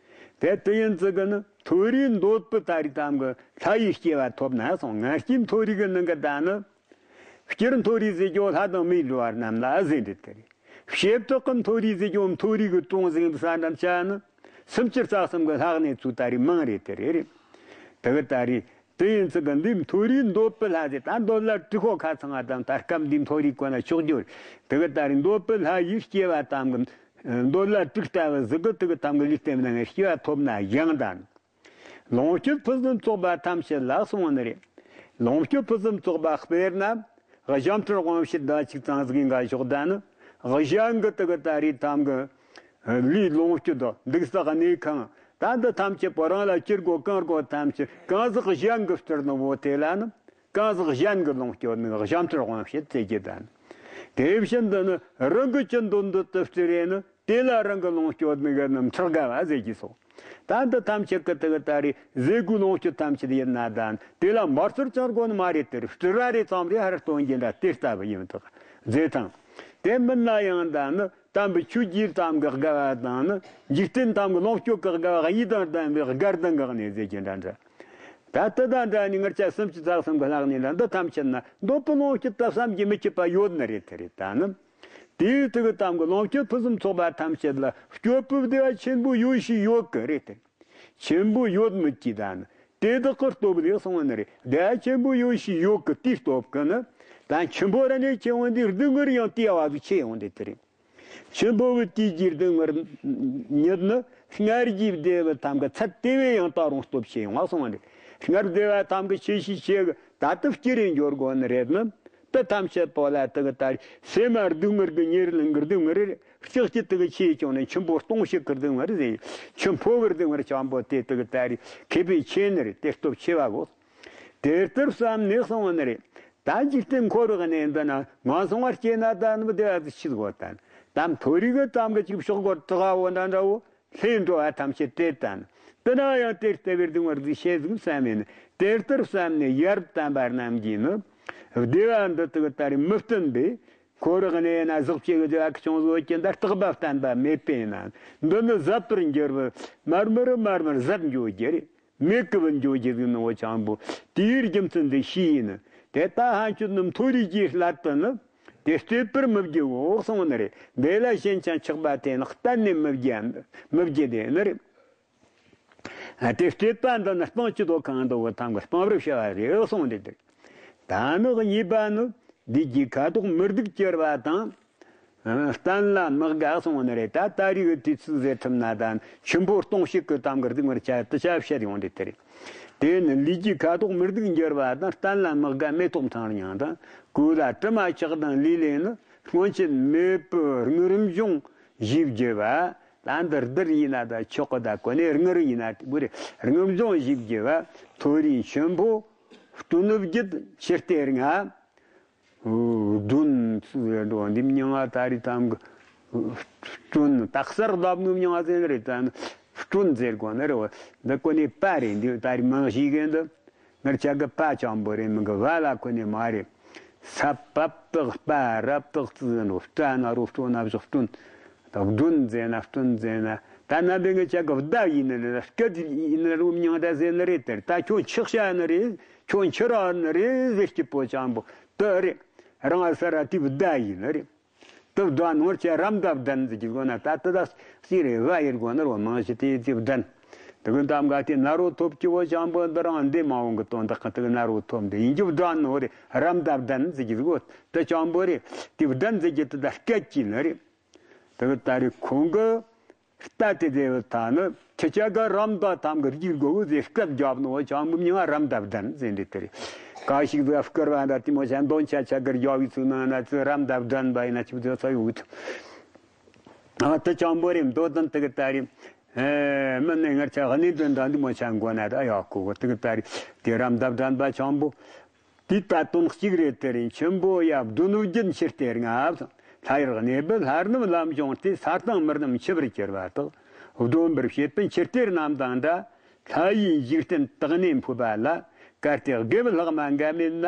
དེ་དུ་ཡིན་ཙི་གི་ནི་མཐོ་རིས་འདོད་པའི་ད་རིགས་ཙམ་གྱི་ལྷ་ཡི་སྐྱེ་བ་ཐོབ་ན་སོང་། ངར་སྐྱེས་མཐོ་རིས་ཀྱི་ནང་གི་ད་ནི། སྤྱིར་མཐོ་རིས་ཟེར་རྒྱུ་ལྷ་དང་མིའི་འགྲོ་བ་རྣམས་ལ་ཟེར་འདི་དེ་རེད། བྱེ་བྲག་གི་མཐོ་རིས་ཟེར་རྒྱུ་མཐོ་རིས་ཀྱི་གྲོང་ཟིག་འདི་ས་འདྲ་ཆ་ནི། སུམ་ཅུ་རྩ་གསུམ་གྱི་ལྷ་གནས་ཚུལ་ད་རེས་མང་རེད་དེ་རེད། དེ་གི་ད་རེས་དེ་ཡིན་ཙི་གི་འདི་མཐོ་རིས་འདོད་པའི་ལྷ་ཟེར་ད་འདོད་ལྷ་དྲུག་པོ་ཁ་ཚང་བ་དང་ད་སྐབས་འདི་མཐོ་རིས་གོ་ན་ཆོག་རྒྱུ་རེད། དེ་གི་ད་རེས་འདོད་པའི་ལྷ་ཡི་སྐྱེ་བ་དམ་གི་འདོད་ལྷ་དྲུག་ལྟ་བུ་ཟིག་གི་དེ་གི་དམ་གི་ལུས་རྟེན་ནང་སྐྱེ་བ་ཐོབ་ན་ཡང་ད་ནི། ལོངས་སྤྱོད་ཕུན་སུམ་ཚོགས་པ་ཐམས་ཅད་ལ་གསུངས་ནི་རེད། ལོངས་སྤྱོད་ཕུན་སུམ་ཚོགས་པ་དཔེར་ན། གཞན་ཕྲུལ་དབང་བྱེད་ཟླ་གཅིག་ཙམ་ཟིག་འགའ་ཞོག་ད་ནི། གཞན་གྱི་དེ་གི་ད་རེས་དམ་གི་ལུས་ལོངས་སྤྱོད་དོ་འདུག་ས་གནས་ཁང་ད་འདི་ཐམས་ཅད་པོ་རང་ལ་ཅི་དགོས་གང་དགོས་ཐམས་ཅད་གང་ཟག་གཞན་གྱིས་སྤྲུལ་ནི་བོ་དེ་ལ་ནི། གང་ཟག་གཞན་གྱི་ལོངས་སྤྱོད་ནི་གཞན་ཕྲུལ་དབང་བྱེད་ཟེར་རྒྱུ་ད་ནི། དེ་བཞིན་དུ་ནི་རང་གི་ཅི་འདོད་འདོད་དུ་སྤྲུལ་རེ་ནི། དེ་ལ་རང་གི་ལོངས་སྤྱོད་ནི་གི་རྣམ་ཕྲག་དགའ་བ་ཟེར་གྱི་སོ། ད་འདི་ཐམས་ཅད་ཀྱི་དེ་གི་ད་རེས་ཟས་གོས་ལོངས་སྤྱོད་ཐམས་ཅད་ཡིན་ན་ད་དེ་ལ་མར་ཚུར་ཅང་དགོས་ནི་མ་རེད་དེར་སྤྲུལ་ར་རེ་ཙམ་རེ་ཧར་སྟོན་གྱི་འདྲ་དེ་ལྟ་བུ་ཡིན་དག་ཟེར་དང་། དེ་མིན་ན་ཡང་ད་ནི་དམ་པའི་ཆོས་ཀྱི་དམ་གྱི་དགའ་བ་དང་ནི་འཇིག་རྟེན་དམ་གྱི་ལོངས་སྤྱོད་ཀྱི་དགའ་བ་གཉིས་དང་ལྡན་པའི་དགའ་ལྡན་གྱི་གནས་ཟེར་གྱི་འདྲ་འདྲ། ད་དེ་དང་འདྲ་ནི་ངར་ཆ་སུམ་ཅུ་རྩ་གསུམ་གྱི་ལྷག་ནས་འདྲ་འདི་ཐམས་ཅད་ན་འདོད་པའི་ལོངས་སྤྱོད་ད་བསམ་གྱིས་མི་ཁྱབ་པ་ཡོད་ནི་རེད་དེ་རེད་ད་ནི། དེའི་དེ་གི་དམ་གྱི་ལོངས་སྤྱོད་ཕུན་སུམ་ཚོགས་པ་ཐམས་ཅད་ལ་སྤྱོད་པའི་བདེ་བ་ཆེན་པོ་ཡོད་ཞིག་ཡོད་གི་རེད་དེ། ཆེན་པོ་ཡོད་མི་གཅིག་ད་ནི་དེ་དག་གི་སྟོབས་ལས་གསུངས་ནི་རེད། བདེ་བ་ཆེན་པོ་ཡོད་ཞིག་ཡོད་གི་དེའི་སྟོབས་གི་ནི། ད་ཆེན་པོ་ར་ནས་ཆེ་འོང་དེ་སྡུག་བསྔལ་ཡང་དེ་བ་ཟིག་ཆེ་འོང་དེ་དེ་རེད། ཆེན་པོ་བའི་དུས་ཀྱི་སྡུག་བསྔལ་ཉིད་ནི་སྔར་གྱི་བདེ་བའི་དམ་གི་ཚད་དེ་བས་ཡང་ད་རུང་སྟོབས་ཆེ་ཡོང་བ་གསུངས་པ་རེད། སྔར་བདེ་བ་དམ་གི་ཆེ་ཞིང་ཆེ་གི་ད་དུ་བསྐྱུར་རེ་འབྱོར་དགོས་ནི་རེད་ནི། དེ་ཐམས་ཅད་པོ་ལ་དེ་གི་ད་སེམས་མ་སྡུག་བསྔལ་གི་ཉེར་ལེན་གི་སྡུག་བསྔལ་རེད། ལྕགས་ཀྱི་དེ་གི་ཆེ་ཀྱང་ནི་ཆེན་པོ་སྟོང་ཞིག་གི་སྡུག་བསྔལ་རེད། ཆེན་པོ་གི་སྡུག་བསྔལ་ཆེན་པོ་དེ་དེ་གི་ད་རེས་ཁེ་ཕན་ཆེ་ནི་རེད། དེ་སྟོབས་ཆེ་བ་གོ། དེ་ལྟར་བསམ་ནས་གསུངས་པ་ནི་རེད། ད་འཇིག་རྟེན་འཁོར་བའི་གནས་འདི་ན་ངན་སོང་བར་སྐྱེས་ན་ད་ནི་བདེ་བ་ཟིག་ཆི་ཟིག་བ་དང་། ད་མཐོ་རིས་ཀྱི་གཏམ་གྱི་ཅིག་ཕྱོགས་སྒོར་དྲག་བོ་འདྲ་འདྲ་བོ་ལྷའི་འགྲོ་བ་ཐམས་ཅད་དེ་ལྟ་ན། དེ་ན་ཡང་དེ་ལྟ་བུའི་སྡུག་བསྔལ་ཟིག་ཤེས་ཟིག་བསམ་ཡིན། དེ་ལྟར་བསམ་ནས་ཡར་བསྟན་པ་རྣམས་ཀྱིས་ནི། བདེ་བ་འདི་དག་ད་རེས་མི་བསྟན་པས། འཁོར་བའི་གནས་ན་ཟག་བཅས་ཀྱི་བདེ་བ་ཆུང་ཟོས་ཀྱི་འདི་རྟག་པ་བསྟན་པ་མེད་པས་ན། འདི་ནི་ཟད་པར་འགྱུར་བའི་མར་མར་མར་མར་ཟད་འགྱོ་རྒྱུ་རེད། མེད་ཀི་བུད་འགྱོ་རྒྱུ་ཟིག་ནི་འོ་ཆང་བུ། དེའི་རྒྱུ་མཚན་འདི་ཤེས་ཡིན། དེ་ལྟ་ཧན་ཆུ་ནི་མཐོ་རིས་ཀྱི་སླད་དུ་ནི། དེ་སྤྱོད་པར་མི་བགྱི་འོ་གསུངས་ནི་རེད། དེ་ལ་ཞེན་ཅིང་ཆགས་པ་དེ་ནི་གཏན་ནས་མི་བགྱི་མི་བགྱི་དེ་ནི་རེད། དེ་སྤྱོད་པ་འདི་ནི་སྤང་ཅི་དོ་གང་དུ་བུ་ཐང་གི་སྤང་བར་བྱ་བ་རེད་གསུངས་ཏེ་འདུག་ད་ནི་གཉིས་པ་ནི་ལུས་ཀྱི་ཁ་དོག་མི་སྡུག་གྱུར་བ་དང་། གཏན་ལ་མི་དགའ་གསུངས་ནི་རེད། ད་ད་རེས་ཀྱི་དུས་ཚོད་ཟེར་ཐུབ་ན་ད་ཆུན་པོ་སྟོང་ཞིག་གི་གཏམ་གྱི་སྡུག་བསྔལ་ཆ་དུ་ཆ་བཤད་ཡོང་དེ་དེ་རེད། དེ་ནི་ལུས་ཀྱི་ཁ་དོག་མི་སྡུག་འགྱུར་བ་དང་། གཏན་ལ་མི་དགའ་མེ་ཏོག་ཕྲེང་རིང་དང་། གོས་ལ་དྲི་མ་ཆགས་དང་ལུས་ལས་ནི། སྔོན་ཆད་མེད་པའི་དངུལ་འབྱུང་བཞི་བགྱི་བ། ད་འདིར་འདིར་ཡིན་ན་ད་ཆོག་གི་ད་གོ་ནས་དངུལ་ཡིན་ན་དེ་དགོས་རེད། དངུལ་འབྱུང་བཞི་བགྱི་བ། མཐོ་རིས་ཆེན་པོ། སྟོན་བརྒྱད་ཕྱིར་སྟེར་ང་། སྒྲོན་འདི་མྱང་ང་ད་རེས་དམ་གི་སྒྲོན་ད་གསར་ལབ་ནུ་མྱང་ང་ཟེར་རེད་ད། སྤྲུན་ཟེར་དགོས་ནི་རེད། འོ་འདི་ཀོ་ནི་པ་རེད། འདི་ད་རེས་མང་ཞིག་གི་འདི་ངར་ཆ་གི་པ་ཅང་པོ་རེད། མི་གི་བ་ལ་ཀོ་ནི་མ་རེད། ས་པ་བཏགས་པ་ར་བཏགས་ཙི་ཟེར་ནོ། སྤྲ་ན་རོ་སྤྲོ་ན་བཞག་སྤྲུན། ད་སྤྲུན་ཟེར་ན་སྤྲུན་ཟེར་ན། ད་ན་འདི་ངི་ཆ་གི་བརྡ་ཡིན་ནི་རེད། སྐད་ཡིན་ནི་རུ་མྱང་ད་ཟེར་ནི་རེད། དེར་ད་ཁྱོད་ཆག་བྱ་ནི་རེད། ཁྱོད་འཆི་ར་ནི་རེད་ཟེར་སྐྱིད་པོ་ཅང་པོ་དེ་རེད། རང་ས་ར་དེ་བརྡ་ཡིན་ནི་རེད། དེ་བརྡ་ནོར་ཆ་རམ་ད་བརྡན་ཟེར་གྱི་དགོས་ན། ད་དེ་ད་སི་རེད། བ་ཡིར་དགོས་ནི་རོ་མང་ཞིག་དེ་དེ་བརྡན། དེ་གི་གདམ་ག་དེ་ན་རོ་ཐོབ་ཀྱི་བོ་ཅང་པོ་འདི་རང་འདི་མ་འོང་གི་དོན་དག་གི་དེ་གི་ན་རོ་ཐོབ་འདི་ཡིན་རྒྱུ་བརྡ་ནོ་རེད། རམ་ད་བརྡན་ཟེར་གྱི་དགོས་དེ་ཅང་པོ་རེད། དེ་བརྡན་ཟེར་གྱི་དེ་ད་སྐད་ཀྱི་ནི་རེད། དེ་གི་ད་རེས་ཁོང་གི་རྟ་དེ་དེ་བོ་ད་ནི་ཁྱི་ཆ་ག་རམ་ད་ཐམ་གི་རྒྱུག་དགོས་གི་ཟེར་སྐད་རྒྱབ་ནོ་བོ་ཅང་པོ་མྱིང་ང་རམ་ད་བརྡན་ཟེར་འདི་དེ་རེད། ག་ཞིག་ཟེར་བསྐུར་བ་འདྲ་དེ་མོ་ཆ་འདོན་ཆ་ཆ་གི་རྒྱབ་བའི་ཚུལ་ནང་ན་ཚུལ་རམ་ད་བརྡན་པ་ཡིན་ན་ཆི་བོ་ཚོ་ཡོད། ཨ་དེ་ཅང་པོ་རེད། མདོ་དོན་དེ་གི་ད་རེད། ཨེ་མི་ནི་ངར་ཆ་གནས་དོན་དང་འདི་མོ་ཆ་མགོ་ན་ད་ཡག་གོ་གོ་དེ་གི་ད་རེད། དེ་རམ་འདབ་དྲན་པ་ཆང་པོ། དེ་ད་དོན་གཅིག་རེད། དེ་རིང་ཆེན་པོ་ཡབ་གདོན་བརྒྱུད་འཆི་ལྟས་ལྔ། ལྷ་ཡུལ་གནས་པའི་ལྷ་རྣམས་ལམ་བྱུང་སྟེ། ས་སྟེང་མི་རྣམས་འཆི་བར་གྱུར་པ་དག། སྡོམ་པར་བྱེད་པའི་འཆི་ལྟས་རྣམས་དང་འདྲ། ལྷ་ཡི་འཇིག་རྟེན་དག་ནས་འཕོས་པ་ལ། གལ་ཏེ་དགེ་བའི་ལྷག་མ་འགའ་མེད་ན།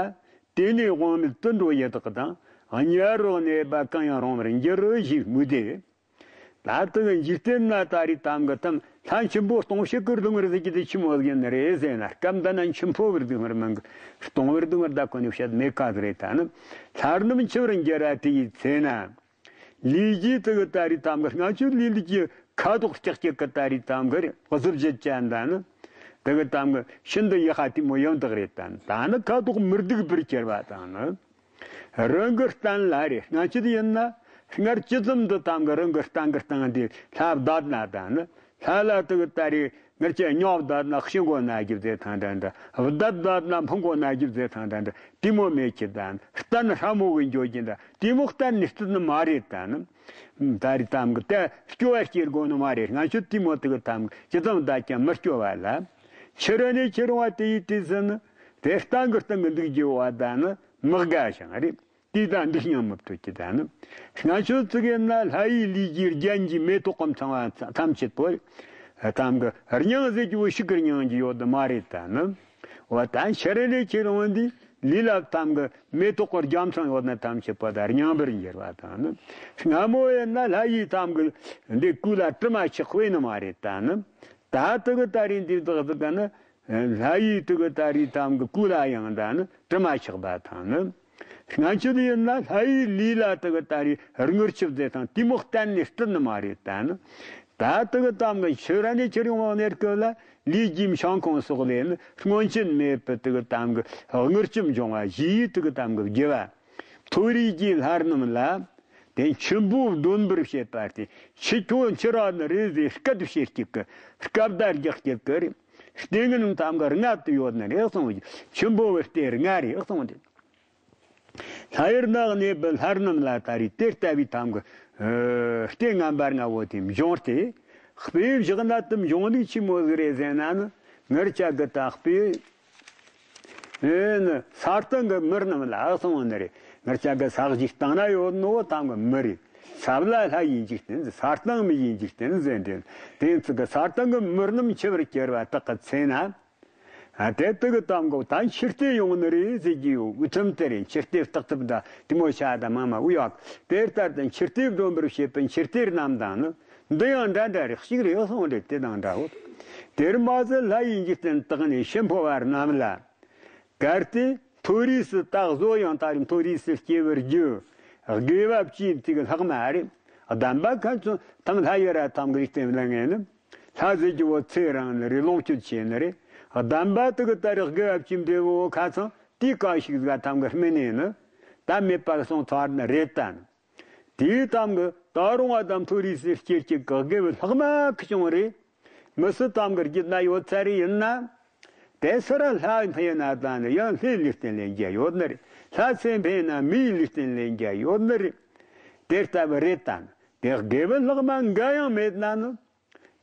དེ་ནས་དབང་མེད་དུད་འགྲོ་ཡི་དྭགས་དང་། དམྱལ་བར་གནས་པ་གང་ཡང་རུང་བར་འགྱུར་ཞེས་སྨོས་ཏེ། ད་དེ་གི་འཇིག་རྟེན་ན་ད་རེས་ཐམ་གི་ཐམ་ལྷ་འཆི་འཕོ་སྟོང་བྱེད་ཀྱི་སྡུག་བསྔལ་ཟེར་གྱི་དེ་ཆི་མོ་ཟིག་ཡིན་ནི་རེད་ཟེར་ན། སྐབས་འདི་ན་འཆི་འཕོ་བའི་སྡུག་བསྔལ་མིན་གི། སྟོང་བའི་སྡུག་བསྔལ་ད་ཁོ་ནས་བཤད་མེད་ཀ་ཟིག་རེད། ད་ནི་ལྷ་རྣམས་འཆི་བར་འགྱུར་ར་དེ་ཡི་ཚེ་ན། ལས་ཀྱི་དེ་གི་ད་རེས་ཐམ་གི་ལྔ་མཆོད་ལས་ལུས་ཀྱི་ཁ་དོག་ལྕགས་ཀྱི་གི་ད་རེས་ཐམ་གི་རེད། གཟི་བརྗིད་ཅན་ད་ནི་དེ་གི་ཐམ་གི་ཤིན་ཏུ་ཡག་ཤ་དེ་མོ་ཡོན་བདག་རེད། ད་ནི་ད་ནི་ཁ་དོག་མི་སྡུག་པར་གྱུར་པ་དང་ནི། རང་གི་སྟན་ལ་རེ་སྔ་ཕྱིར་ཡིན་ན། སྔར་ཇི་ཙམ་དུ་ཐམ་གི་རང་གི་སྟན་གི་སྟེང་དེ་ལྷ་བདག་ན་དང་ནི། ལྷ་ལ་དུ་གི་ད་རེས་སྔར་གྱི་ཉོག་བདག་ན་ཤི་མགོ་ན་རྒྱུ་ཟེར་ཐང་འདྲ་འདྲ། བདག་བདག་ན་ཕུང་མགོ་ན་རྒྱུ་ཟེར་ཐང་འདྲ་འདྲ། དེ་མོ་མེད་ཀྱི་དང་སྟན་ཧྲ་མོ་གི་འཇོག་གྱི་འདྲ། དེ་མོ་གཏན་ནས་སྟན་ནི་མ་རེད། ད་ནི་ད་རེས་ཐམ་གི་དེ་སྐྱོ་བ་སྐྱེ་དགོས་ནི་མ་རེད། སྔ་ཕྱིར་དེ་མོ་དུ་གི་ཐམ་གི་ཇི་ཙམ་བདག་ཀྱང་མི་སྐྱོ་བ་ལ། ཕྱི་རོལ་ནས་ཕྱིར་འོང་བ་དེ་ཡི་དུས་སུ་ནི། དེ་སྟེང་གི་སྟེང་གི་འདུག་རྒྱུ་བ་ད་ནི་མི་དགའ་ཞིང་རེད། དེ་དང་འདུག་སྙམ་མི་ཐུབ་ཀྱི་ད་ནི། སྔ་ཕྱོགས་ཙི་གེ་ན་ལྷ་ཡི་ལུས་ཀྱི་རྒྱན་གྱི་མེ་ཏོག་གམ་ཚང་བ་ཐམས་ཅད་པོ། ཐམ་གི་རྙིང་ཟེར་རྒྱུ་བོ་ཤིག་གི་རྙིང་གི་ཡོད་དུ་མ་རེད། ད་ནི། འོ་ད་ཕྱི་རོལ་ནས་ཁྱེར་འོང་འདི་ལུས་ལ་ཐམ་གི་མེ་ཏོག་གི་རྒྱ་མཚོ་ཡོད་ན་ཐམས་ཅད་པོ་ད་རྙིང་པར་འགྱུར་བ་ད་ནི། སྔ་མོ་ཡིན་ན་ལྷ་ཡི་ཐམ་གི་འདི་སྐུ་ལ་དྲི་མ་ཆགས་པའི་ནི་མ་རེད། ད་ནི། ད་དུ་གི་ད་རེས་འདི་དག་དུ་གི་ནི། ལྷ་ཡི་དུ་གི་ད་རེས་ཐམ་གི་སྐུ་ལ་ཡང་ད་ནི་དྲི་མ་ཆགས་པ་དང་ནི། སྔ་ཕྱིར་ཡིན་ན་ལྷ་ཡི་ལུས་ལ་དུ་གི་ད་རེས་རྔུལ་ཆུ་ཟེར་དང་དེ་མོ་གཏན་ནས་སྲིད་ནི་མ་རེད། ད་ནི། ད་དུ་གི་ཐམ་གི་ཕྱི་རོལ་ནས་ཁྱེར་ཡོང་བ་ནས་སྐབས་ལ་ལུས་ཀྱི་འཕྱང་ཁོང་སོགས་ལས་ནི་སྔོན་ཆད་མེད་པའི་དུ་གི་ཐམ་གི་རྔུལ་ཆུ་འབྱུང་བ་བཞི་ཡི་དུ་གི་ཐམ་གི་དགེ་བ། མཐོ་རིས་ཀྱི་ལྷ་རྣམས་ལ། དེ་འཆི་འཕོ་སྡོམ་པར་བྱེད་པ་སྟེ། འཆི་ཁྱོད་འཆི་ར་ནི་རེད་ཟེར་སྐད་བཤད་ཀྱི་གི་སྐད་བརྡ་རྒྱག་ཀྱི་གི་རེད། ལྟས་ངན་ཐམ་གི་རྔ་དུ་ཡོད་ནི་རེད་གསུངས། འཆི་འཕོ་བའི་ལྟས་རྔ་རེད་གསུངས་ཏེ། ལྷ་ཡུལ་ན་གནས་པའི་ལྷ་རྣམས་ལ་ད་རེས་དེ་ལྟ་བུའི་ཐམ་གི་ལྟས་ངན་པ་ལྔ་བོ་དེ་འབྱུང་སྟེ། དཔེ་བཞག་ན་དུ་འབྱུང་ནི་ཆི་མོ་ཟིག་རེད་ཟེར་ན་ནི། ངར་ཆ་གི་དག་པས། ཨེ་ནི་ས་སྟེང་གི་མི་རྣམས་ལ་གསུངས་ནི་རེད། ངར་ཆ་གི་ས་གཞི་སྟེང་ན་ཡོད་ནོ་ཐམ་གི་མི་རེད། ས་བླ་ལྷ་ཡི་འཇིག་རྟེན་ཟེར། ས་སྟེང་མི་ཡི་འཇིག་རྟེན་ཟེར་འདྲེན། དེ་ཚོ་གི་ས་སྟེང་གི་མི་རྣམས་འཆི་བར་གྱུར་པ་དག་གི་ཚེ་ན། ཨ་དེ་དུ་གི་ཐམ་གི་ད་འཆི་ལྟས་ཡོང་ནི་རེད་ཟེར་གྱི་ཡོད། འུ་ཐུམ་དེ་རེད། འཆི་ལྟས་བརྟག་ཐུབ་ད་དེ་མོ་ཆ་ད་མ་མ་འུ་ཡག་དེ་ལྟར་དུ་འཆི་ལྟས་སྡོམ་པར་བྱེད་པའི་འཆི་ལྟས་རྣམས་དང་ནི། འདི་ཡང་འདྲ་འདྲ་རེ་གཅིག་རེ་གསུངས་རེ་དེ་དང་འདྲའོ། དེར་མ་ཟད་ལྷ་ཡི་འཇིག་རྟེན་དག་ནས་འཆི་འཕོ་བ་རྣམས་ལ། གལ་ཏེ་མཐོ་རིས་སུ་ད་གཟོད་ཡང་ད་རེས་མཐོ་རིས་སུ་སྐྱེ་བར་རྒྱུ། དགེ་བ་བཅས་དེ་གི་ལྷག་མ་རེད། གདམས་པ་ཁ་ཚོན་ཐམ་ལྷ་ཡི་ར་ཐམ་གི་རིགས་བསྟན་ལ་ངེས་ནི། ལྷ་ཟེར་རྒྱུ་བོ་ཚེ་རིང་ནི་རེད། ལོངས་སྤྱོད་ཆེ་ནི་རེད། གདམས་པ་དེ་གི་ད་རེས་དགེ་བ་བཅས་འབྲས་བུ་ཁ་ཚང་དེའི་གང་ཞིག་ག་ཐམ་གི་སྨིན་ནས་ནི། ད་མེད་པར་སོང་ཚར་ནི་རེད་ད་ནི། དེའི་ཐམ་གི་ད་རུང་བ་དམ་མཐོ་རིས་སུ་སྐྱེ་སྐྱེ་གི་དགེ་བའི་ལྷག་མ་ཁི་བྱུང་རེད། མི་སུ་ཐམ་གི་རྒྱུད་ན་ཡོད་ཚར་རེ་ཡིན་ན། དེ་སུ་ར་ལྷ་འཕེན་ན་ད་ནི་ཡང་ལྷའི་ལུས་རྟེན་ལེན་རྒྱུ་ཡོད་ནི་རེད། ལྷ་ཚེ་འཕེན་ན་མིའི་ལུས་རྟེན་ལེན་རྒྱུ་ཡོད་ནི་རེད། དེ་ལྟ་བུ་རེད་ད་ནི་དེ་དགེ་བའི་ལྷག་མ་འགའ་ཡང་མེད་ན་ནི།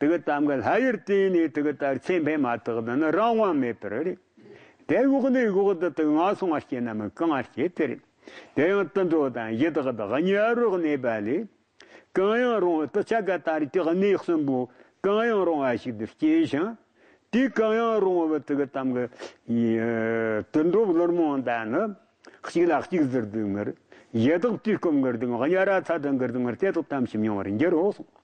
དེ་གི་ཐམ་གི་ལྷ་ཡུལ་དེ་ནས་དེ་གི་ལྟར་ཚེ་འཕེན་མ་ཐག་ཏུ་ནི་རང་དབང་མེད་པར་རེད། དེ་འོག་ནས་འོག་ཏུ་དེ་ངན་སོང་ང་སྐྱེ་ན་མི་གང་ང་སྐྱེ་དེ་རེད། དེ་ཡང་དུད་འགྲོ་དང་ཡི་དྭགས་དང་དམྱལ་བར་གནས་པ་ལས། གང་ཡང་རུང་དུ་ཆ་ག་ད་རེས་དེ་གནས་གསུམ་པོ་ གང་ཡང་རུང་བ་ཞིག་ཏུ་སྐྱེས་ཤིང་། དེའི་གང་ཡང་རུང་བ་དེ་གི་གཏམ་གི་ཡི་དུད་འགྲོ་ལུར་མོ་འདའ་ནི། གཅིག་ལ་གཅིག་ཟེར་སྡུག་ངར། ཡི་དྭགས་དུས་སྐོམ་གི་སྡུག་ངར། དབྱར་ར་ཚ་གྲང་གི་སྡུག་ངར། དེ་དག་ཐམས་ཅད་མྱོང་བར་འགྱུར་རོ་གསུངས།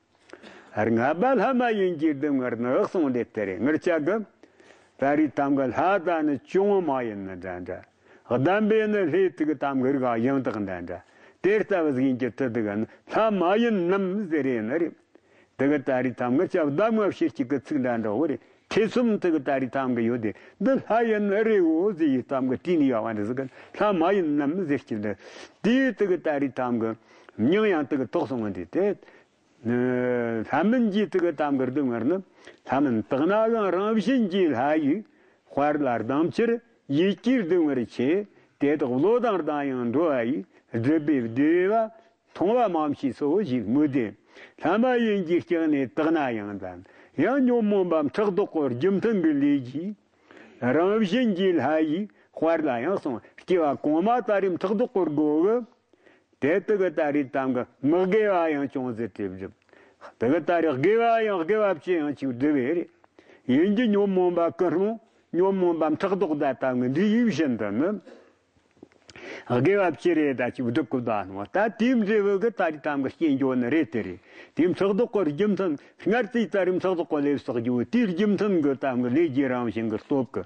ལྔ་པ་ལྷ་མ་ཡིན་གྱི་སྡུག་ངར་ནི་གསུངས་ཏེ་དེ་རེད། ངར་ཅག་གི་ད་རེས་གཏམ་གི་ལྷ་དང་ནི་ཅུང་མ་ཡིན་ནི་འདྲ་འདྲ། གདམས་པས་ནི་ལྷའི་དུག་དམ་གི་རིགས་ཡང་དག་འདྲ་འདྲ། དེ་ལྟ་བུ་ཟིག་ཡིན་གྱི་དུ་དུག་ནི་ལྷ་མ་ཡིན་ནམ་ཟེར་རེ་ནི་རེད། དེ་གི་ད་རེས་ཐམ་གི་ཅབ་གདམས་ངག་ཕྱི་གཅིག་གི་ཚིག་འདྲ་འདྲ་བོ་རེད། ཐེ་ཚོམ་དེ་གི་ད་རེས་ཐམ་གི་ཡོད་དེ། འདི་ལྷ་ཡིན་ནི་རེད་འོ་ཟེར་ཡི་ཐམ་གི་དྲིས་ནི་ཡོད་བ་འདི་ཟིག་གི་ལྷ་མ་ཡིན་ནམ་ཟེར་གྱི་འདི། དེའི་དེ་གི་ད་རེས་ཐམ་གི་མྱིང་ཡང་དེ་གི་ཐོགས་སོང་བ་འདི་དེ། ལྷ་མིན་གྱི་དེ་གི་ཐམ་གི་སྡུག་ངར་ནི། ལྷ་མིན་དག་ན་ཡང་རང་བཞིན་གྱི་ལྷ་ཡི་དཔལ་ལ་སྡང་ཕྱིར་ཡིད་ཀྱི་སྡུག་ངར་ཆེ། དེ་དག་བློ་དང་ལྡན་ཡང་འགྲོ་བ་ཡི་སྒྲིབ་པའི་བདེ་བ། མཐོང་བ་མ་མཆིས་སོ་ཞེས་མོས་ཏེ། ལྷ་མ་ཡིན་གྱི་སྐྱེ་གནས་དག་ན་ཡང་དང་། ཡང་ཉོན་མོངས་པ་ཕྲག་དོག་གི་རྒྱུ་མཐུན་གྱི་ལས་ཀྱིས། རང་བཞིན་གྱི་ལྷ་ཡི་དཔལ་ལ་ཡང་གསུངས། སྐྱེ་བ་གོང་མ་ད་རེས་ཕྲག་དོག་གི་སྒོ་གི། དེ་དག་གི་ད་རེས་དམ་གི་མི་དགེ་བ་ཡང་ཅུང་ཟད་དེ་བསྒྲུབ། དེ་གི་ད་རེས་དགེ་བ་ཡང་དགེ་བ་བཅུ་ཡང་ཅིག་བསྒྲུབ་པས་རེད། ཡིན་གྱི་ཉོན་མོངས་པ་ཀུན་སློང་། ཉོན་མོངས་པ་ཕྲག་དོག་དང་དམ་གི་འདི་ཡིན་བཞིན་དུ་ནི། དགེ་བ་ཅི་རེད་ད་ཅིག་སྒྲུབ་དགོས་ད་ནོ། ད་དེའི་འབྲས་བུ་གི་ད་རེས་དམ་གི་སྐྱེ་འགྱོ་ནི་རེད་དེ་རེད། དེའི་ཕྲག་དོག་གི་རྒྱུ་མཚན་སྔར་དེའི་ད་རེས་ཕྲག་དོག་གི་ལས་བསགས་རྒྱུ་དེའི་རྒྱུ་མཚན་གི་དམ་གི་ལས་རྒྱུ་རང་བཞིན་གི་སྟོབས་གི།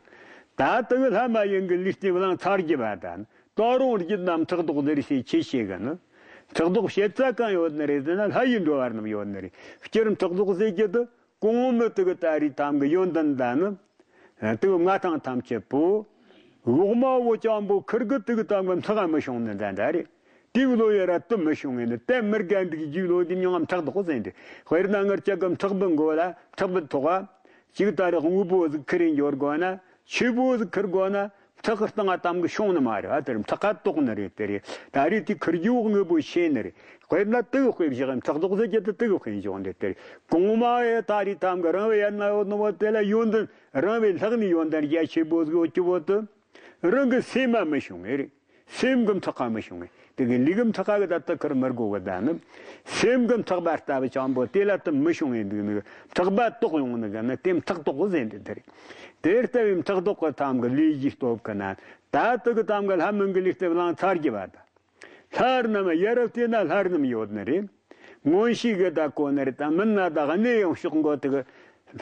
ད་དེ་གི་ལྷ་མ་ཡིན་གི་ལུས་རྟེན་བླང་ཚར་རྒྱུ་བ་ད་ནི་ད་རུང་རྒྱུ་རྣམས་ཕྲག་དོག་ལས་སེ་ཆེ་ཤེས་གི་ནི། ཕྲག་དོག་བྱེད་ས་གང་ཡོད་ནི་རེད་ཟེར་ན་ལྷ་ཡི་འགྲོ་བ་རྣམས་ཡོད་ནི་རེད། སྤྱིར་ཕྲག་དོག་ཟེར་རྒྱུ་དེ། གོང་མི་དེ་གི་ད་རེས་དམ་གི་ཡོན་ཏན་ད་ནི། དེ་གི་མངའ་ཐང་ཐམས་ཅད་པོ། འོག་མ་བོ་ཅང་པོ་ཁིར་གི་དེ་གི་དམ་གི་མཐག་མི་ཤོང་ནི་འདྲ་འདྲ་རེད། དེའི་བློ་ཡ་ར་དུ་མི་ཤོང་ངེ་ནི་དེ་མི་དགའ་འདུག་རྒྱུའི་བློ་དེ་མྱང་ང་ཕྲག་དོག་ཟེར་འདི། དཔེར་ན་ངར་ཅག་གི་ཕྲག་པའི་མགོ་ལ་ཕྲག་པའི་ཐོག་ག་ཅིག་ད་རེས་དངོས་པོ་ཟིག་ཁིར་འགྱོ་དགོ་ན་ཆོས་པོ་ཟིག་ཁིར་དགོ་ན། ཕྲག་གི་སྟེང་ང་དམ་གི་ཤོང་ནི་མ་རེད། ཨ་དེར་ཕྲག་ཁ་དོག་ནི་རེད་དེ་རེད། ད་རེས་དེ་ཁུར་རྒྱུ་དངོས་པོ་ཤེས་ནི་རེད། དཔེར་ན་དེ་གི་དཔེ་བཞག་ཕྲག་དོག་ཟེར་རྒྱུ་དེ་དེ་གི་དཔེ་འཇོག་འདི་དེ་རེད། གོང་མ་ཡི་ད་རེས་དམ་གི་རང་བའི་ཡན་ན་ཡོད་ནི་བོ་དེ་ལ་ཡོན་ཏན་རང་བའི་ལྷག་ནི་ཡོན་ཏན་རྒྱ་ཆེ་བོ་ཟིག་ཡོད་རྒྱུ་བོ་དེ། རང་གི་སེམས་མ་མི་ཤོང་ངེ་རེད། སེམས་གི་མཐག་ཁ་མི་ཤོང་ངེ་དེ་གི་ལུས་གི་མཐག་ཁ་གི་ད་དེ་ཁུར་མི་དགོ་གི་ད་ནི། སེམས་གི་མཐག་པ་ལྟ་བུ་ཅང་པོ་དེ་ལ་དེ་མི་ཤོང་ངེ་འདུག་ནི་ཕྲག་པ་དོག་ཡོང་ནི་གི་ནི་དེ་ཕྲག་དོག་ཟེར་འདི་དེ་རེད། དེ་ལྟ་བུའི་ཕྲག་དོག་གི་དམ་གི་ལས་ཀྱི་སྟོབས་གི་ན། ད་དེ་གི་དམ་གི་ལྷ་མིན་གི་ལུས་རྟེན་བླང་ཚར་རྒྱུ་བ་ད། ལྷ་རྣམས་ཡ་རབས་དེ་ན་ལྷ་རྣམས་ཡོད་ནི་རེད། མངོན་ཤེས་གི་ད་གོ་ནི་རེད། ད་མིན་ན་ད་གནས་ཡང་ཕྱོགས་མགོ་དེ་གི་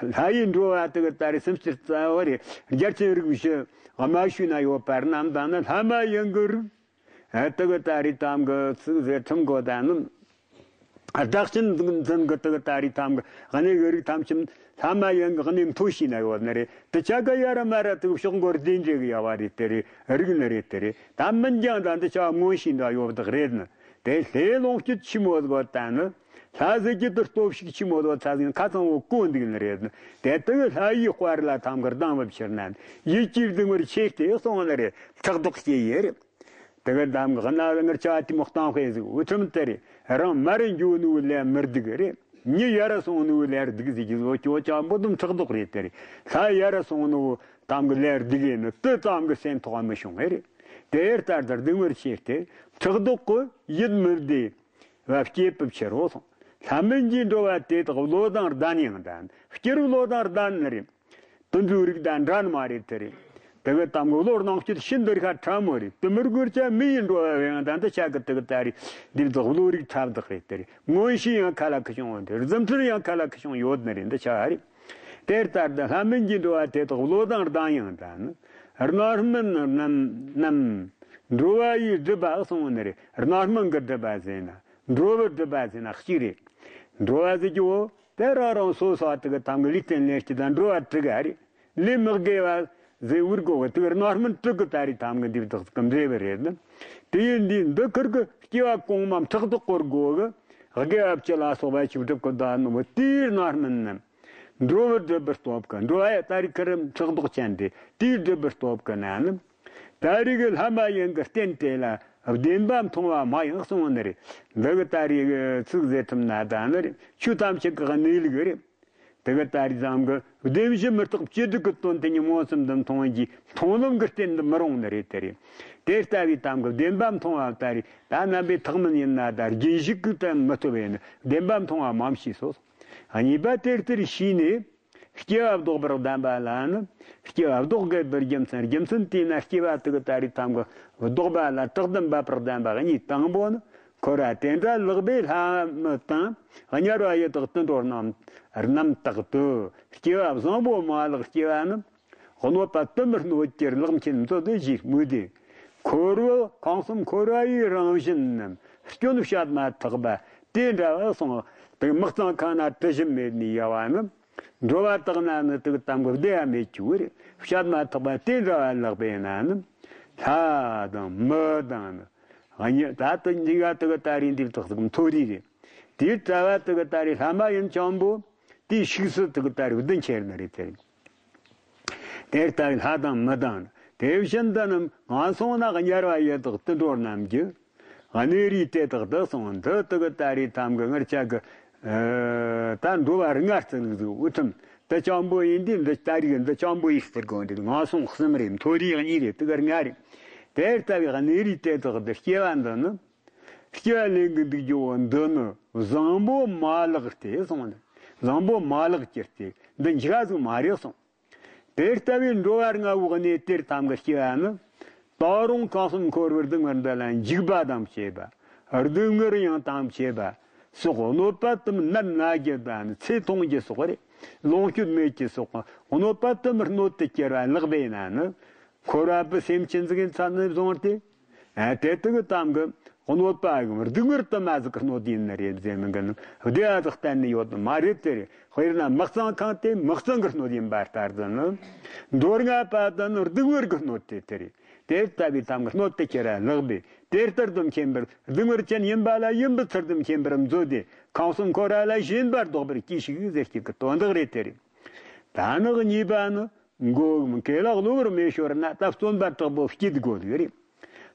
ལྷ་ཡི་འགྲོ་བ་དེ་གི་ད་རེས་སེམས་ཅིག་རྩ་བ་རེད། རྒྱལ་ཆེན་རིགས་བཞི་དམའ་ཤོས་ན་ཡོད་པ་རྣམས་དང་ནི་ལྷ་མ་ཡིན་གི་རིགས། ཨ་དེ་གི་ད་རེས་དམ་གི་ཚིག་ཟེར་ཁྲིམས་གོ་ད་ནི། བདག་ཅན་འཛིན་གི་དེ་གི་ད་རེས་དམ་གི་གནས་གི་རིགས་ཐམས་ཅད་ལྷ་མ་ཡིན་གི་གནས་མཐོ་ཤོས་ན་ཡོད་ནི་རེད། དེ་ཆ་ག་ཡ་ར་མ་ར་དེ་གི་ཕྱོགས་མགོར་བདེ་འདྲེ་གི་ཡ་བ་རེད་དེ་རེད། རིགས་ནི་རེད་དེ་རེད། ད་མིན་ཀྱང་ད་འདི་ཆ་མངོན་ཤེས་འདྲ་ཡོད་བདག་རེད་ནི། དེ་ལྷའི་ལོངས་སྤྱོད་ཆེན་མོ་གོ་ད་ནི། ལྷ་ཟེར་གྱི་དེ་སྟོབས་ཤུགས་ཆེན་མོ་དོ་ཚ་ཟིན་ཁ་ཚང་བོ་གོ་འདུག་ནི་རེད་ནི། དེ་དེ་གི་ལྷ་ཡི་དཔལ་ལ་དམ་གི་སྡང་བབ་ཕྱིར་ན་ཡིད་ཀྱི་སྡུག་བར་ཆེ་སྟེ་སོང་ནི་རེད། ཕྲག་དོག་སྐྱེ་ཡི་རེད། དེ་གི་དམ་གི་གནའ་ངར་ཆ་ཏི་མོ་གཏང་དཔེ་ཟིག་འུ་ཁྲིམས་དེ་རེད། རང་མར་འགྱོ་ནུ་ལས་མི་སྡུག་རེད། མྱི་ཡར་སོང་ནུ་ལས་སྡུག་ཟིག་གི་བཟོ་ཅོ་ཅང་པོ་དུམ་ཕྲག་དོག་རེད་དེ་རེད། ལྷ་ཡར་སོང་ནུ་དམ་གི་ལས་སྡུག་ཡིན་ནི་དེ་དམ་གི་སེམས་ཐོག་མི་ཤོང་ངེ་རེད། དེ་ལྟར་དུ་སྡུག་བར་ཆེ་སྟེ་ཕྲག་དོག་གི་ཡིད་མི་བདེ་བ་སྐྱེད་པའི་ཕྱིར་རོ་སོང་། ལྷ་མིན་གྱི་འགྲོ་བ་དེ་དག་བློ་དང་ལྡན་ཡང་ལྡན། སྤྱིར་བློ་དང་ལྡན་ནི་རེད། དུད་འགྲོའི་རིགས་དང་འདྲ་ནི་མ་རེད་དེ་རེད། དེ་གི་དམ་གི་བློ་སྣང་སྤྱོད་ཤིན་ཏུ་ཁ་ཕྲ་མོ་རེད། དེ་མི་དགོས་ཅག་མི་ཡི་འགྲོ་བ་བས་ཡང་ད་འདི་ཆ་གི་དེ་གི་ད་རེད། འདི་དག་བློ་རིག་ཕྲ་བདག་རེད་དེ་རེད། མངོན་ཤེས་ཡང་ཁ་ལ་ཁ་བྱུང་ཡོད་དེ་རེད། རྫུ་འཕྲུལ་ཡང་ཁ་ལ་ཁ་བྱུང་ཡོད་ནི་རེད། འདི་ཆ་རེད། དེ་ལྟར་དུ་ལྷ་མིན་གྱི་འགྲོ་བ་དེ་དག་བློ་དང་ལྡན་ཡང་ལྡན། རྣམ་སྨིན་རྣམས་རྣམས་འགྲོ་བ་ཡི་སྒྲིབ་པ་གསུངས་ནི་རེད། རྣམ་སྨིན་གྱི་སྒྲིབ་པ་ཟེར་ན་འགྲོ་བའི་སྒྲིབ་པ་ཟེར་ན་གཅིག་རེད། འགྲོ་བ་ཟེར་རྒྱུ་བོ། དེ་རང་རང་སོ་སོ་དེ་གི་དམ་གི་ལུས་རྟེན་ལེན་སྤྱད་དང་འགྲོ་བ་དྲུག་ག་རེད། ལས་མི་དགེ་བ་ཟེར་བུར་གོ་གི་དེ་གི་རྣམ་སྨིན་དྲུག་གི་ད་རེས་དམ་གི་འདི་དག་གི་འབྲས་བུ་རེད། དེ་ཡིན་དུས་འདི་ཁུར་གི་སྐྱེ་བ་གོང་མ་ཕྲག་དོག་གོར་གོ་གི་དགེ་བ་བཅུ་ལ་སོགས་པ་ཞིག་སྒྲུབ་གི་ད་ནི་བུ་དེའི་རྣམ་སྨིན་ནི། འགྲོ་བའི་སྒྲིབ་པའི་སྟོབས་ཀྱིས་འགྲོ་བ་ཡི་ད་རེས་ཁུར་ཕྲག་དོག་ཅན་དེ་དེའི་སྒྲིབ་པའི་སྟོབས་ཀྱིས་ན་ནི། ད་རེས་ཀྱི་ལྷ་མ་ཡིན་གྱི་རྟེན་དེ་ལ་བདེན་པ་མཐོང་བ་མ་ཡིན་གསུངས་ནི་རེད། འདི་གི་ད་རེས་ཀྱི་ཚིག་ཟེར་ཐུབ་ན་ད་ནི་རེད། ཆོས་ཐམས་ཅད་ཀྱི་གནས་ལུགས་རེད། དེ་གི་ད་རེས་ཙམ་གྱི་བདེན་བཞི་མི་རྟག་བཅུ་དྲུག་གི་དོན་དེ་ཉིད་མངོན་སུམ་དུ་མཐོང་བའི་མཐོང་ལམ་གྱི་རྟེན་དུ་མི་རུང་ནི་རེད་དེ་རེད། དེ་ལྟ་བུའི་ཙམ་གྱི་བདེན་པ་མཐོང་བ་ད་རེས་ད་རྣམ་པའི་ཐེག་དམན་ཡིན་ན་ད་རྒྱུན་ཞུགས་ཀྱི་དོན་མི་ཐུབ་པས་ནི་བདེན་པ་མཐོང་བ་མ་མཆིས་སོ། གཉིས་པ་དེ་ལྟར་ཤེས་ནས། སྐྱེ་བ་ལྡོག་པར་གདམས་པ་ལ་ནི། སྐྱེ་བ་ལྡོག་དགོས་པའི་རྒྱུ་མཚན། རྒྱུ་མཚན་དེས་ན་སྐྱེ་བ་དེ་གི་ད་རེས་ཐམ་གི་ལྡོག་པ་ལ་དྲག་གདམས་པ་པར་གདམས་པ་གཉིས། དང་པོ་ནི། འཁོར་བ་དེ་འདྲ་ལེགས་པས་ལྷ་མི་དང་། དམྱལ་བ་ཡི་དྭགས་དུད་འགྲོ་རྣམས་རྣམ་དག་ཏུ། སྐྱེ་བ་བཟང་པོ་མ་ལེགས་སྐྱེ་བ་ནི། གནོད་པ་དུ་མར་གནོད་ཀྱི་ལེགས་མཁྱེན་མཛོད་དུ་ཞེས་སྨོས་ཏེ། འཁོར་བའི་ཁམས་གསུམ་འཁོར་བ་ཡི་རང་བཞིན་རྣམས་སྐྱོན་བཤད་མ་ཐག་པ་དེ་འདྲ་བ་གསུངས། དེ་མི་གཙང་ཁང་ན་དྲི་ཞིམ་མེད་ནི་ཡལ་བ་ནི། འགྲོ་བ་དག་ན་ནི་དེ་གི་དམ་གི་བདེ་བ་མེད་ཀྱི་བར་བཤད་མ་ཐག་པ་དེ་འདྲ་བ་ལེགས་པས་ན་ནི། ལྷ་དང་མི་དང་ནི། གཉིས་ད་དུ་འཇིག་ག་དེ་གི་ད་རེས་འདིར་དག་ཟིག་མཐོ་རིས་རེད། དེའི་གྲྭ་བ་དེ་གི་ད་རེས་ལྷ་མ་ཡིན་ཅང་པོ། དེའི་ཕྱུགས་སུ་དེ་གི་ད་རེས་བདུན་ཁྱེར་ནི་རེད་དེ། དེ་ལྟ་བུའི་ལྷ་དང་མི་དང་། དེ་བཞིན་དུ་ནི་ངན་སོང་ན་དམྱལ་བ་ཡི་དྭགས་དུད་འགྲོ་རྣམས་ཀྱི་གནས་རིས་དེ་དག་ཏུ་སོང་། འདི་དེ་གི་ད་རེས་ཐམ་གི་ངར་ཆ་གི། ད་འགྲོ་བ་ལྔ་བརྩི་ལུགས་ཟིག་དབུ་ཐུམ། འདི་ཅང་པོ་ཡིན་དུས་འདི་ད་རེས་འདི་ཅང་པོ་ཡིན་ཟེར་དགོས་འདི། ངན་སོང་གསུམ་རེད། མཐོ་རིས་གཉིས་རེད། དེ་གི་ལྔ་རེད། དེ་ལྟ་བུའི་གནས་རིས་དེ་དག་ཏུ་སྐྱེ་བ་འདི་ནི། སྐྱེ་བ་ལེན་གི་འདུག་རྒྱུ་བོ་འདི་ནི་བཟང་པོ་མ་ལེགས་ཏེ་གསུངས་ནས། བཟང་པོ་མ་ལེགས་ཀྱི་སྟེ་འདི་འཇིག་ག་ཟིག་མ་རེད་གསུངས། དེ་ལྟ་བུའི་འགྲོ་བ་ལྔ་བོའི་གནས་དེར་ཐམ་གི་སྐྱེ་བ་ནི། ད་རུང་ཁམས་གསུམ་འཁོར་བའི་སྡུག་བསྔལ་འདི་ལ་འཇིགས་པ་དང་བཅས་པ། སྡུག་བསྔལ་ཡང་དང་བཅས་པ་སོགས་གནོད་པ་དུ་མ་ནད་ན་རྒྱུ་དང་ཚེ་ཐུང་རྒྱུ་སོགས་རེད། ལོངས་སྤྱོད་མེད་རྒྱུ་སོགས་གནོད་པ་དུ་མར་གནོད་དུ་གྱུར་བ་ལེགས་པས་ན་ནི། འཁོར་བ་པའི་སེམས་ཅན་ཟིག་ཡིན་ཚ་ནི་བཟུང་སྟེ། ཨ་དེ་དག་གི་ཐམ་གི་གནོད་པ་གི་སྡུག་བསྔལ་དུ་མ་ཟིག་གི་གནོད་ཡིན་ནི་རེད་ཟེར་ནི་གི་ནི་བདེ་བ་ཟིག་གཏན་ནས་ཡོད་ནི་མ་རེད་དེ་རེད། དཔེར་ན་མི་གཙང་ཁང་དེ་མི་གཙང་གི་གནོད་ཡིན་པ་ལྟར་དུ་ནི། མདོ་སྔགས་པ་དུ་ནི་སྡུག་བསྔལ་གི་གནོད་དེ་དེ་རེད། དེ་ལྟ་བུའི་ཐམ་གི་གནོད་དུ་གྱུར་བ་ལེགས་པས་དེ་ལྟར་དུ་མཁྱེན་པར་སྡུག་བསྔལ་ཅན་ཡིན་པ་ལ་ཡིན་པའི་ཚུལ་དུ་མཁྱེན་པར་མཛོད་དེ། ཁམས་གསུམ་འཁོར་བ་ལ་ཞེན་པ་ལྡོག་པར་གྱིས་ཤིག་ཟེར་གྱི་གི་དོན་དག་རེད་དེ་རེད། ད་ནི་གཉིས་པ་ནི། མགོ་བོའམ་གོས་ལ་གློ་བུར་མེ་ཤོར་ན་ད་བརྩོན་པ་དྲག་པོ་སྐྱེ་དགོས་ནི་རེད།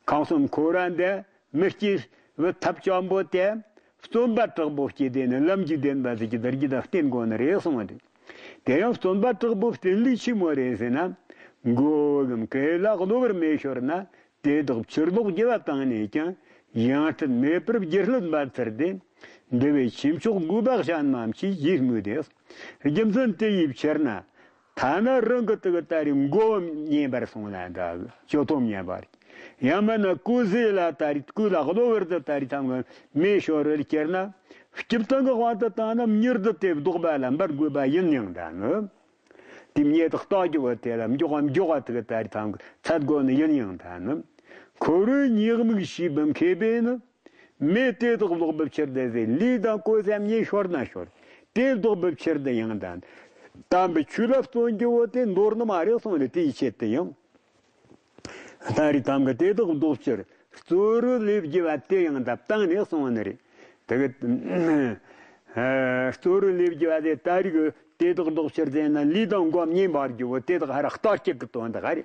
ཁམས་གསུམ་འཁོར་བ་འདི་མི་སྐྱེ་བའི་ཐབས་ཅང་པོ་དེ། བརྩོན་པ་དྲག་པོ་སྐྱེས་ཏེ་ནི་ལམ་གྱི་བདེན་པ་ཟེར་གྱི་དར་གྱི་ད་བསྟེན་དགོས་ནི་རེད་གསུངས་པ་དེ། དེ་ཡང་བརྩོན་པ་དྲག་པོ་བསྟེན་ལུགས་ཆི་མོ་རེད་ཟེར་ན། མགོ་བོའམ་གོས་ལ་གློ་བུར་མེ་ཤོར་ན། དེ་དག་ཕྱིར་ལོག་རྒྱུ་བ་བཏང་ནས་ཀྱང་ཡང་སྲིད་མེད་པར་རྒྱུ་སློད་པར་འཚལ་ཏེ། འདི་བས་ཆོས་མཆོག་དགོས་པ་གཞན་མ་མཆིས་ཞེས་སྨོས་ཏེ། རྒྱུ་མཚན་དེ་ཡི་ཕྱིར་ན། ཐ་ན་རང་གི་དུ་གི་ད་རེས་མགོ་བོ་མཉེན་པར་སོང་ན་འདྲ་གི་ཅོ་ཐོམ་མཉེན་པར། ཡང་མིན་ན་གོས་ཟས་ལ་ད་རེས་གོས་ལ་གློ་བུར་དུ་ད་རེས་ཐང་གི་མེ་ཤོར་བར་གྱུར་ན། སྤྱིར་བཏང་གི་དབང་དུ་བཏང་ན་མྱུར་དུ་དེ་ལྡོག་པ་ལ་འབད་དགོས་པ་ཡིན་ཡང་འདྲ་ནི། དེ་མྱེ་དག་ལྟོགས་རྒྱུ་བོ་དེ་ལ་མགྱོགས་པ་མགྱོགས་པ་དེ་གི་ད་རེས་ཐང་གི་ཚད་དགོས་ནི་ཡིན་ཡང་ད་ནི། འཁོར་བའི་ཉེས་དམིགས་ཤེས་པའི་མཁས་པས་ནི། མེ་དེ་དག་ལྡོག་པའི་ཕྱིར་དུ་ཟེར། ལུས་དང་གོས་སམ་མྱེ་ཤོར་ན་ཤོར། དེ་ལྡོག་པའི་ཕྱིར་དུ་ཡང་ད་ནི། དམ་པའི་ཆོས་ལ་བརྩོན་རྒྱུ་བོ་དེ་འདོར་ནི་མ་རེད་གསུངས་ནས། དེའི་ཆེད་དུ་ཡང་། ད་རེས་ཐང་གི་དེ་དག་ལྡོག་ཕྱིར་རྩོལ་བས་ལེན་རྒྱུ་བ་དེ་ཡང་ད་བཏང་ནས་གསུངས་ནི་རེད། དེ་གི་རྩོལ་བས་ལེན་རྒྱུ་བ་དེ་ད་རེས་གི་དེ་དག་ལྡོག་ཕྱིར་ཟེར་ན། ལུས་དང་མགོ་མཉེན་པར་རྒྱུ་བོ་དེ་དག་ཧ་ར་ལྟོགས་རྒྱུ་གི་དོན་དག་རེད།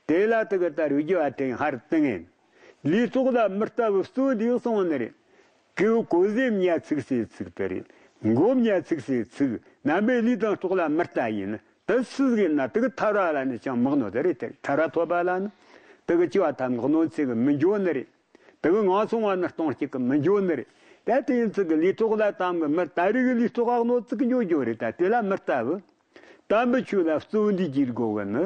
དེ་ལ་དེ་གི་ད་རེས་རྒྱུ་བ་དེ་ཡང་ཧ་ར་བཏང་ངེ་ནི། ལུས་སྲོག་ལ་མི་ལྟ་བུ་བརྩོན་འདི་གསུངས་ནི་རེད། གོས་གོས་ཟས་མྱེ་ཚིག་སའི་ཚིག་དེ་རེད། མགོ་མྱེ་ཚིག་སའི་ཚིག་རྣམ་པའི་ལུས་དང་སྲོག་ལ་མི་ལྟ་ཡིན་ན། དེ་སུ་ཟིག་ཡིན་ན་དེ་གི་ཐར་བ་ལ་ནི་ཅང་མི་གནོད་དེ་རེད་དེ། ཐར་བ་ཐོབ་པ་ལ་ནི་དེ་གི་སྐྱེ་བ་ཐམས་ཅད་གནོད་འཚེ་གི་མི་འགྱོ་ནི་རེད། དེ་གི་ངན་སོང་བ་ནི་སྟོང་སྐྱེ་གི་མི་འགྱོ་ནི་རེད། ད་དེ་ཡིན་ཚུལ་གི་ལུས་སྲོག་ལ་ཐམས་ཅད་མི་ད་རེས་གི་ལུས་སྲོག་ག་གནོད་འཚེ་གི་འགྱོ་འགྱོ་རེད། ད་དེ་ལ་མི་ལྟ་བུ། དམ་པའི་ཆོས་ལ་བརྩོན་འགྲུས་བགྱིད་དགོས་གི་ནི།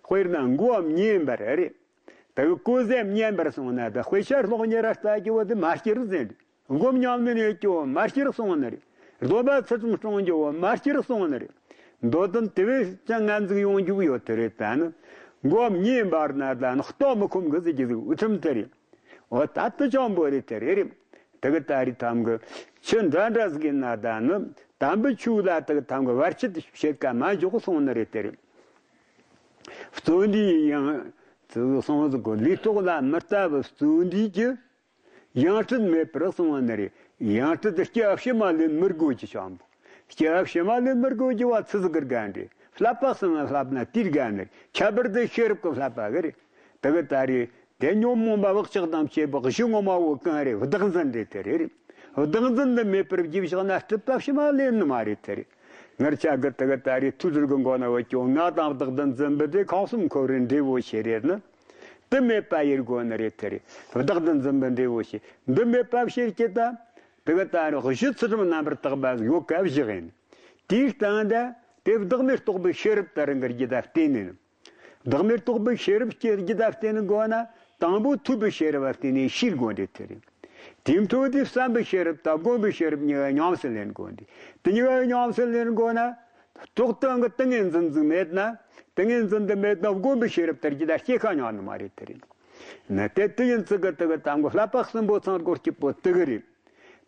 དཔེར་ན་མགོ་མཉེན་པར་རེད། དེ་གི་གོས་ཟས་མཉེན་པར་སོང་ན། ད་དཔེ་ཆ་ལྷོག་ཉེ་ར་ལྟ་རྒྱུ་བོ་དེ་མ་སྐྱེར་ཟེར། སྒོམ་ཉམས་ལེན་ཡོད་རྒྱུ་བོ་མ་སྐྱེར་གསུངས་ནི་རེད། སྡོམ་པ་ཚུལ་ཁྲིམས་སྲུང་རྒྱུ་བོ་མ་སྐྱེར་གསུངས་ནི་རེད། མདོ་དོན་དེ་བས་ཀྱང་ངན་ཟིག་ཡོང་རྒྱུ་ཡོད་དེ་རེད། ད་ནི་མགོ་མཉེན་པར་ན་ད་ནི་ལྟོ་མི་ཁོམ་གི་ཟེར་རྒྱུ་ཟིག་དབུ་ཁྲིམས་དེ་རེད། འོ་ད་དེ་ཅང་པོ་རེད་དེ་རེད། དེ་གི་ད་རེས་ཐམས་ཅད་ཆོས་འདྲ་འདྲ་ཟིག་ཡིན་ན་ད་ནི་དམ་པའི་ཆོས་ལ་དེ་གི་ཐམས་ཅད་བར་ཆད་བྱེད་ཀ་མ་འཇོག་གསུངས་ནི་རེད་དེ་རེད། བརྩོན་འགྲུས་ཡང་གསུངས་ཟིག་གོ། ལུས་སྲོག་ལ་མི་ལྟ་བུ་བརྩོན་འགྲུས་ཀྱི། ཡང་སྲིད་མེད་པར་གསུངས་པ་ནི་རེད། ཡང་སྲིད་དུ་སྐྱེ་བ་ཕྱི་མ་ལེན་མི་དགོས་ཀྱི་ཅང་པོ། སྐྱེ་བ་ཕྱི་མ་ལེན་མི་དགོས་ཀྱི་བ་ཚི་ཟིག་གི་དགའ་འདྲེ། བསླབ་པ་གསུམ་ལ་བསླབ་ན་དེའི་དགའ་ནི་རེད། ཁྱད་པར་དུ་ཤེས་རབ་ཀྱི་བསླབ་པ་གི་རེད། དེ་གི་ད་རེས་དེ་ཉོན་མོངས་པ་བག་ཆགས་དང་བཅས་པའི་གཞི་ངོ་མ་བོ་གང་རེད། བདག་འཛིན་རེད་དེ་རེད། བདག་འཛིན་འདི་མེད་པར་བགྱིས་བཞག་ན་སྲིད་པ་ཕྱི་མ་ལེན་ནི་མ་རེད་དེ་རེད། ངར་ཆ་གི་དེ་གི་ད་རེས་ཐུགས་ཟུར་གི་མགོ་ན་བུ་ཅོ་ང་དང་བདག་འཛིན་འཛིན་པ་དེ་ཁམས་གསུམ་འཁོར་བའི་འབྲས་བུ་ཆེ་རེད་ནི། དེ་མེད་པ་ཡེ་དགོས་ནི་རེད་དེ་རེད། བདག་ཏུ་འཛིན་པའི་འབྲས་བུ་ཞེས་འདི་མེད་པ་ཕྱིར་སྐྱེ་ད། དེ་གི་ད་རེས་གཞི་ཚུལ་ཁྲིམས་རྣམ་པར་དག་པ་ཡོད་སྐབས་བཞག་ཡིན། དེའི་སྟེང་དུ་དེ་བདག་མེད་རྟོགས་པའི་ཤེས་རབ་ལྟར་གྱི་རྒྱུད་ལ་བརྟེན་ནས། བདག་མེད་རྟོགས་པའི་ཤེས་རབ་ཀྱི་རྒྱུད་ལ་བརྟེན་ནས་དགོས་ན། དང་པོ་ཐོས་པའི་ཤེས་རབ་ལ་བརྟེན་ནས་ཤེས་དགོས་འདི་དེ་རེད། དེའི་འཕྲོ་དེ་བསམ་པའི་ཤེས་རབ་དང་སྒོམ་པའི་ཤེས་རབ་གཉིས་ཀ་ཉམས་སུ་ལེན་དགོས་འདི། དེ་གཉིས་ཀ་ཉམས་སུ་ལེན་དགོས་ན། རྟོགས་ལྡན་གྱི་ཏིང་ངེ་འཛིན་ཟིག་མེད་ན། ཏིང་ངེ་འཛིན་འདི་མེད་ན་སྒོམ་པའི་ཤེས་རབ་དེ་རྒྱུད་ལ་སྐྱེ་ཁ་ཉན་ནི་མ་རེད་དེ་རེད། ན་དེ་དེ་ཡིན་ཙི་གི་དེ་གི་དང་གི་བསླབ་པ་གསུམ་པོ་ཚང་དགོས་རྒྱུ་པོ་དེ་གི་རེད།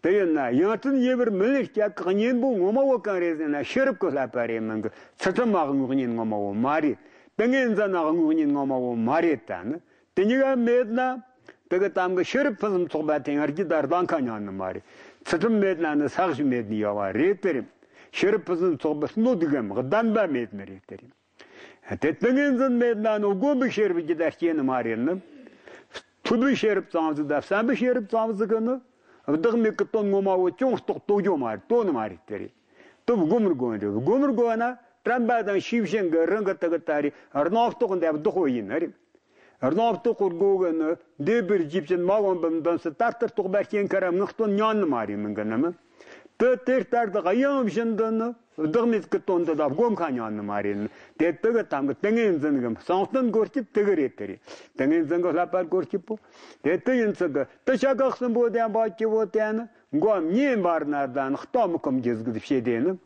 དེ་ཡིན་ན་ཡང་སྤྲུལ་ཉེ་བར་མི་ལེན་སྐྱེ་འགག་གཉེན་པོ་ངོ་མ་བོ་གང་རེད་ཟེར་ན། ཤེས་རབ་ཀྱི་བསླབ་པ་རེད་མིན་གི། ཚུལ་ཁྲིམས་མ་དངོས་གཉེན་ངོ་མ་བོ་མ་རེད། ཏིང་ངེ་འཛིན་ན་དངོས་གཉེན་ངོ་མ་བོ་མ་རེད། ད་ནི་དེ་གཉིས་ཀ་མེད་ན། དེ་གི་དང་གི་ཤེས་རབ་ཕུན་སུམ་ཚོགས་པ་དེ་ཡང་རྒྱུད་ལ་ལྡང་ཁ་ཉན་ནི་མ་རེད། ཚུལ་ཁྲིམས་མེད་ན་ནི་ས་གཞི་མེད་ནི་ཡོད་པ་རེད་དེ་རེད། ཤེས་རབ་ཕུན་སུམ་ཚོགས་པའི་སྣོད་དུ་གམ་ལྡན་པ་མེད་ནི་རེད་དེ་རེད། དེ་ཏིང་ངེ་འཛིན་མེད་ན་ནི་སྒོམ་པའི་ཤེས་རབ་རྒྱུད་ལ་སྐྱེ་ནི་མ་རེད་ནི། ཐོས་པའི་ཤེས་རབ་ཙམ་ཟིག་དང་བསམ་པའི་ཤེས་རབ་ཙམ་ཟིག་གི་ནི། བདག་མེད་ཀྱི་དོན་ངོ་མ་བོ་ཅུང་རྟོགས་རྟོགས་རྒྱུ་མ་རེད། རྟོགས་ནི་མ་རེད་དེ་རེད། དེ་སྒོམ་དགོས་རེད། སྒོམ་དགོས་ན་དྲན་པ་དང་ཤེས་བཞིན་གྱི་རང་གི་དེ་གི་ད་རེད་རྣམ་རྟོག་འདི་བདག་པོ་ཡིན་ནི་རེད། རྣམ་རྟོག་གི་སྒོ་གི་ནི་འདས་པའི་རྗེས་ཕྱིན་མ་འོངས་པའི་མདུན་སུ་ལྟར་དུ་རྟོག་པ་སྐྱེ་མཁན་ར་ངག་དོན་ཉན་ནི་མ་རེད་མིན་གི་ནི་མིན། དེ་དེ་ལྟར་དུ་གཡེང་བཞིན་དུ་ནི་བདག་མེད་ཀྱི་དོན་དེ་དག་སྒོམ་ཁ་ཉན་ནི་མ་རེད། དེ་དེ་གི་དང་གི་ཏིང་ངེ་འཛིན་གྱི་གསང་སྟོན་སྒོ་སྐྱེས་དེ་གི་རེད་དེ་རེད། ཏིང་ངེ་འཛིན་གྱི་བསླབ་པ་སྒོ་སྐྱེས་པོ། དེ་དེ་ཡིན་ཚུལ་གྱི་དེ་བྱ་གག་གསུམ་པོ་ལྡན་པ་སྐྱེ་བོ་དེ་ནི་མགོ་བ་མྱེ་འབར་ན་ད་ནི་གཏོང་མི་ཁོམ་རྒྱུ་ཟིག་བྱེད་དེ་ནི།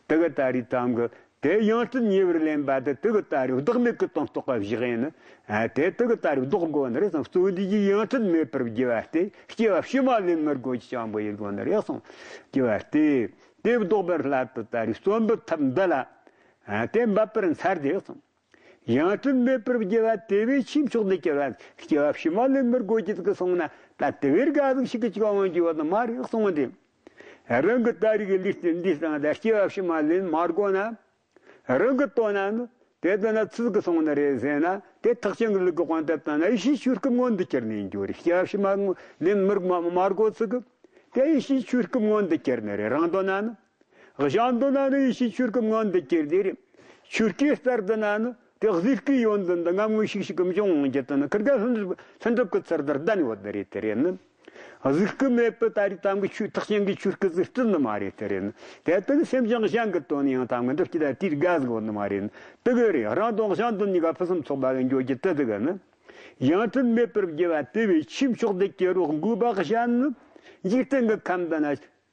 དེ་གི་ད་རེས་དང་གི་དེ་ཡང་སྤྲུལ་ཉེ་བར་ལེན་པ་དེ་དེ་གི་ད་རེས་བདག་མེད་ཀྱི་དོན་རྟོགས་པ་བཞག་ཡིན་ནི། ཨ་དེ་དེ་གི་ད་རེས་བདག་དགོས་ནི་རེད་ཙང་། རྩོད་འདི་ཡི་ཡང་སྤྲུལ་མེད་པར་རྒྱུ་བ་སྟེ། སྐྱེ་བ་ཕྱི་མ་ལེན་མི་དགོས་ཀྱི་ཅང་པོ་ཡིན་དགོས་ནི་རེད་ཙང་། རྒྱུ་བ་སྟེ། དེ་བཟློག་པའི་སླད་དུ་ད་རེས་རྩོམ་པའི་ཐབས་འདི་ལ། ཨ་དེ་འབད་པར་འཚལ་ཏེ་ཙང་། ཡང་སྤྲུལ་མེད་པར་རྒྱུ་བ་དེ་བས་ཆེས་མཆོག་ཏུ་གྱུར་པ། སྐྱེ་བ་ཕྱི་མ་ལེན་མི་དགོས་ཀྱི་ཟིག་གསུངས་ན་ད་དེ་བས་དགའ་ཟིག་ཞིག་གི་ཅིག་འོང་རྒྱུ་བ་དང་མ་རེད་གསུངས་ཏེ། རང་གི་ད་རེས་ཀྱི་ལུས་རྟེན་འདིའི་སྟེང་དུ་སྐྱེ་བ་ཕྱི་མ་ལེན་མ་དགོས་ན། རང་གི་དོན་ན་ནི་དེ་ལྟ་ན་ཚུལ་གྱིས་སོང་ནི་རེད་ཟེར་ན། དེ་ཐེག་ཆེན་གྱི་ལུགས་ཀྱི་དབང་དུ་བཏང་ན་ཡེ་ཤེས་ཆོས་སྐུ་མངོན་དུ་གྱུར་ནས་འགྱོ་རེད། སྐྱེ་བ་ཕྱི་མ་ལེན་མི་མ་མ་དགོས་ཚུལ་གྱི། དེ་ཡེ་ཤེས་ཆོས་སྐུ་མངོན་དུ་གྱུར་ནི་རེད། རང་དོན་ན་ནི། གཞན་དོན་ན་ནི་ཡེ་ཤེས་ཆོས་སྐུ་མངོན་དུ་གྱུར་དེ་རེད། ཆོས་སྐུའི་རྩལ་དུ་ན་ནི་དེ་གཟུགས་སྐུའི་ཡོན་ཏན་དེ་ངམ་ངུ་ཤིག་ཤིག་གམ་འབྱུང་འོང་རྒྱུ་དེ་ནི་ཁིར་ག་ལྷུན་གྲུབ་ལྷུན་གྲུབ་ཀྱི་ཚུལ་དུ་བསྡད་ཡོད་ནི་རེད་དེ་རེད་ནི། གཟུགས་སྐུ་མེད་པའི་ད་རེས་དམ་གྱི་ཆོས་ཐེག་ཆེན་གྱི་ཆོས་སྐུ་ཟིག་སྤྲུལ་ནི་མ་རེད་དེ་རེད་ནི། དེ་ལྟར་སེམས་ཅན་གཞན་གྱི་དོན་ཡང་དམ་གྱི་འགྲུབ་ཀྱི་ད་དེར་དགའ་ཟིག་ཡོད་ནི་མ་རེད་ནི། དེ་གི་རེད། རང་དོན་གཞན་དོན་གཉིས་ཀ་ཕུན་སུམ་ཚོགས་པ་གི་འགྱོ་རྒྱུ་དེ་དེ་གི་ནི། ཡང་སྤྲུལ་མེད་པར་རྒྱུ་བ་དེ་བས་ཆེས་མཆོག་ཏུ་གྱུར་པའི་འགོག་པ་གཞན་ནི། འཇིག་རྟེན་གྱི་ཁམས་འདི་ན་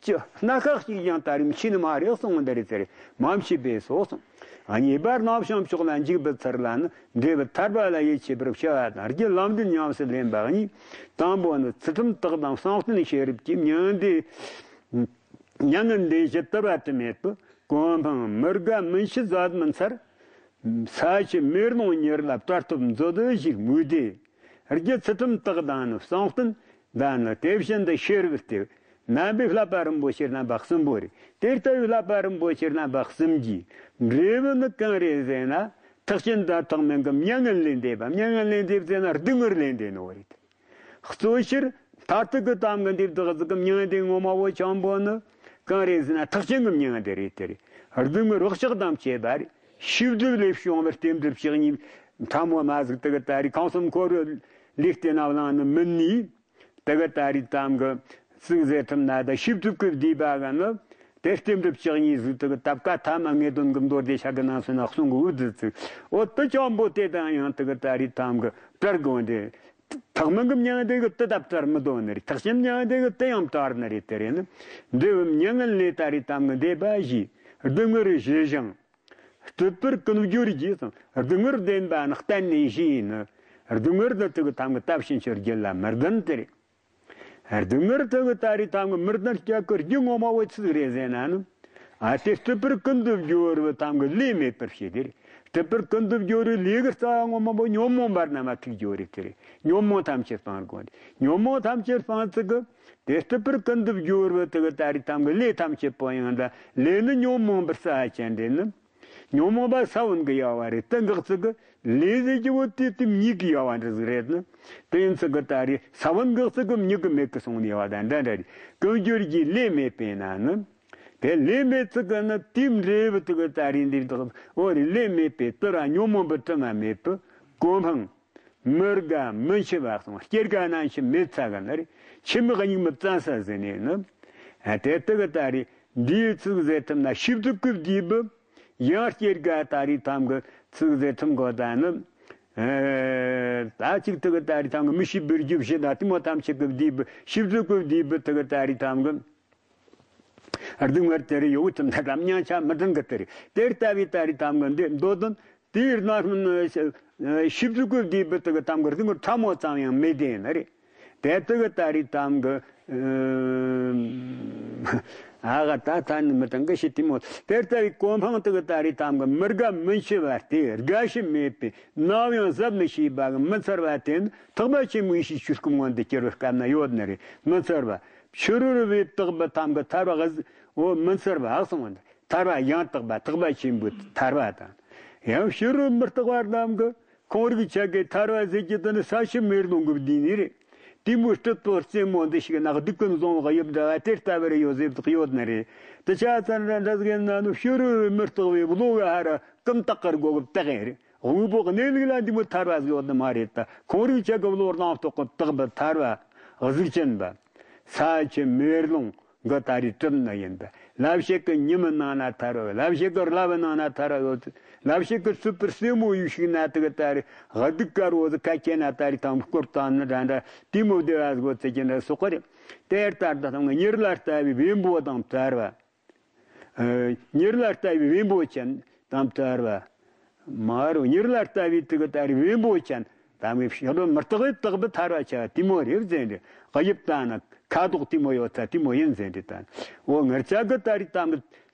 ཅི་སྣ་ཁ་གཅིག་ཀྱང་ད་རེས་མཆིས་ནི་མ་རེད་གསུངས་འདི་རེད་ཟེར། མ་མཆིས་པས་སོ་གསུངས། གཉིས་པ་རྣམ་བྱང་ཕྱོགས་ལ་འཇུག་པའི་ཚུལ་ལ་ནི། འབྲས་བུ་ཐར་པ་ལ་ཡིད་ཆེས་པར་བྱ་བ་དང་། རྒྱུ་ལམ་འབྲས་ཉམས་སུ་ལེན་པ་གཉིས། དང་པོ་ནི་ཚུལ་ཁྲིམས་དག་དང་གསང་རྟེན་ཤེས་རབ་ཀྱི་མྱང་འདས། མྱ་ངན་ལས་བཞི་དུལ་བ་དུ་མེད་པའི་གོ་འཕང་མི་རྒ་མི་འཆི་ཟད་མི་འཚར། ས་ཆུ་མེ་རླུང་ཉེར་ལ་བྲལ་ཐོབ་མཛོད་བཞིར་མོས་ཏེ། རྒྱུ་ཚུལ་ཁྲིམས་དག་དང་ནི་གསང་རྟེན་དང་ནི། དེ་བཞིན་དུ་ཤེས་རབ་སྟེ། རྣམ་པའི་བསླབ་པ་རིན་པོ་ཆེ་རྣམ་པ་གསུམ་པོ་རེད། དེ་ལྟ་བུའི་བསླབ་པ་རིན་པོ་ཆེ་རྣམ་པ་གསུམ་གྱི་འབྲས་བུ་ནི་གང་རེད་ཟེར་ན། ཐེག་ཆེན་དང་ཐེག་དམན་གྱི་མྱ་ངན་ལས་འདས་པ། མྱ་ངན་ལས་འདས་པ་ཟེར་ན་སྡུག་བསྔལ་ལས་འདས་ནོ་རེད། གཙོ་ཆེར་མཐར་ཐུག་གི་དམ་གྱི་འདི་བདག་ཟིག་གི་མྱང་འདས་ངོ་མ་བོ་ཆེན་པོ་ནི་གང་རེད་ཟེར་ན། ཐེག་ཆེན་གྱི་མྱང་འདས་རེད་དེ་རེད། སྡུག་བསྔལ་བག་ཆགས་དང་བཅས་པ་རེད། ཤེས་སྒྲིབ་ལས་བྱུང་བའི་རྟེན་འབྲེལ་བཅུ་གཉིས་ཕྲ་མོ་མ་ཟིག་དེ་གི་ད་རེས་ཁམས་གསུམ་འཁོར་བའི་ལུས་རྟེན་ན་བླངས་ནི་མིན་ནི། དེ་གི་ད་རེས་དམ་གྱི་ཚིག་ཟེར་ཐུབ་ན་ད་ཤེས་སྒྲིབ་ཀྱི་བསྡུས་པ་གི་ནི། དེ་རྟེན་འབྲེལ་བཅུ་གཉིས་ཟིག་དེ་གི་ད་བཀའ་ཐ་མ་ངེས་དོན་གྱི་མདོ་སྡེ་ཤཱཀྱ་ན་སོ་ན་གསུང་གི་འུ་ཙི་ཙི། འོ་དེ་ཆེན་པོ་དེ་དང་ཡང་དེ་གི་ད་རེས་དམ་གྱི་བྲལ་དགོས་འདི། ཐེག་དམན་གྱི་མྱང་འདས་ཀྱིས་དེ་ད་བྲལ་མི་འདོད་ནི་རེད། ཐེག་ཆེན་མྱང་འདས་ཀྱིས་དེ་ཡང་བྲལ་ནི་རེད་དེ་རེད་ནི། འབྲས་བུ་མྱ་ངན་ལས་ད་རེས་དམ་གྱི་འདས་པ་ཞེས། སྡུག་བསྔལ་ཞི་ཞིང་སྤྲུལ་པར་ཀུན་སྦྱོར་གྱིས་སོ། སྡུག་བསྔལ་བདེན་པ་ནི་གཏན་ནས་ཞི་ཡིན་ནི། སྡུག་བསྔལ་འདི་དེ་གི་དམ་གྱི་ད་ཕྱིན་ཆད་རྒྱུད་ལ་མི་ལྡན་དེ་རེད། སྡུག་བསྔལ་དེ་གི་ད་རེས་དམ་གྱི་མི་ལྡན་སྐྱེ་གི་རྒྱུ་ངོ་མ་བོ་ཆི་ཟིག་རེད་ཟེར་ན་ནི། ཨ་དེ་སྤྲུལ་པར་ཀུན་ཏུ་སྦྱོར་བའི་དམ་གྱི་ལས་མེད་པར་བྱེད་དེ་རེད། སྤྲུལ་པར་ཀུན་ཏུ་སྦྱོར་བའི་ལས་ཀྱི་རྩ་བ་ངོ་མ་བོ་ཉོན་མོངས་པ་རྣམས་ལ་ཐུག་སྦྱོར་རེད་དེ་རེད། ཉོན་མོངས་ཐམས་ཅད་སྤང་དགོས་རེད། ཉོན་མོངས་ཐམས་ཅད་སྤང་ཚུལ་གྱི། དེ་སྤྲུལ་པར་ཀུན་ཏུ་སྦྱོར་བའི་དེ་གི་ད་རེས་དམ་གྱི་ལས་ཐམས་ཅད་པོ་ཡང་ད་ལས་ནི་ཉོན་མོངས་པའི་རྩ་ཅན་དེ་ནི། ཉོན་མོངས་པ་ས་བོན་གྱི་དབྱེ་བ་རེད། དེ་འགག་ཚུལ་གྱི་ལས་ཟེར་རྒྱུ་བོ་དེ་དེ་མྱུ་གུའི་དབྱེ་བ་འདྲ་ཟིག་རེད་ནི། དེ་ཡིན་ཚུལ་གྱི་ད་རེས་ས་བོན་འགག་ཚུལ་གྱི་མྱུ་གུ་མེད་གི་སོང་ནི་དབྱེ་བ་དང་འདྲ་འདྲ་རེད། ཀུན་སྦྱོར་གྱི་ལས་མེད་པས་ན་ནི། དེ་ལས་མེད་ཚུལ་གྱི་ནི་དེའི་འབྲས་བུ་དེ་གི་ད་རེས་འདི་དག་འོ་རེད། ལས་མེད་པས་དེ་ར་ཉོན་མོངས་པའི་དྲི་མ་མེད་པའི་གོ་འཕང་། མི་རྒ་མི་འཆི་བ་གསུངས། སྐྱེ་རྒ་ན་འཆི་མེད་ཚ་ག་ནི་རེད། འཆི་མེད་གཉུག་མའི་བཙན་ས་ཟིན་ནས་ནི། ཨ་དེ་དེ་གི་ད་རེས་ འདིའི་ཚིག་ཟེར་ཐུབ་ན་ཤིབ་ཏུ་ཀུབ་དེའི་བུ། ཡང་སྐྱེར་ག་ད་རེས་ཐམ་གི་ཚིག་ཟེར་ཐུབ་གོ་ད་ནི། ཨེ། ད་ཅིག་དེ་གི་ད་རེས་ཐམ་གི་མི་ཤེས་པའི་རྒྱུ་བྱེད་ན་དེ་མོ་ཐམས་ཅད་ཀི་བསྡུས་པའི་ཤིབ་ཏུ་ཀུབ་བསྡུས་པའི་དེ་གི་ད་རེས་ཐམ་གི་སྡུག་བསྔལ་དེ་རེ་ཡོད་ཐུབ་ན་རམ་མྱང་ཆ་མི་ལྡན་གི་དེ་རེད། དེ་ལྟ་བུའི་ད་རེས་ཐམ་གི་འདི་མདོ་དོན་དེའི་ནང་ཤིབ་ཏུ་ཀུབ་བསྡུས་པའི་དེ་གི་ཐམ་གི་སྡུག་བསྔལ་ཕྲ་མོ་ཙམ་ཡང་མེད་དེ་ནི་རེད། དེ་དེ་གི་ད་རེས་ཐམ་གི་ཨ་ག་ད་ཐ་ནི་མི་དང་གི་ཤི་དེ་མོ། དེ་ལྟ་བུའི་གོ་འཕང་དེ་གི་ད་རེས་ཐམ་གི་མི་དགའ་མི་འཆི་བ་སྟེ། དགའ་ཞིང་མེད་པའི་ནམ་ཡང་གཟབ་མི་ཤེས་པ་གི་མི་ཚར་བ་དེ་ནི་ཐེག་པ་ཆེན་པོའི་ཡེ་ཤེས་ཆོས་སྐུ་མངོན་དུ་གྱུར་བའི་སྐབས་ན་ཡོད་ནི་རེད། མི་ཚར་བ། ཕྱི་རོལ་པའི་བརྟགས་པའི་ཐམ་གི་ཐར་བ་གི་འོ་མི་ཚར་བ་ཧ་སོང་བ། ཐར་བ་ཡང་དག་པ་ཐེག་པ་ཆེན་པོའི་ཐར་བ་དང་། ཡང་ཕྱི་རོལ་མི་རྟག་པ་རྣམས་ཀྱི་ཁོང་རིག་ཆ་གི་ཐར་བ་ཟེར་གྱི་དེ་ནི་ས་ཆུ་མེ་རླུང་གི་བསྡུས་ནི་རེད། དེ་མོའི་སྲིད་པོ་རྩེ་མོ་འདི་ཞིག་ན་སྡིག་ཀུན་བཟང་བོ་དབྱིབས་འདྲ་བ་དེ་ལྟ་བུར་ཡོད་ཟེར་དག་ཡོད་ནི་རེད། དེ་ཆ་ཚང་ར་འདྲ་ཟིག་ཡིན་ན་ནི་ཕྱི་རོལ་མི་རྟག་པའི་བློ་གི་ཧ་ར་ཀུན་བཏགས་ཀྱི་སྒོ་གི་བཏགས་ཡིན་རེད། དབུལ་པོ་གནས་ལུགས་ལ་འདི་མོ་ཐར་བ་ཟིག་ཡོད་ནི་མ་རེད་ད། ཁོང་རིག་ཆ་གི་བློ་རྣམ་རྟོག་གི་བཏགས་པའི་ཐར་བ་གཟུགས་ཅན་པ། ས་ཆུ་མེ་རླུང་གི་ད་རེས་གྲུབ་ནི་ཡིན་པས། ལབ་བྱེད་ཀྱི་ཉི་མའི་ནང་ན་ཐར་བ། ལབ་བྱེད་ཀྱི་རླབས་པའི་ནང་ན་ཐར་བ་ཡོད། ལབ་བྱེད་ཀྱི་སྲིད་པའི་རྩེ་མོ་ཡུལ་ཞིག་ན་དེ་གི་ད་རེས་སྡུག་དཀར་བོ་ཟིག་ཁ་ཁྱེར་ན་ད་རེས་ཐང་སྐོར་བཏང་ནི་འདྲ་འདྲ་དེ་མོ་བདེ་བ་ཟིག་བོ་ཚེ་ཀྱི་འདྲ་སོགས་ཀ་རེད། དེ་ལྟར་ད་ཐང་གི་གཉེར་ལ་ལྟ་བའི་བེམ་པོ་དང་བྲལ་བ། ཨ། གཉེར་ལ་ལྟ་བའི་བེམ་པོ་ཅན་དང་བྲལ་བ། མ་རུ་གཉེར་ལ་ལྟ་བའི་དེ་གི་ད་རེས་བེམ་པོ་ཅན་དང་གི་ཕྱི་རོལ་མི་རྟག་པའི་བཏགས་པའི་ཐར་བ་ཆ་དེ་མོ་རེད་ཟེར་འདི། དབྱིབས་ལྟ་ན་ཁ་དོག་དེ་མོ་ཡོད་ཚ་དེ་མོ་ཡིན་ཟེར་འདི་ད། འོ་ངེད་ཅག་གི་ད་རེས་དང་གི་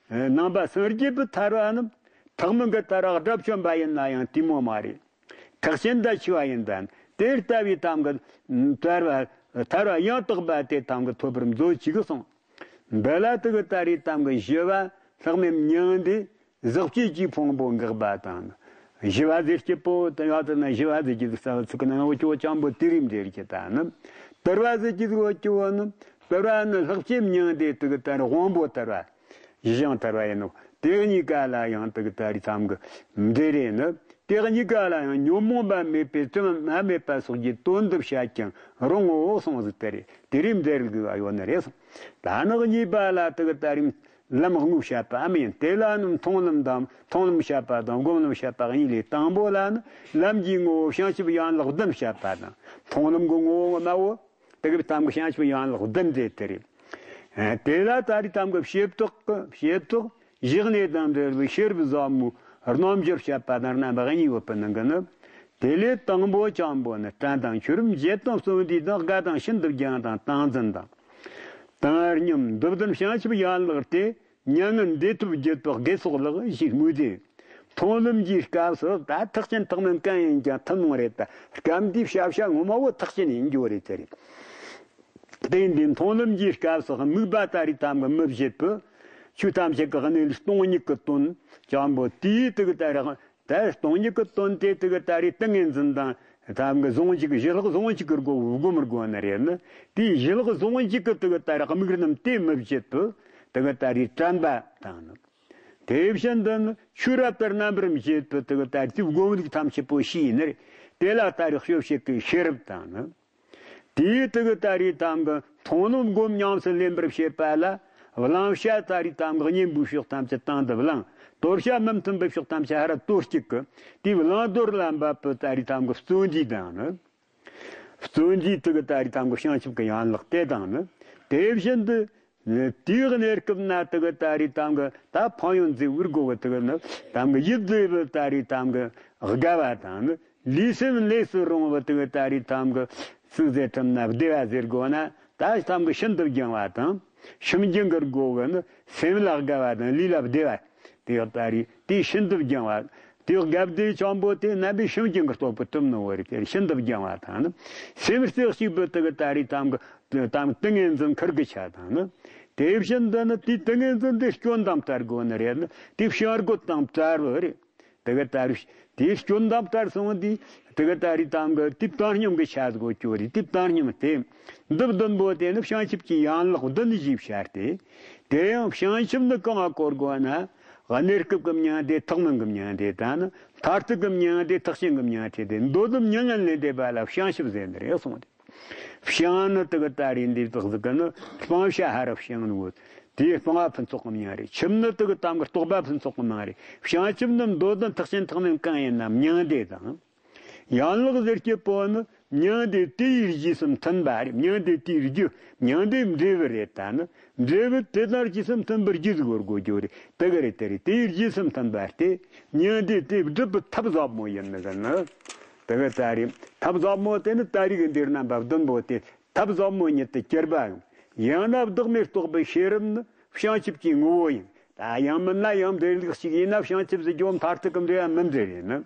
ནང་པ་སངས་རྒྱས་པའི་ཐར་བ་རྣམས་ཐེག་དམན་གྱི་ཐར་བ་དགྲ་བཅོམ་པ་ཡིན་ན་ཡང་དེ་མོ་མ་རེད། ཐེག་ཆེན་དང་ཆེ་བ་ཡིན་ད། དེ་ལྟ་བུའི་དང་གི་ཐར་བ་ཐར་བ་ཡང་དག་པ་དེ་དང་གི་ཐོབ་པར་མཛོད་ཅིག་གསུངས། འདི་ལ་དེ་གི་ད་རེས་དང་གི་བཞི་བ་ལྷག་མེད་མྱང་འདས་ཟག་བཅས་ཀྱི་ཕུང་པོ་འགག་པ་དང་། བཞི་བ་ཟེར་གྱི་པོ་དེ་ཡང་དེ་ན་བཞི་བ་ཟེར་གྱི་རྩ་བ་ཚིག་གི་ནང་འོ་ཅོ་ཅང་པོ་དེ་རིམ་འདྲེར་གྱི་ད་ནི། དུར་བ་ཟེར་གྱི་འོ་ཅོ་བོ་ནི། དུར་བ་ནི་ལྷག་བཅས་མྱང་འདས་དེ་གི་ད་རེས་དབང་པོ་དུར་བ། བཞི་ཞིང་དུར་བ་ཡིན་ནོ། དེ་གཉིས་ཀ་ལ་ཡང་དེ་གི་ད་རེས་དང་གི་འདྲེ་རེ་ནི། དེ་གཉིས་ཀ་ལ་ཡང་ཉོན་མོངས་པ་མེད་པས་དྲི་མ་མེད་པ་སོགས་ཀྱི་དོན་འདི་བཤད་ཀྱང་རུང་ངོ་གསུངས་ཟིག་དེ་རེད། དེ་རིམ་འདྲེར་དགོས་པ་ཡོད་ནི་རེད་གསུངས། ད་ནི་གཉིས་པ་ལ་དེ་གི་ད་རིམ་ལམ་དངོས་བཤད་པའམ་ཡིན། དེ་ལ་ནི་མཐོང་ལམ་དང་མཐོང་ལམ་བཤད་པ་དང་སྒོམ་ལམ་བཤད་པ་གཉིས་ལས་དང་པོ་ལ་ནི་ལམ་གྱི་ངོ་བོ་བྱང་ཆུབ་ཡན་ལག་བདུན་བཤད་པ་དང་། མཐོང་ལམ་གྱི་ངོ་བོ་ངོ་མ་བོ་དེ་གི་དང་གི་བྱང་ཆུབ་ཡན་ལག་བདུན་དེ་དེ་རེད། དེ་ལ་ད་རེས་དང་གི་བྱེ་བྲག་གི་བྱེ་བྲག་བཞི་གནས་དང་འབྲེལ་བའི་ཤེས་རབ་ཟབ་མོའི་རྣམ་འགྱུར་བཤད་པ་དང་རྣམ་པ་གཉིས་ཡོད་པའི་ནང་གི་ནི། དེ་ལས་དང་པོ་ཅང་པོ་ནི་དྲན་དང་འཁྱུད་རིམ་བརྒྱད་དང་བརྩོན་འགྲུས་དང་དགའ་དང་ཤིན་ཏུ་སྦྱངས་དང་ཏིང་འཛིན་དང་། དང་སྙོམས་འདི་བདུན་བྱང་ཆུབ་ཡན་ལག་སྟེ། མྱ་ངན་འདས་ཐོབ་བརྒྱུད་པའི་དགེ་ཚོགས་ལག་ཞེས་སྨོས་ཏེ། མཐོང་ལམ་གྱི་སྐབས་སུ་ད་ཐེག་ཆེན་ཐེག་དམན་གང་ཡིན་ཀྱང་ཐུན་མོང་རེད་ད། སྐབས་འདིའི་བྱ་བྱ་ངོ་མ་བོ་ཐེག་ཆེན་ཡིན་རྒྱུ་རེད་དེ་རེད། དེ་འདི་མཐོང་ལམ་གྱི་སྐབས་སུ་དམིགས་པ་ད་རེས་དམ་གྱི་མི་བཞེད་པའི་ཆོས་ཐམས་ཅད་ཀྱི་གནས་ལུགས་སྟོང་ཉིད་ཀྱི་དོན་ཅང་པོ་དེའི་དུག་ད་རེས་ད་སྟོང་ཉིད་ཀྱི་དོན་དེ་དུག་ད་རེས་ཏིང་ངེ་འཛིན་དང་དམ་གྱི་ཟུང་འཇུག་ཞི་ལྷག་ཟུང་འཇུག་གི་སྒོ་བསྒོམ་དགོས་ནི་རེད་ནི། དེའི་ཞི་ལྷག་ཟུང་འཇུག་གི་དུག་ད་རེས་དམིགས་རྣམ་དེ་མི་བཞེད་པའི་དུག་ད་རེས་དྲན་པ་དང་ནི། དེ་བཞིན་དུ་ནི་ཆོས་རབ་ལྟར་རྣམ་པར་འབྱེད་པའི་དུག་ད་རེས་སྒོམ་ལུགས་ཐམས་ཅད་པོ་ཤེས་ནི་རེད། དེ་ལ་ད་རེས་སྤྱོད་བྱེད་ཀྱི་ཤེས་རབ་དང་ནི། དེའི་དུག་ད་རེས་དམ་གྱི་མཐོང་ལམ་སྒོམ་ཉམས་སུ་ལེན་པར་བྱེད་པ་ལ། བླང་བྱ་ད་རེས་དམ་གྱི་གཉེན་པོའི་ཕྱོགས་ཐམས་ཅད་དང་དུ་བླང་། དོར་བྱ་མི་མཐུན་པའི་ཕྱོགས་ཐམས་ཅད་ཧ་ར་དོར་གཅིག་གི། དེའི་བླང་དོར་ལ་འབབ་པའི་ད་རེས་དམ་གྱི་བརྩོན་འགྲུས་དང་ནི། བརྩོན་འགྲུས་དུག་ད་རེས་དམ་གྱི་བྱང་ཆུབ་ཀྱི་ཡན་ལག་དེ་དང་ནི། དེ་བཞིན་དུ། དེའི་གནས་སྐབས་ན་དུག་ད་རེས་དམ་གྱི་ད་ཕན་ཡོན་མཛེས་པོར་དགོས་པ་དུག་ནི། དམ་གྱི་ཡིད་བདེ་བའི་ད་རེས་དམ་གྱི་དགའ་བ་དང་ནི། ལུས་སེམས་ལས་སུ་རུང་བ་དེ་གི་ད་རེས་དམ་གྱི་ཚིག་ཟེར་ཐུབ་ན་བདེ་བ་ཟེར་དགོས་ན། ད་དམ་གྱི་ཤིན་ཏུ་སྦྱངས་པ་དང་། ཤིན་སྦྱངས་ཀྱི་སྒོ་གི་ནི་སེམས་ལ་དགའ་བ་དང་ལུས་ལ་བདེ་བ། དེ་ཡག་ད་རེས་དེ་ཤིན་ཏུ་སྦྱངས་པ། དེ་ཡག་དགའ་བདེ་ཆེན་པོ་དེ་རྣམ་པའི་ཤིན་སྦྱངས་ཀྱི་སྟོབས་ཀྱིས་གྲུབ་ནི་བོ་རེད། དེ་ཤིན་ཏུ་སྦྱངས་པ་དང་ནི། སེམས་རྩེ་གཅིག་པུ་དེ་གི་ད་རེས་དམ་གྱི་དམ་ཏིང་ངེ་འཛིན་ཁུར་གི་ཆ་དང་ནི། དེ་བཞིན་དུ་ནི་དེ་ཏིང་ངེ་འཛིན་དེ་སྐྱོན་དང་བྲལ་དགོས་ནི་རེད་ནི། དེ་བྱ་རྒོད་དང་བྲལ་བ་རེད། དེ་གི་ད་རེས་དེའི་སྐྱོན་དང་བྲལ་སོང་དུས། དེ་གི་ད་རེས་དམ་གྱི་དེ་བཏང་སྙོམས་ཀྱི་ཆ་དགོས་ཀྱོ་རེད། དེ་བཏང་སྙོམས་དེ་འདི་བདུན་པོ་དེ་ནི་བྱང་ཆུབ་ཀྱི་ཡན་ལག་བདུན་ཞེས་བྱ་སྟེ། དེ་ཡང་བྱང་ཆུབ་ནི་གང་ང་གོ་དགོས་ན། གནས་སྐབས་ཀྱི་མྱང་འདས་ཐེག་དམན་གྱི་མྱང་འདས་དང་ནི། མཐར་ཐུག་གི་མྱང་འདས་ཐེག་ཆེན་གྱི་མྱང་འདས་དེ་མདོ་དོན་མྱ་ངན་ལས་འདས་པ་ལ་བྱང་ཆུབ་ཟེར་ནི་རེད་གསུངས་ཏེ། བྱང་ནི་དེ་གི་ད་རེས་འདི་དག་ཟིག་གི་ནི་སྤང་བྱ་ཧ་ར་བྱང་ནི་བོ། དེའི་སྤང་བ་ཕུན་ཚོགས་ཀྱི་མིང་རེད། ཆུབ་ནི་དེ་གི་ཐམ་གི་རྟོགས་པ་ཕུན་ཚོགས་ཀྱི་མིང་རེད། བྱང་ཆུབ་ནི་མདོ་དོན་ཐེག་ཆེན་ཐེག་དམན་གང་ཡིན་ན་མྱང་འདས་དང་། ཡན་ལག་ཟེར་སྐྱེ་པོ་ནི་མྱང་འདས་དེ་ཡི་རྗེས་སུ་མཐུན་པ་རེད། མྱང་འདས་དེའི་རྒྱུ། མྱང་འདས་འབྲས་བུ་རེད། ད་ནི་འབྲས་བུ་དེ་དང་རྗེས་སུ་མཐུན་པར་རྒྱུ་ཟིག་བོར་དགོས་རྒྱུ་རེད། དེ་གི་རེད། དེ་རེད། དེ་ཡི་རྗེས་སུ་མཐུན་པ་སྟེ། མྱང་འདས་དེ་སྒྲུབ་པའི་ཐབས་ཟབ་མོ་ཡིན་ནི་གི་ནི། དེ་གི་ད་རེད། ཐབས་ཟབ་མོ་དེ་ནི་ད་རེས་ཀྱི་འདིར་རྣམ་པ་བདུན་པོ་སྟེ། ཐབས་ཟབ་མོ་ཉིད་དུ་གྱུར་པའམ། ཡང་ན་བདག་མེད་རྟོགས་པའི་ཤེས་རབ་ནི་བྱང་ཆུབ་ཀྱི་ངོ་བོ་ཡིན། ད་ཡང་མིན་ན་ཡང་འབྲས་ལུགས་ཤིག་ཡིན་ན་བྱང་ཆུབ་ཟེར་རྒྱུ་མཐར་ཐུག་གི་འབྲས་བུ་མི་འབྲེལ་ཡིན་ནི།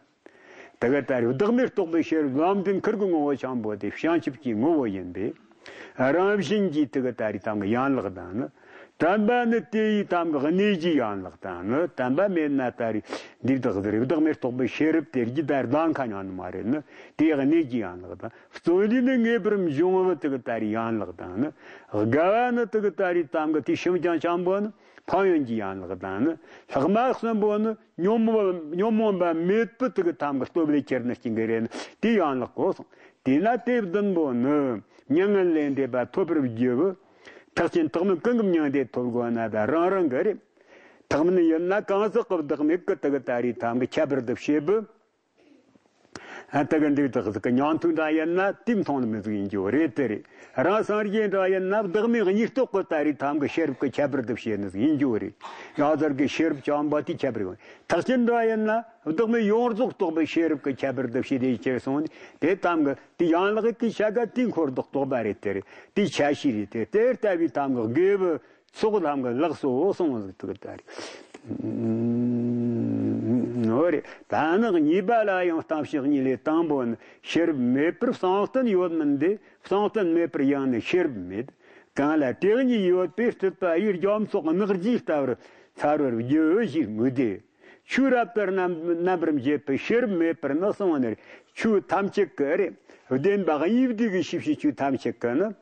དེ་ག་ལྟར་བདག་མེད་རྟོགས་པའི་ཤེས་རབ་ལམ་འདྲེན་ཁུར་གི་ངོ་བོ་ཆེན་པོ་དེ་བྱང་ཆུབ་ཀྱི་ངོ་བོ་ཡིན་པས། རང་བཞིན་གྱིས་དེ་ག་ལྟར་ཐམ་གི་ཡན་ལག་དང་ནི། དམ་པ་ནི་དེ་ཡི་ཐམ་གི་གནས་ཀྱི་ཡན་ལག་དང་ནི། དམ་པ་མེད་ན་ལྟར་འདི་བདག་ཟེར་བདག་མེད་རྟོགས་པའི་ཤེས་རབ་དེ་རྒྱུད་ལ་ལྡང་ཁ་ཉན་ནི་མ་རེད་ནི། དེའི་གནས་ཀྱི་ཡན་ལག་དང་། བརྩོན་འགྲུས་ནི་ངེས་པར་འབྱུང་བའི་དེ་ག་ལྟར་ཡན་ལག་དང་ནི། དགའ་བ་ནི་དེ་ག་ལྟར་ཐམ་གི་དེ་ཤུམ་ཅང་ཆེན་པོ་ནི་ཕན་ཡོན་གྱི་ཡན་ལག་དང་ནི། ལྷག་མ་གསུམ་པོ་ནི་ཉོན་མོངས་ཉོན་མོངས་པ་མེད་པའི་དེ་གི་ཐམ་གི་སྟོབས་ལས་ཁྱེར་ནི་སྐྱེ་གི་རེད་ནི། དེའི་ཡན་ལག་གོ་སོང་། དེས་ན་དེ་བདུན་པོ་ནི་མྱ་ངན་ལས་འདས་པ་ཐོབ་པར་བགྱི་བའི་ཐེག་ཆེན་ཐེག་དམན་གང་གི་མྱང་འདས་ཐོབ་དགོས་ན་ད་རང་རང་གི་རེད། ཐེག་དམན་ཡིན་ན་གང་ཟག་གི་བདག་མེད་ཀྱི་དེ་གི་ལྟ་རེས་ཐམ་གི་ཁྱད་པར་དུ་བྱེད་པའི། ཨ་དེ་གི་འདུག་དེ་གི་ཉན་ཐོས་འདྲ་ཡིན་ན་དེ་མཐོང་ནི་མི་ཟིག་ཡིན་རྒྱུ་རེད། དེ་རེད། རང་སངས་རྒྱས་འདྲ་ཡིན་ན་བདག་མེད་གཉིས་རྟོགས་ཀྱི་ལྟ་རེས་ཐམ་གི་ཤེས་རབ་ཀྱི་ཁྱད་པར་དུ་བྱེད་ནི་ཟིག་ཡིན་རྒྱུ་རེད། ཡང་ཟེར་གི་ཤེས་རབ་བྱམས་པ་དེ་ཁྱད་པར་ཡོད། ཐེག་ཆེན་འདྲ་ཡིན་ན་བདག་མེད་ཡོངས་རྫོགས་རྟོགས་པའི་ཤེས་རབ་ཀྱི་ཁྱད་པར་དུ་བྱས་ཏེ་ཁྱེར་སོང་ནས་དེ་ཐམ་གི་དེ་ཡན་ལག་གི་ཆ་ག་དེ་འཁོར་འདུག་རྟོགས་པ་རེད། དེ་རེད། དེ་ཆ་ཤས་རེད། དེ་དེ་ལྟ་བུའི་ཐམ་གི་དགེ་བའི་ཚོགས་ཐམ་གི་ལགས་སོ་གསུངས་ཟིག་དེ་གི་ལྟ་རེས། འོ་རེད། ད་ནི་གཉིས་པ་ལ་ཡང་གཏམ་བཤད་གཉིས་ལས་དང་པོ་ནི་ཤེས་རབ་མེད་པར་བསམ་གཏན་ཡོད་མིན་ཏེ། བསམ་གཏན་མེད་པར་ཡང་ནི་ཤེས་རབ་མེད། གང་ལ་དེ་གཉིས་ཡོད་པའི་སྲིད་པ་ཡི་རྒྱ་མཚོ་གནག་རྫས་ལྟ་བུར་ཚ་རོར་རྒྱུ་ཞེས་དམིགས་ཏེ། ཆོས་རབ་ལྟར་རྣམ་རྣམ་པར་འབྱེད་པའི་ཤེས་རབ་མེད་པར་ནི་གསུངས་ནས། ཆོས་ཐམས་ཅད་ཀྱི་རེད། བདེན་པ་གཉིས་བསྡུས་ཀྱི་ཤེས་བྱའི་ཆོས་ཐམས་ཅད་ཀྱི་ནི།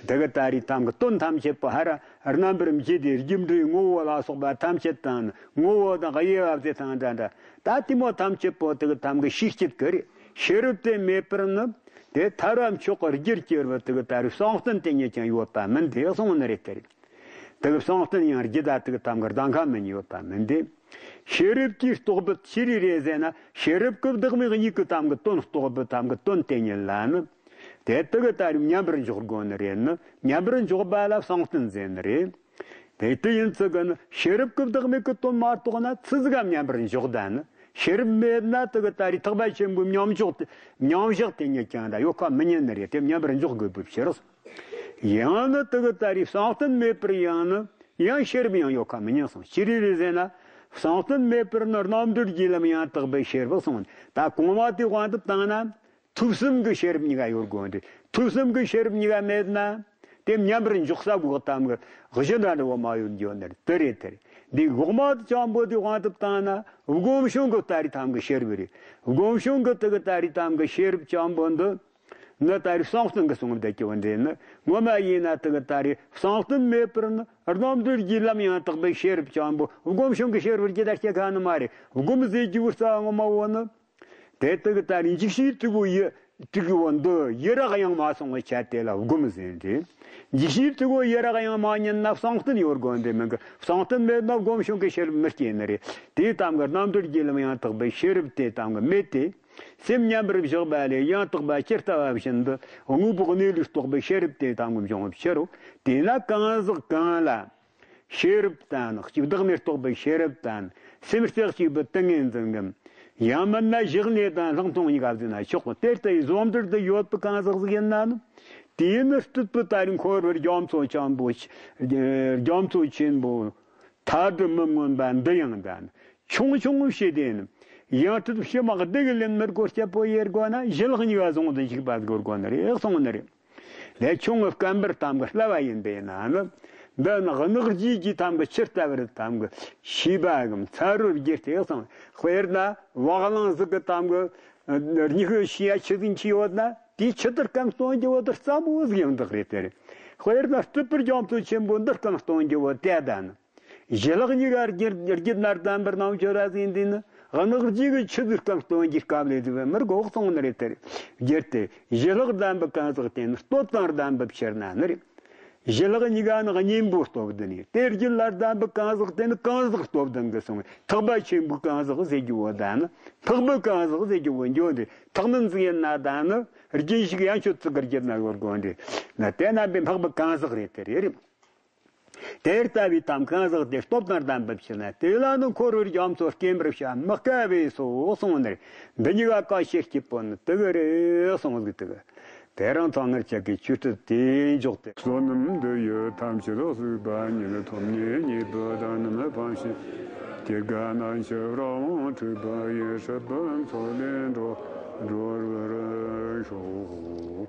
དེ་གི་ལྟ་རེས་ཐམ་གི་དོན་ཐམས་ཅད་པོ་ཧ་ར་རྣམ་པར་འབྱེད་དེ། རྒྱུ་འབྲས་ངོ་བོ་ལ་སོགས་པ་ཐམས་ཅད་དང་ནི། ངོ་བོ་དང་དབྱེ་བ་དེ་དང་འདྲ་འདྲ། ད་དེ་མོ་ཐམས་ཅད་པོ་དེ་གི་ཐམ་གི་ཤེས་བྱེད་ཀྱི་རེད། ཤེས་རབ་དེ་མེད་པར་ནི། དེ་ཐར་བ་མཆོག་གི་རྒྱུར་གྱུར་པ་དེ་གི་ལྟ་རེས་བསམ་གཏན་དེ་ཉིད་ཀྱང་ཡོད་པ་མིན་ཏེ་གསུངས་ནི་རེད། དེ་རེད། དེ་གི་བསམ་གཏན་ཡང་རྒྱུད་ལ་དེ་གི་ཐམ་གི་ལྡང་ཁ་མིན་ཡོད་པ་མིན་ཏེ། ཤེས་རབ་ཀྱིས་རྟོགས་པའི་ཆི་རེ་རེད་ཟེར་ན། ཤེས་རབ་ཀྱིས་བདག་མེད་གཉིས་ཀྱི་ཐམ་གི་དོན་རྟོགས་པའི་ཐམ་གི་དོན་དེ་ཉིད་ལ་ནི། དེ་དེ་གི་ལྟ་རེས་མཉམ་པར་འཇོག་དགོས་ནི་རེད་ནི། མཉམ་པར་འཇོག་པ་ལ་བསམ་གཏན་ཟེར་ནི་རེད། དེ་དེ་ཡིན་ཚུལ་གི་ནི་ཤེས་རབ་ཀྱིས་བདག་མེད་ཀྱི་དོན་མ་རྟོགས་ན་ཆི་ཟིག་ག་མཉམ་པར་འཇོག་ད་ནི། ཤེས་རབ་མེད་ན་དེ་གི་ལྟ་རེས་ཐེག་པ་ཆེན་པོའི་མཉམ་འཇོག་དེ་མཉམ་བཞག་དེ་ཉིད་ཀྱང་ད་ཡོད་ཁ་མི་ཉན་ནི་རེད། དེ་མཉམ་པར་འཇོག་དགོས་པའི་ཕྱིར། ཡང་ནི་དེ་གི་ལྟ་རེས་བསམ་གཏན་མེད་པར་ཡང་ནི་ཡང་ཤེས་རབ་ཡང་ཡོད་ཁ་མི་ཉན་གསུངས། ཅི་རེད་རེད་ཟེར་ན། བསམ་གཏན་མེད་པར་ནི་རྣམ་གྲོལ་གྱི་ལམ་ཡང་དག་པའི་ཤེས་རབ་གསུངས། ད་གོང་མ་དེ་དབང་དུ་བཏང་ན། ཐོས་བསམ་གྱི་ཤེས་རབ་གཉིས་ཀ་ཡོད་དགོས་ཏེ། ཐོས་བསམ་གྱི་ཤེས་རབ་གཉིས་ཀ་མེད་ན། དེ་མཉམ་པར་འཇོག་ས་གོ་ཐམ་གི་གཞི་འདྲ་འདྲ་བོ་མ་ཡོད་འགྱོ་ནི་རེད། དེ་རེད། དེ་རེད། འདི་འོག་མ་དེ་ཆེན་པོ་དེ་དབང་དུ་བཏང་ན་སྒོམ་བྱུང་གི་ལྟ་རེས་ཐམ་གི་ཤེས་རབ་རེད། སྒོམ་བྱུང་གི་དེ་གི་ལྟ་རེས་ཐམ་གི་ཤེས་རབ་ཆེན་པོ་འདི། ནི་ལྟ་རེས་བསམ་གཏན་གྱི་གསུང་བསྡད་ཀྱི་བ་འདྲེ་ནི། ངོ་མ་ཡིན་ན་དེ་གི་ལྟ་རེས་བསམ་གཏན་མེད་པར་ནི་རྣམ་གྲོལ་གྱི་ལམ་ཡང་དག་པའི་ཤེས་རབ་ཆེན་པོ་སྒོམ་བྱུང་གི་ཤེས་རབ་རྒྱུད་ལ་སྐྱེ་ཁ་ནི་མ་རེད། སྒོམ་ཟེར་རྒྱུ་བོ་རྩ་བ་ངོ་མ་བོ་ནི། དེ་དེ་གི་ལྟ་རེས་འཇིགས་བྱེད་དྲུག་པོ་ཡི་དྲུག་པོ་འདི་ཡི་རགས་ཡང་མ་སོང་བའི་ཆ་དེ་ལ་སྒོམ་ཟེར་འདྲེ། འཇིགས་བྱེད་དྲུག་པོ་ཡི་རགས་ཡང་མ་ཉན་ན་བསམ་གཏན་ཡོད་དགོས་འདྲེ་མིན་གི། བསམ་གཏན་མེད་ན་སྒོམ་བྱུང་གི་ཤེས་རབ་མི་སྐྱེ་ནི་རེད། དེའི་ཐམ་གི་རྣམ་གྲོལ་གྱི་ལམ་ཡང་དག་པའི་ཤེས་རབ་དེ་ཐམ་གི་མེད་དེ། སེམས་མཉམ་པར་བཞག་པ་ལས་ཡང་དག་པ་ཇི་ལྟ་བ་བཞིན་དུ་དངོས་པོ་གནས་ལུགས་རྟོགས་པའི་ཤེས་རབ་དེ་ཐམ་གི་འབྱུང་བའི་ཕྱིར་རོ། དེས་ན་གང་ཟག་གང་ལ་ཤེས་རབ་དང་གཅིག་བདག་མེད་རྟོགས་པའི་ཤེས་རབ་དང་སེམས་རྩེ་གཅིག་པའི་ཏིང་ངེ་འཛིན་གྱི། ཡང་མིན་ན་གཞི་གནས་དང་ལྷག་མཐོང་གཉིས་ཀ་ཟེར་ན་ཆོག་གོ། དེ་ལྟ་ཡི་བཟོ་འདྲ་དུ་ཡོད་པའི་གང་ཟག་ཟིག་ཡིན་ན་ནི། དེས་ནི་སྲིད་པའི་ལྟ་རེས་འཁོར་བའི་རྒྱ་མཚོ་ཆེན་པོ། རྒྱ་མཚོ་ཆེན་པོ། མཐའ་བྲལ་མི་མངོན་པ་འདི་ཡང་ད་ནི་ཆུང་ཆུང་ཞེས་ཏེ་ནི། ཡང་སྲིད་ཕྱི་མ་བདེ་གི་ལེན་མི་དགོས་སྐྱབས་པོ་ཡེར་དགོས་ན་ཞི་ལྷག་གཉིས་ཀ་བཟུང་དུ་འཇུག་པ་དགོས་དགོས་ནི་རེད་གསུངས་ནི་རེད། ལས་ཆུང་ངུ་སྐམ་པར་ཐམ་གི་སླ་བ་ཡིན་པས་ན་ནི། འདི་ནི་གནག་རྫས་ཀྱི་ཐམ་གི་ཆུ་ལྟ་བུར་ཐམ་གི་ཤེས་པ་གམ་ཚ་རོ་བརྒྱུད་དེ་གསུངས། དཔེར་ན་བག་ལང་ཟིག་གི་ཐམ་གི་རྙི་ཤུ་ཤི་ཡ་ཆུ་ཟིག་འཁྱིལ་ཡོད་ན་དེའི་ཆུ་དེ་སྐམ་གཏོང་རྒྱུ་བོ་དེ་རྩ་མོ་ཟིག་ཡང་དག་རེད་དེ་རེད། དཔེར་ན་སྲིད་པའི་རྒྱ་མཚོ་ཆེན་པོ་འདི་སྐམ་གཏོང་རྒྱུ་བོ་དེ་ད་ནི། ཞི་ལྷག་གཉིས་ཀ་རྒྱུད་རྒྱུད་ན་ལྡན་པར་སྣང་ཆོས་ར་ཟིན་འདི་ནི་གནག་རྫས་ཀྱི་ཆུ་ཟིག་སྐམ་སྟོན་གྱི་སྐབས་ལས་དེ་བས་མི་དགོས་གསུངས་ནི་རེད་དེ། རྒྱུད་དེ་ཞི་ལྷག་ལྡན་པའི་གང་ཟག་དེ་ནི་སྟོབས་དང་ལྡན་པའི་ཕྱིར་ན་ནི་རེད། ཞི་ལྷག་གཉིས་ཀ་ནི་གཉེན་པོའི་སྟོབས་ལྡན་ནི། དེ་རྒྱུད་ལ་ལྡན་པའི་གང་ཟག་དེ་ནི་གང་ཟག་སྟོབས་ལྡན་གྱི་སོང་བས། ཐེག་པ་ཆེན་པོའི་གང་ཟག་ཟེར་རྒྱུ་བོ་ད་ནི། འཕགས་པའི་གང་ཟག་ཟེར་རྒྱུ་བོ་འགྱོ་འདི། ཐེག་དམན་ཟིག་ཡིན་ན་ད་ནི་རྒྱུན་ཞིག་ཡང་ཆོས་ཚིག་གི་རྒྱུད་ན་ཡོད་དགོས་འདི། ན་དེ་རྣམ་པའི་འཕགས་པའི་གང་ཟག་རེད། དེ་རེད་རེད། དེ་ལྟ་བུའི་ཐབས་གང་ཟག་དེ་སྟོབས་དང་ལྡན་པ་ཕྱིར་ན། དེ་ལ་ནི་འཁོར་བའི་རྒྱ་མཚོ་སྐེམ་པར་བྱ་མི་དཀའ་བས་སོ་གསུངས་ནས། འདི་གཉིས་ཀ་གལ་ཆེ་སྐྱེད་པོ་ནི་དེ་གི་རེད་གསུངས་ཟིག་དེ་གི། དེ་རིང་ཐོག་ངར་ཆག་གི་ཆོས་ཁྲིད་དེ་འཇོག་སྟེ། བསོད་ནམས་འདི་ཡིས་ཐམས་ཅད་གཟིགས་པ་ཉིད། ཐོབ་ནས་ཉེས་པའི་དགྲ་རྣམས་ཕམ་བྱས་ཏེ། དགེ་བ་རྣམས་ཞི་བར་འགྲུབ་པ་ཡི། སྲིད་པའི་མཚོ་ལས་འགྲོ་འགྲོ་བར་ཤོག།